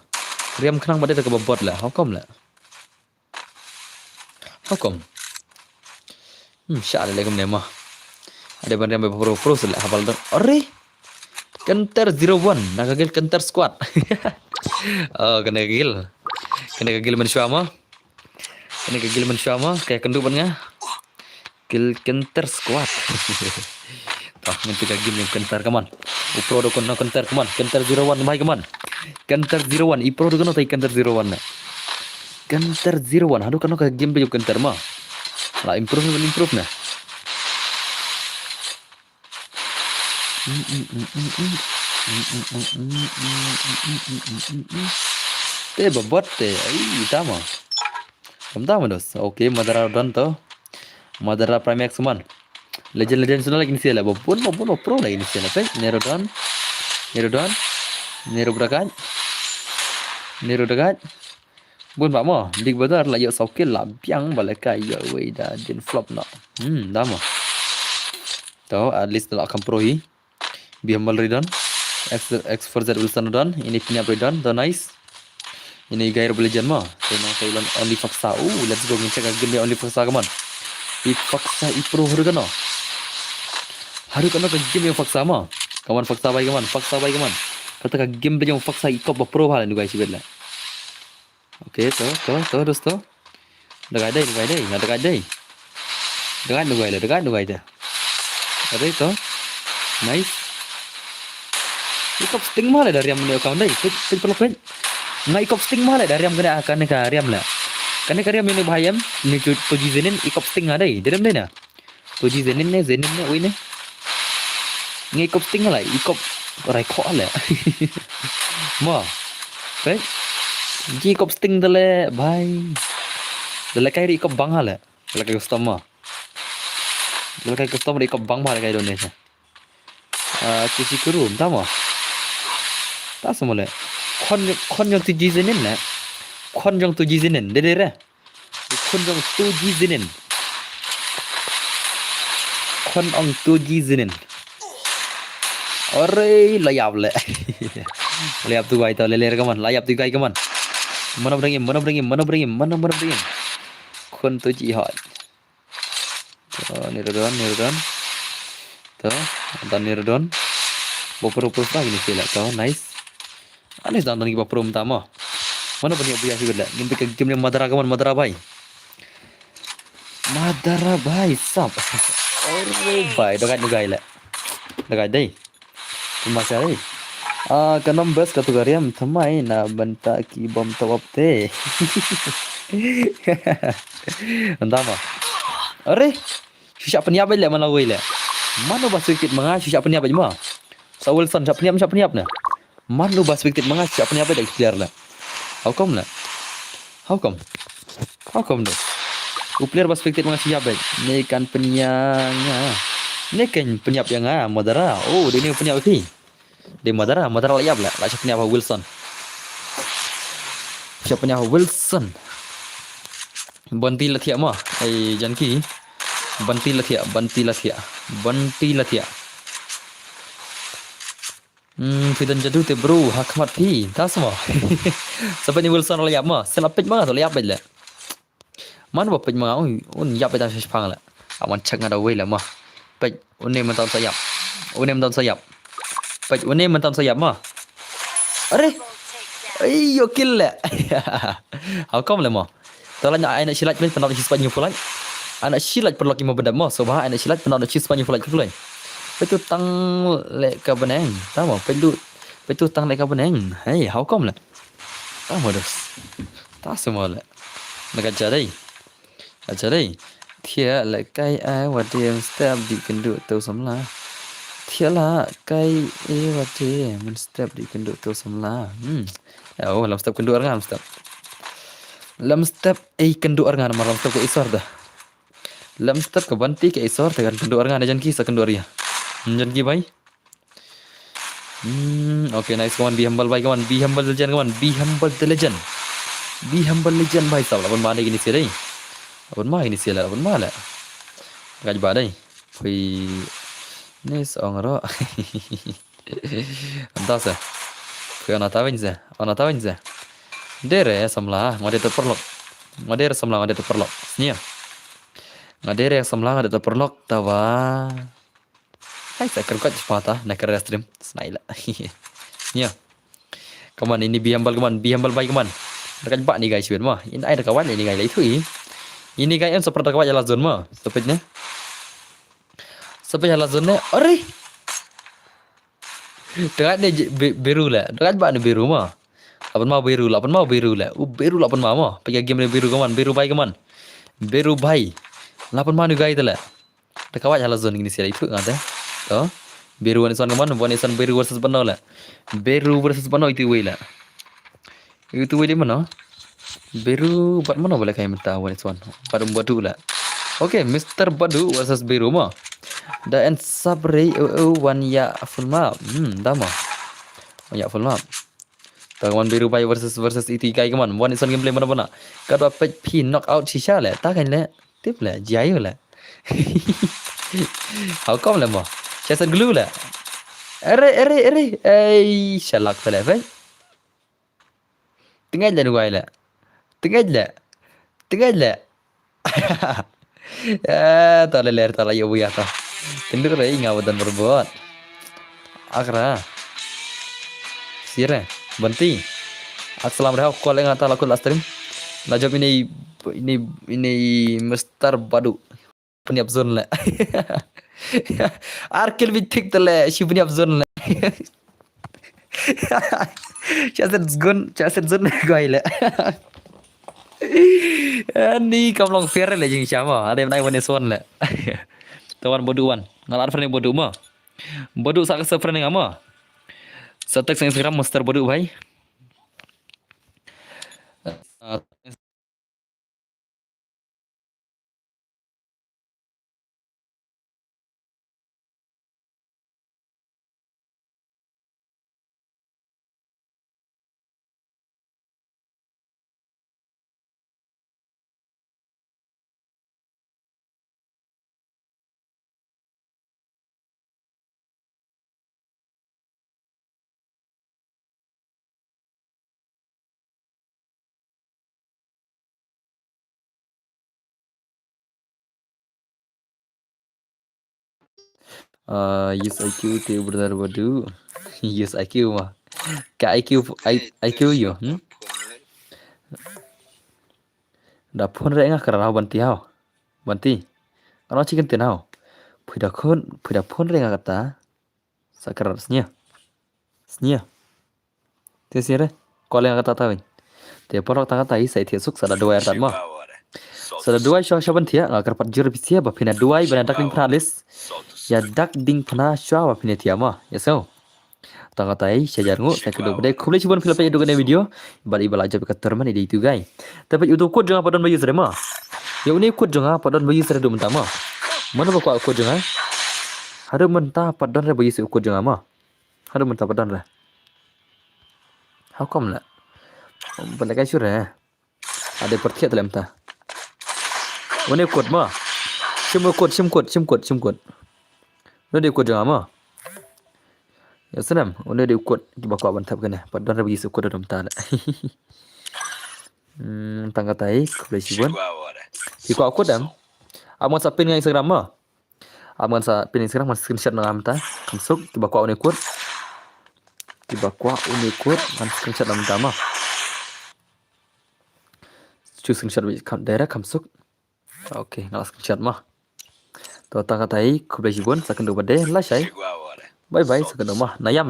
Riam khnang ba dei ka ba bot le. How come le? How come? Hmm, sha le le kumne mo. Ade ban riam ba pro pro le habal don. Are. Kenter zero one, na ka guild Kenter squad. Oh, kane ka guild. Kane ka guild mynshuwa mo. Kane ka guild mynshuwa mo, ka kynduh ban nga. Guild Kenter squad. Tah, ngan pika game jong Kenter, come on. U pro do kono Kenter, come on. Kenter zero one, bhai, come on. Kenter zero one, i pro do kono tai Kenter zero one na. Kenter zero one, haduh kono ka game jong Kenter mo. La improve na, improve na. Te babot te, ai, tama. Kam tama dos. Okay, Madara done to. Madara Primax man. Legend, legend suna lagi ni sila. Babun, babun, pro lagi ni sila. Fake, Nero done. Nero done. Nero berakan. Nero dekat. Bun ba mo, Big Brother la ïoh saw kill la biang ba la ka ïoh wei da din flop no. Hmm, da mo. To, at least la kam pro hi. Bi Humble ri don. X, X four Z Wilson don. Ini Pinyap ri don. To nice. Ini Gair Legend mo. To no, to Elon Only Faksa. Oh, let's go. Ngin check game Only Faksa, come on. I Faksa i pro hur gano. Haru kano ka game Faksa mo. Come on, Faksa bai, come on. Faksa bai, come on. Kata ka game Faksa i kop ba pro bha la nu guys, i bet la. Okay, to, to, to, dosto. Dagai dei, dagai dei, na dagai dei. Dagai dagai le, dagai dagai de. Are to. Nice. I kop sting ma le da riam ne account dei. Peit, peit paralok peit. Nga i kop sting ma le da riam kane, kane ka riam le. Kane ka riam ne ba em, ne tu, tu G Zenin i kop sting nga dei. Dei riam dei na. Tu G Zenin ne, Zenin ne, ui ne. Nga i kop sting le, i kop rai kho le. Mo. Peit. Ji kop sting da le, bhai. Da le kai ri i kop bang ha le. Da le kai custom mo. Da le kai custom ri i kop bang ba le kai don ne. Ah, Kisikuru, tamo. Ta samo le. Khon, khon jong tu G Zenin ne. Khon jong tu G Zenin, dei dei re. Khon jong tu G Zenin. Khon ong tu G Zenin. Ore, la ïap le. La ïap tu guy to, le le ka man, la ïap tu guy ka man. Mano bring him, mano bring him, mano bring him, mano, mano bring him. Khon tu G hot. To, ni redon, ni redon. To, dan ni redon. Bopro pro sa gini sila. To, nice. Ani dan dan ki bopro mta mo. Mano bani abu ya sibet le. Ngim pika game ni madara kaman, madara bai. Madara bai, sap. Ore bai, dagat ni gai le. Dagat dei. Terima kasih. Ah, ka numbers ka tu ka riam thamai na banta ki bom tawap te. Anda ma. Are, shisha peniap le mana wei le. Mano ba swikit manga shisha peniap ma. Sa Wilson shisha peniap, shisha peniap na. Mano ba swikit manga shisha peniap le clear le. How come le? How come? How come do? U player ba spectate ma nga shisha bad. Ne kan pynïap nga. Ne kan pynïap ïa nga, Madara. Oh, dei ne pynïap phi. Dei Madara, Madara la ïap la. La shisha pynïap ha Wilson. Shisha pynïap ha Wilson. Banti la thiah ma. Ai Janki. Banti la thiah, banti la thiah. Banti la thiah. Hmm, phi don jadu te bro, ha khmat phi, ta sma. Sa peit ni Wilson la ïap ma, sa la peit ma nga, la ïap bad le. Man ba peit ma nga, un, un ïap bad ta shipang le. Awan check nga da wei le ma. Peit, une mynta sa ïap. Une mynta sa ïap. Peit, une mynta sa ïap ma. Are. Ai, yo kill le. How come le ma. Tala na ai na shilat pynap na shispah nyu pulai. Ana shilat perlok imo bedap mo, so ba ai na shilat pynap na shispah nyu pulai pulai. Petu tang le ka beneng. Tamo, petu, petu tang le ka beneng. Hey, how come le? Tamo dos. Ta semua le. Na ka jadai. Ka jadai. Thia le kai ai wadim step di kendu tu semla. Thia la kai ai wadim step di kendu tu semla. Hmm. Oh, lam step kendu arngan step. Lam step ei kendu arngan mar lam step ka isor da. Lam step ka banti ka isor da kan kendu arngan Janki sa kendu aria. Janki bai. Hmm, okay, nice, come on, be humble bai, come on, be humble the legend, come on, be humble the legend. Be humble legend bai sab, la pun ma dei kini sih dei. La pun ma kini sih la, la pun ma la. Gaj ba dei. Pui. Ni song ro. Anta sa. Phi ona tawin sa. Ona tawin sa. Dere samla, ngade to perlok. Ngade samla, ngade to perlok. Snia. Ngade samla, ngade to perlok tawa. Hai sa kerkot sepata na kere stream. Snaila. Snia. Come on, ini be humble, come on, be humble bai, come on. Dekat bak ni guys, wait ma. Ini ai dekat ni guys, itu i. Ini guys, em seperti dekat la zone ma. Stop it ni. Stop it la zone ni. Are. Dekat ni biru la. Dekat bak ni biru ma. Lapan ma biru, lapan ma biru la. U biru lapan ma ma. Pakai game ni biru, come on, biru bai, come on. Biru bai. Lapan ma ni guys la. Dekat la zone ini sih itu ngate. To. Biru one is one, come on, one is one biru versus bano la. Biru versus bano itu wei la. Itu wei di mana? Biru bad mano boleh kai minta one is one. Bad um badu la. Okay, Mister Badu versus Biru ma. Da en sabre o o wan ya full map. Hmm, dama. Wan ya full map. Tang wan Biru bai versus versus iti kai kaman. One is one gameplay mana mana. Kadwa pet phi knockout shisha le. Ta kan le. Tip le. Jayo le. How come le mo? Chasing glue le. Ere ere ere. Ei shalak le bai. Tengah le nuai le. Tengah le. Tengah le. Eh, ta le ler ta la yobu ya ta. Tindur re inga wadan berbot. Akra. Sire, benti. Assalam reha ko le ngata la ko last stream. Na job ini ini ini Mister Badu. Peniap zone le. Arkil bitik tele si peniap zone le. Cha set zun, cha set zun goi le. Ani kam long fair le jing chama. Ada nai wan is one le. Tawan bodu wan. Ngalar friend bodu ma. Bodu sa ka friend ngama. Sa text Instagram Mister Bodu bhai. Ah, use I Q te brother Bodu. Use I Q ma. Ka I Q, I, I Q yo, hmm? Da phone re nga kara hau banti hau. Banti. Ano chicken tin hau. Phi da khun, phi da phone re nga kata. Sa kara snia. Snia. Te snia re. Ko le nga kata ta win. Te porok ta kata i sa i thiah suk sa da duwai artat ma. Sa da duwai shuwa shuwa ban thiah, nga kyrpad jur bisia ba phin da duwai ban dak ding phna list. Ïa dak ding phna shuwa ba phin da thiah ma. Ïa so. Tang katai sha jar nguh, sa kynduh ba dei khublei shibun phi la peit ïa kane video. Bad i ba la jop ka terman i dei tu gai. Te peit utu kut jong nga pat don ba use re ma. Ïa une kut jong nga pat don ba use re du mynta ma. Mano ba kwah kut jong nga. Haduh mynta pat don re ba use u kut jong nga ma. Haduh mynta pat don re. How come la? Ba la kai sure. Ada pertiat lem ta. Une kut ma. Shim kut, shim kut, shim kut, shim kut. Une dei kut jong nga ma. Ïa snem, une dei kut kiba kwah ban thep kane. Pat don re ba use kut dum ta le. Hmm, tang katai, khublei shibun. Ki kwah kut em. Ap ngan sa pin nga Instagram ma. Ap ngan sa pin Instagram, ngan screenshot na nga mynta. Kham suk, kiba kwah une kut. Kiba kwah une kut, ngan screenshot na nga mynta ma. Chu screenshot beit kham direct kham suk. Okay, nga la screenshot ma. To tang katai, khublei shibun, sa kynduh ba dei, lashai. Bye bye, sa kynduh ma. Na ïam re.